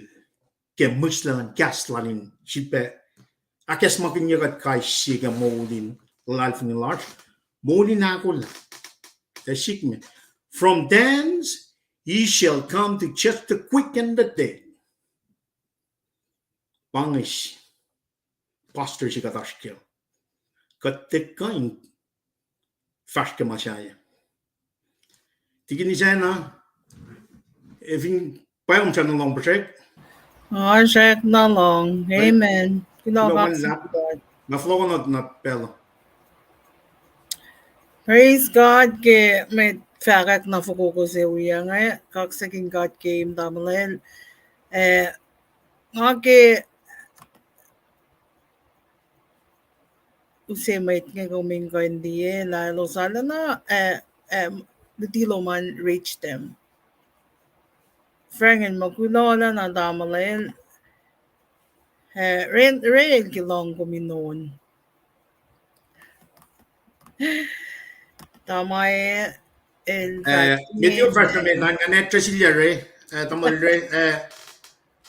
ke mihslac luhn kahs lal in sifilpac ahkacsmakihnye kuht kais sie ke moul in luhlahlfongi lasr, moul in ahkolah. Ac sikme, from thence he shall come to judge the quick and the dead. Pa inge pastor se kuht oasr kac. Kuht tiac kuh in fahsr ke ma sahyac. Tikin Isacna, ac fin pwacye kom srackna lohng puhsrek? Nga srackna lohng. Amen. Kuloh, kuloh ma luhlahp. Nga fohlohkohnot na pacl uh. Praise God ke mwe fahkwack na fokoko se wiyac inge, kaksakihn God ke im tamuhlwel. Eh, nga ke use mwet inge kom in kuh in liye lah elos arulacna, eh, eh, luti lom an reach them. Frank el muh kuloh lacna tamuhlwel, eh, re, re el ke lohng kom in on. Tama el, eh, met fahsr nuh met an, nga address ilya re, eh, tamuhlwel re, eh,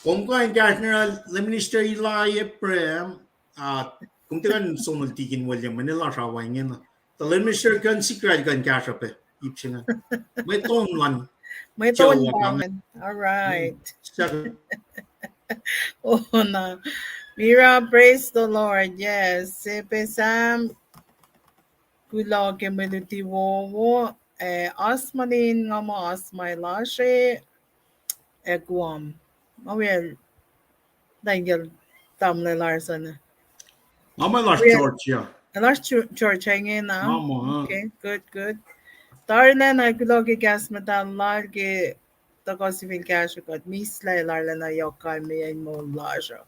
kom kuh in kahsruh lah Minister Eli Abraham, ah, kom tiac kuh in sonol tikin William, mweyen el oasr awa ingena. Tuh Minister Gunn Sikral kuh in kahsruh pac ip se ingacn. Mwe ton luhn, mwe ton pa ingacn. All right. Oh, na. Mira, praise the Lord. Yes. Sepe Sam. Kuloh ke mwe luti wowo. Eh, oasr ma lin nga muh oasr ma lasr, eh, Guam. Ma wel, Daniel, tamuhlwel Larson. Nga muh lasr Georgia. Lasr Georgia ingena. Okay, good, good. Tarilacna kuloh ke kahs muhtahl lal ke tuhkuh sifil kahsruh kuht, mihslac arulacna yohk kalmeyac in moul lasr uh.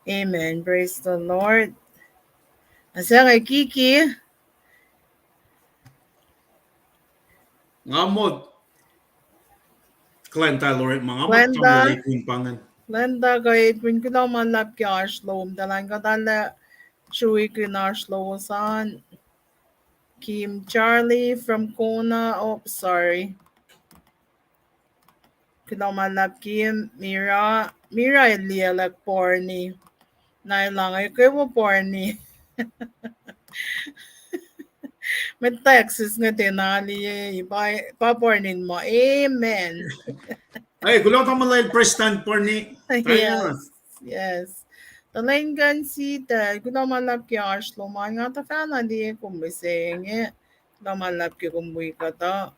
Amen. Praise the Lord. Asang Kiki. Nga muh Glenda el orekma, nga muh Glenda, Tamuhlwel Edwin pa ingacn. Glenda kuh Edwin, kuloh ma luhlahp ke oasr lom, tuh elan kuhtuh sruikihn oasr lowos an. Kim Charlie from Kona, oh, sorry. Kuloh ma luhlahp Kim, Mira, Mira el liyaclwack Barney. Na elan, eh, kwewa Barney. Mwe Texas inge tiacna liye, pa, pa Barney muh, amen. Hey, kuloh tamuhlwel Prestuhn Barney. Yes, yes. Tuh lwen kuh in sita, kuloh ma luhlahp ke oasr lom an, nga tuhfahna liye kom mihsenge. Kuloh ma luhlahp ke kom wi kuhtuh.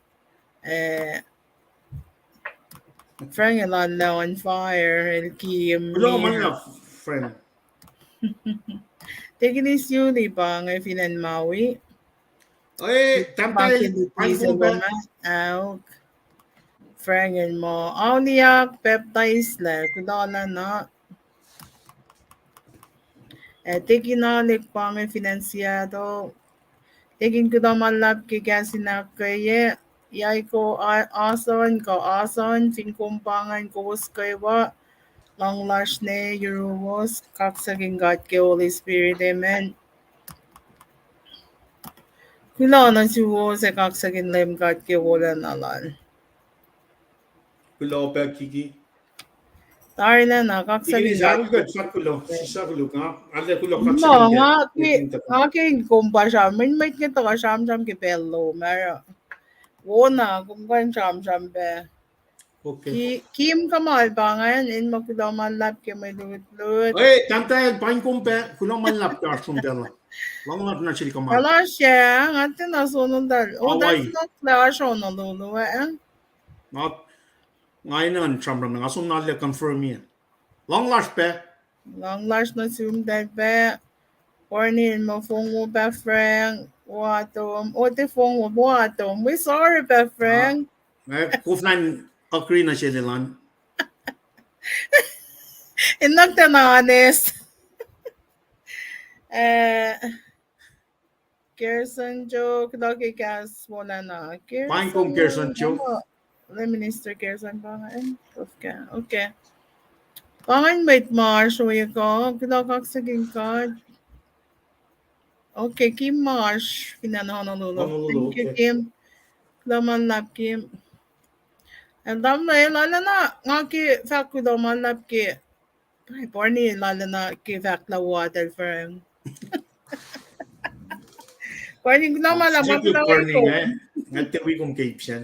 Eh, Frank el arlac on fire, el Kim. Kuloh ma luhlahp, friend. Tekin Isuli pa inge fin acn Maui. Eh, Frank el muh, aoliyak, baptize lah, kuloh lacna. Eh, Tekin Alik pa inge fin acn Seattle. Tekin kuloh ma luhlahp ke kahs in ahkkweye. Yaiko Ason, kuh Ason, fin kom pa ingacn kowos kwewa. Luhng lasr ne yuruwos, kaksakihn God ke Holy Spirit, amen. Kuloh nuh suwos ac kaksakihn Leum God ke wolacna lal. Kuloh pac Kiki. Tarilacna, kaksakihn God. Sisakulu, sisakulu, nga, ale kulo kaksakihn God. Nga ke, nga ke in kom pa sram, mweyen mwet inge tuhkuh sramsram ke pacl lom, oruh. Wona, kom kuh in sramsram pac. Okay. Ki-, Kim Kamal pa ingacn, in ma kuloh ma luhlahp ke mwe lutlut. Ei, tahmtahel, paing kom pac, kuloh ma luhlahp ke oasr kom pac. Luhngse nuh sel Kamal. Kalasr, nga tiacna sonol tahl. O, tahl nuhklah oasr Honolulu, eh? Nga, nga enenuh in sramsram, nga soenna lah confirm-i. Luhngse lasr pac. Luhngse lasr nuh sum tahl pac. Warning, ma fong wo pac Frank, Watom, o, tiac fong wo, Watom. We sorry pac Frank. Koflah in agree nuh sel elan. In nuhk tuh na honest. Eh, Gerson Joe, kuloh ke kahs wolacna. Paing kom Gerson Joe. Lay Minister Gerson pa ingacn. Okay, okay. Pa ingacn mwet ma oasr ohiyac kuh, kuloh kaksakihn God. Okay, Kim ma oasr fin acn Honolulu. Honolulu, okay. Thank you, Kim. Kuloh ma luhlahp, Kim. El tamuhlwel, arulacna nga ke fahk kuloh ma luhlahp ke, pa Barney el arulacna ke fahk lah Watom, Frank. Barney, kuloh ma luhlahp, kuloh ma luhlahp. Nga tiac wi kom ke ip sacn.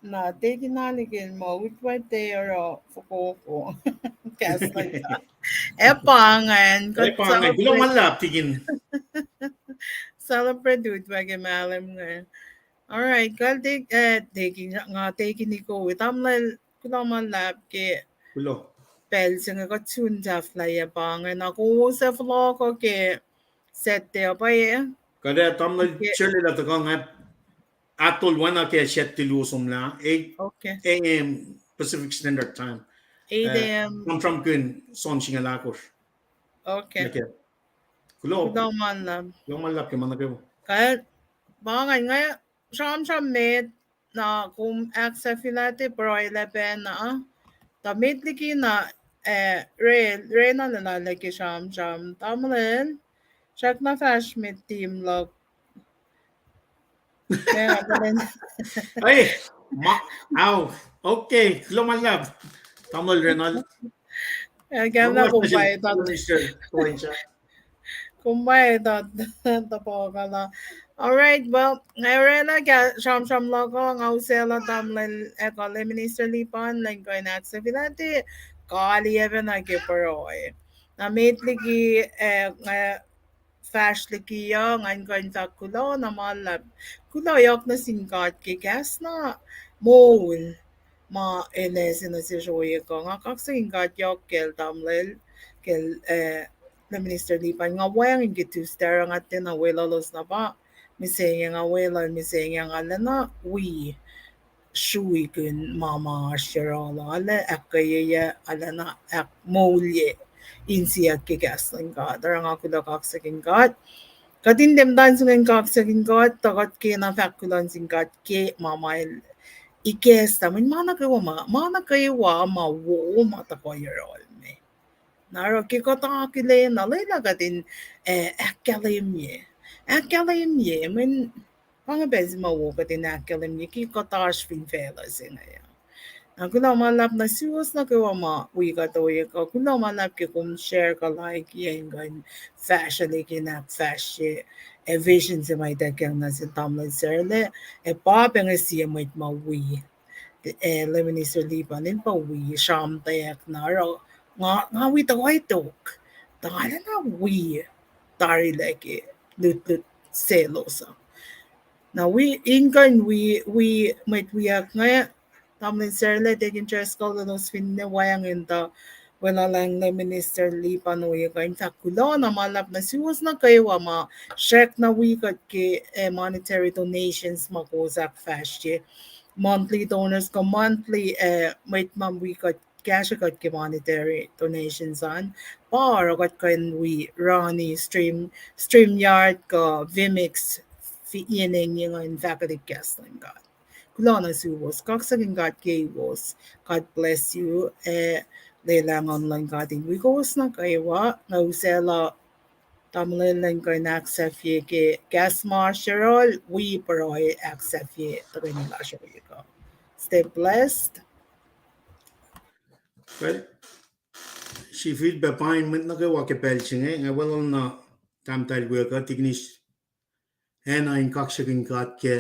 Na, tikin na likin ma utwete oruh fokoko. Kahs luhn God. Ac pa ingacn, kuloh ma luhlahp tikin. Celebrate utwe ke mahlwem inge. All right, kal tikin, nga tikin iko, tamuhlwel, kuloh ma luhlahp ke pacl se inge kuht sun sahflahiyac pa inge, na kowos ac fohlohk ke Saturday uh pwacye. Kuht ac tamuhlwel Sharlila tuhkuh nga, ahtol oacna ke Saturday luo somlah, eight a.m. Pacific Standard Time. Sramsramkihn Psalm singucul ahkosr. Okay. Kuloh ma luhlahp. Kuloh ma luhlahp ke ma nuh kwewa. Kuht, pa ingacn nga sramsram met, na kom ahksahfyelah, tiac pruhe lah pacna. Tuh met liki na, eh, Ray, Ray na lwelah lah ke sramsram. Tamuhlwel, srackna fahsr met team luhk. Ei, ma, au, okay, kuloh ma luhlahp. Tamuhlwel Reynold. Kom pwacye tuh, kom pwacye tuh, tuhpuhklah. All right, well, nga oraclah ke sramsram luhk uh, nga usaclah tamuhlwel, eh, kuh Lay Minister Lipan, lwen kuh in ahksahfyelah, tiac kaliyac pacna ke pruhe. Na met liki, eh, nga fahsr liki uh, ngan kuh in fahk kuloh na ma luhlahp. Kuloh yohk nuh sin God ke kahs na moul ma el ase nuh sesr ohiyac kuh. Nga kaksakihn God yohk kacl tamuhlwel, kacl, eh, Lay Minister Lipan, nga wacngihn ke Tuesday oruh nga tiacna weluhlos na pa mihsenge, nga weluhl mihsenge, nga lwelah na wi sruikihn ma ma oasr yohrohl uh, arlac ahkkweyeyuc, arlacna ahkmoulye insiyuck ke kahs luhn God. Oruh nga kuloh kaksakihn God. Kuht in tiac muhta in suk in kaksakihn God, tuh kuht kena fahk kuloh nuh sin God ke ma ma el ikacslah, mweyen ma nuh kwewa ma, ma nuh kwewa ma wo ma tuhkuh yohrohl me. Na oruh ke kuht akihlen na lwelah kuht in, eh, ahkkahlwemye. Ahkkahlwemye, mweyen pa inge pacl se ma wo kuht in ahkkahlwemye ke kuht oasr fin facluh se inge uh. Na kuloh ma luhlahp nuh suwos nuh kwewa ma wi kuht ohiyac kuh, kuloh ma luhlahp ke kom share kuh like, in kuh in fahsrwelihk in ahkfahsrye, ac vision se ma ituckyang nuh sin tamuhlwel Sarlac, ac pa pac inge sie mwet ma wi eh, Lay Minister Lipan in pa wi sramtweack na oruh nga, nga wi tuhkuh tok. Tuh arlacna wi tarilac ke lutlut selos uh. Na wi, in kuh in wi, wi mwet wiyuck inge, tamuhlwel Sarlac, Deacon Driscoll, elos finne wacngihn tuh, weluhlacng Lay Minister Lipan ohiyac kuh, in fahk kuloh na ma luhlahp nuh suwos nuh kwewa ma srackna wi kuht ke, eh, monetary donations ma kowos ahkfahsrye. Monthly donors kuh monthly, eh, mwet ma wi kuht, kahsrwe kuht ke monetary donations an. Pa oruh kuht kuh in wi Ronnie, Stream, StreamYard kuh Vimix, fi-, yen engyeng in fahkwelihk kahs luhn God. Kuloh nuh suwos, kaksakihn God keiwos. God bless you. Eh, lwelah nguhn luhn God in wi kowos nuh kwewa, nga usaclah tamuhlwel lwen kuh in ahksahfye ke kahs ma oasr yohrohl, wi pruhe ahksahfye tuhkweni lasr ohiyac kuh. Stay blessed. Well, sifilpac pain mwet nuh kwewa ke pacl se inge, nga welwel na tahmtahel wiyuck uh, tikinis, acna in kaksakihn God ke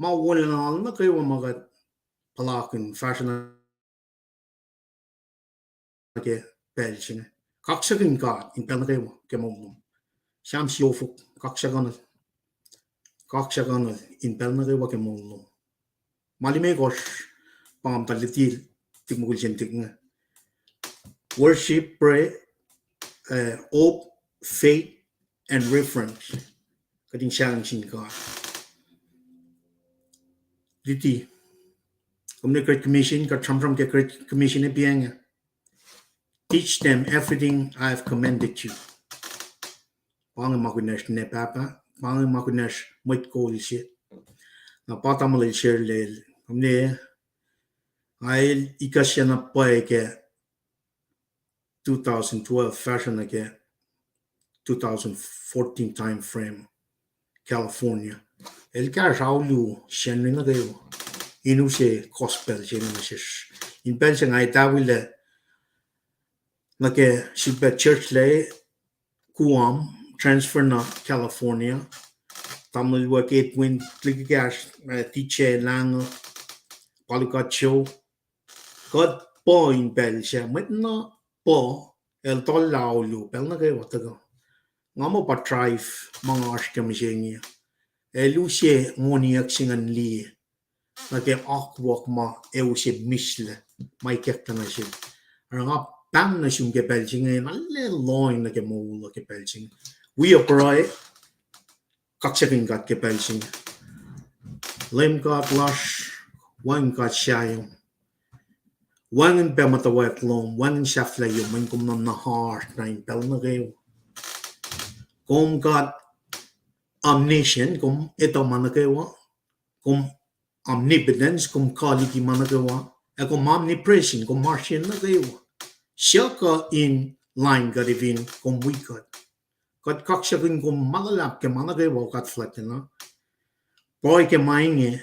ma wolacna lal nuh kwewa ma kuht puhlakihn fahsruh na ke pacl se inge. Kaksakihn God in pacl nuh kwewa ke moul lom. Sam siofok, kaksakihnuhl. Kaksakihnuhl in pacl nuh kwewa ke moul lom. Ma limekohsr pa nga muhta luti, tik mukul se inge. Worship, pray, uh, hope, faith, and reference. Kuht in sahngweng sin God. Luti. Kom ne Great Commission, kuht sramsram ke Great Commission e piang. Teach them everything I have commanded you. Pa inge ma kunacsr ne pahpah, pa inge ma kunacsr mwet kol se. Na pa tamuhlwel Sherlel, kom ne, el ikacslah na pwacye ke two thousand twelve fahsruh nuh ke two thousand fourteen time frame, California. El kahsruh aulu Sacnri nuh kwewa in use gospel se inge nuh sesr. In pacl se nga etawilac nuh ke srihpac church lac Guam, transfer nuh California. Tamuhlwel Edwin, liki kahs, uh, T J Lange, Palukat Joe. Kuht puh in pacl se, mwet na puh, el tollah aulu pacl nuh kwewa tuhkuh. Nga muh pa drive ma nga oasr ke mihsenge. El use moniyuck se ingacn liye nuh ke akwuck ma ac use mihslac ma ikacklah nuh sel. Oruh nga pahng nuh sum ke pacl se inge, na lah lohacng nuh ke moul uh ke pacl se inge. Wi pruhe, kaksakihn God ke pacl se inge. Leum God lasr, wacngihn God sahyom. Wacngihn pac muhtwacwacack lom, wacngihn sahflahiyom, mweyen kom nuhnak lasr na in pacl nuh kwewa. Kom God omniscient, kom etuh ma nuh kwewa. Kom omnipotence, kom kuh liki ma nuh kwewa. Ac kom omnipresent, kom oasr nuh kwewa. Suc kuh in lain kuht, fin kom wi kuht? Kuht kaksakihn kom ma luhlahp ke ma nuh kwewa God fuhlwactlacna. Pruhe ke ma inge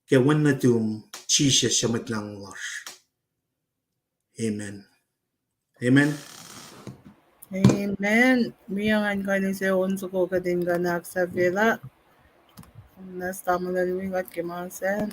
ke Wen nuhtum Jisus suc Mwet Lahngo lasr. Amen. Amen. Amen. Mwe engan kuh in se on soko kuht in kuh in ahksahfyelah. Kom na tamuhlwel wi kuht ke ma sacn.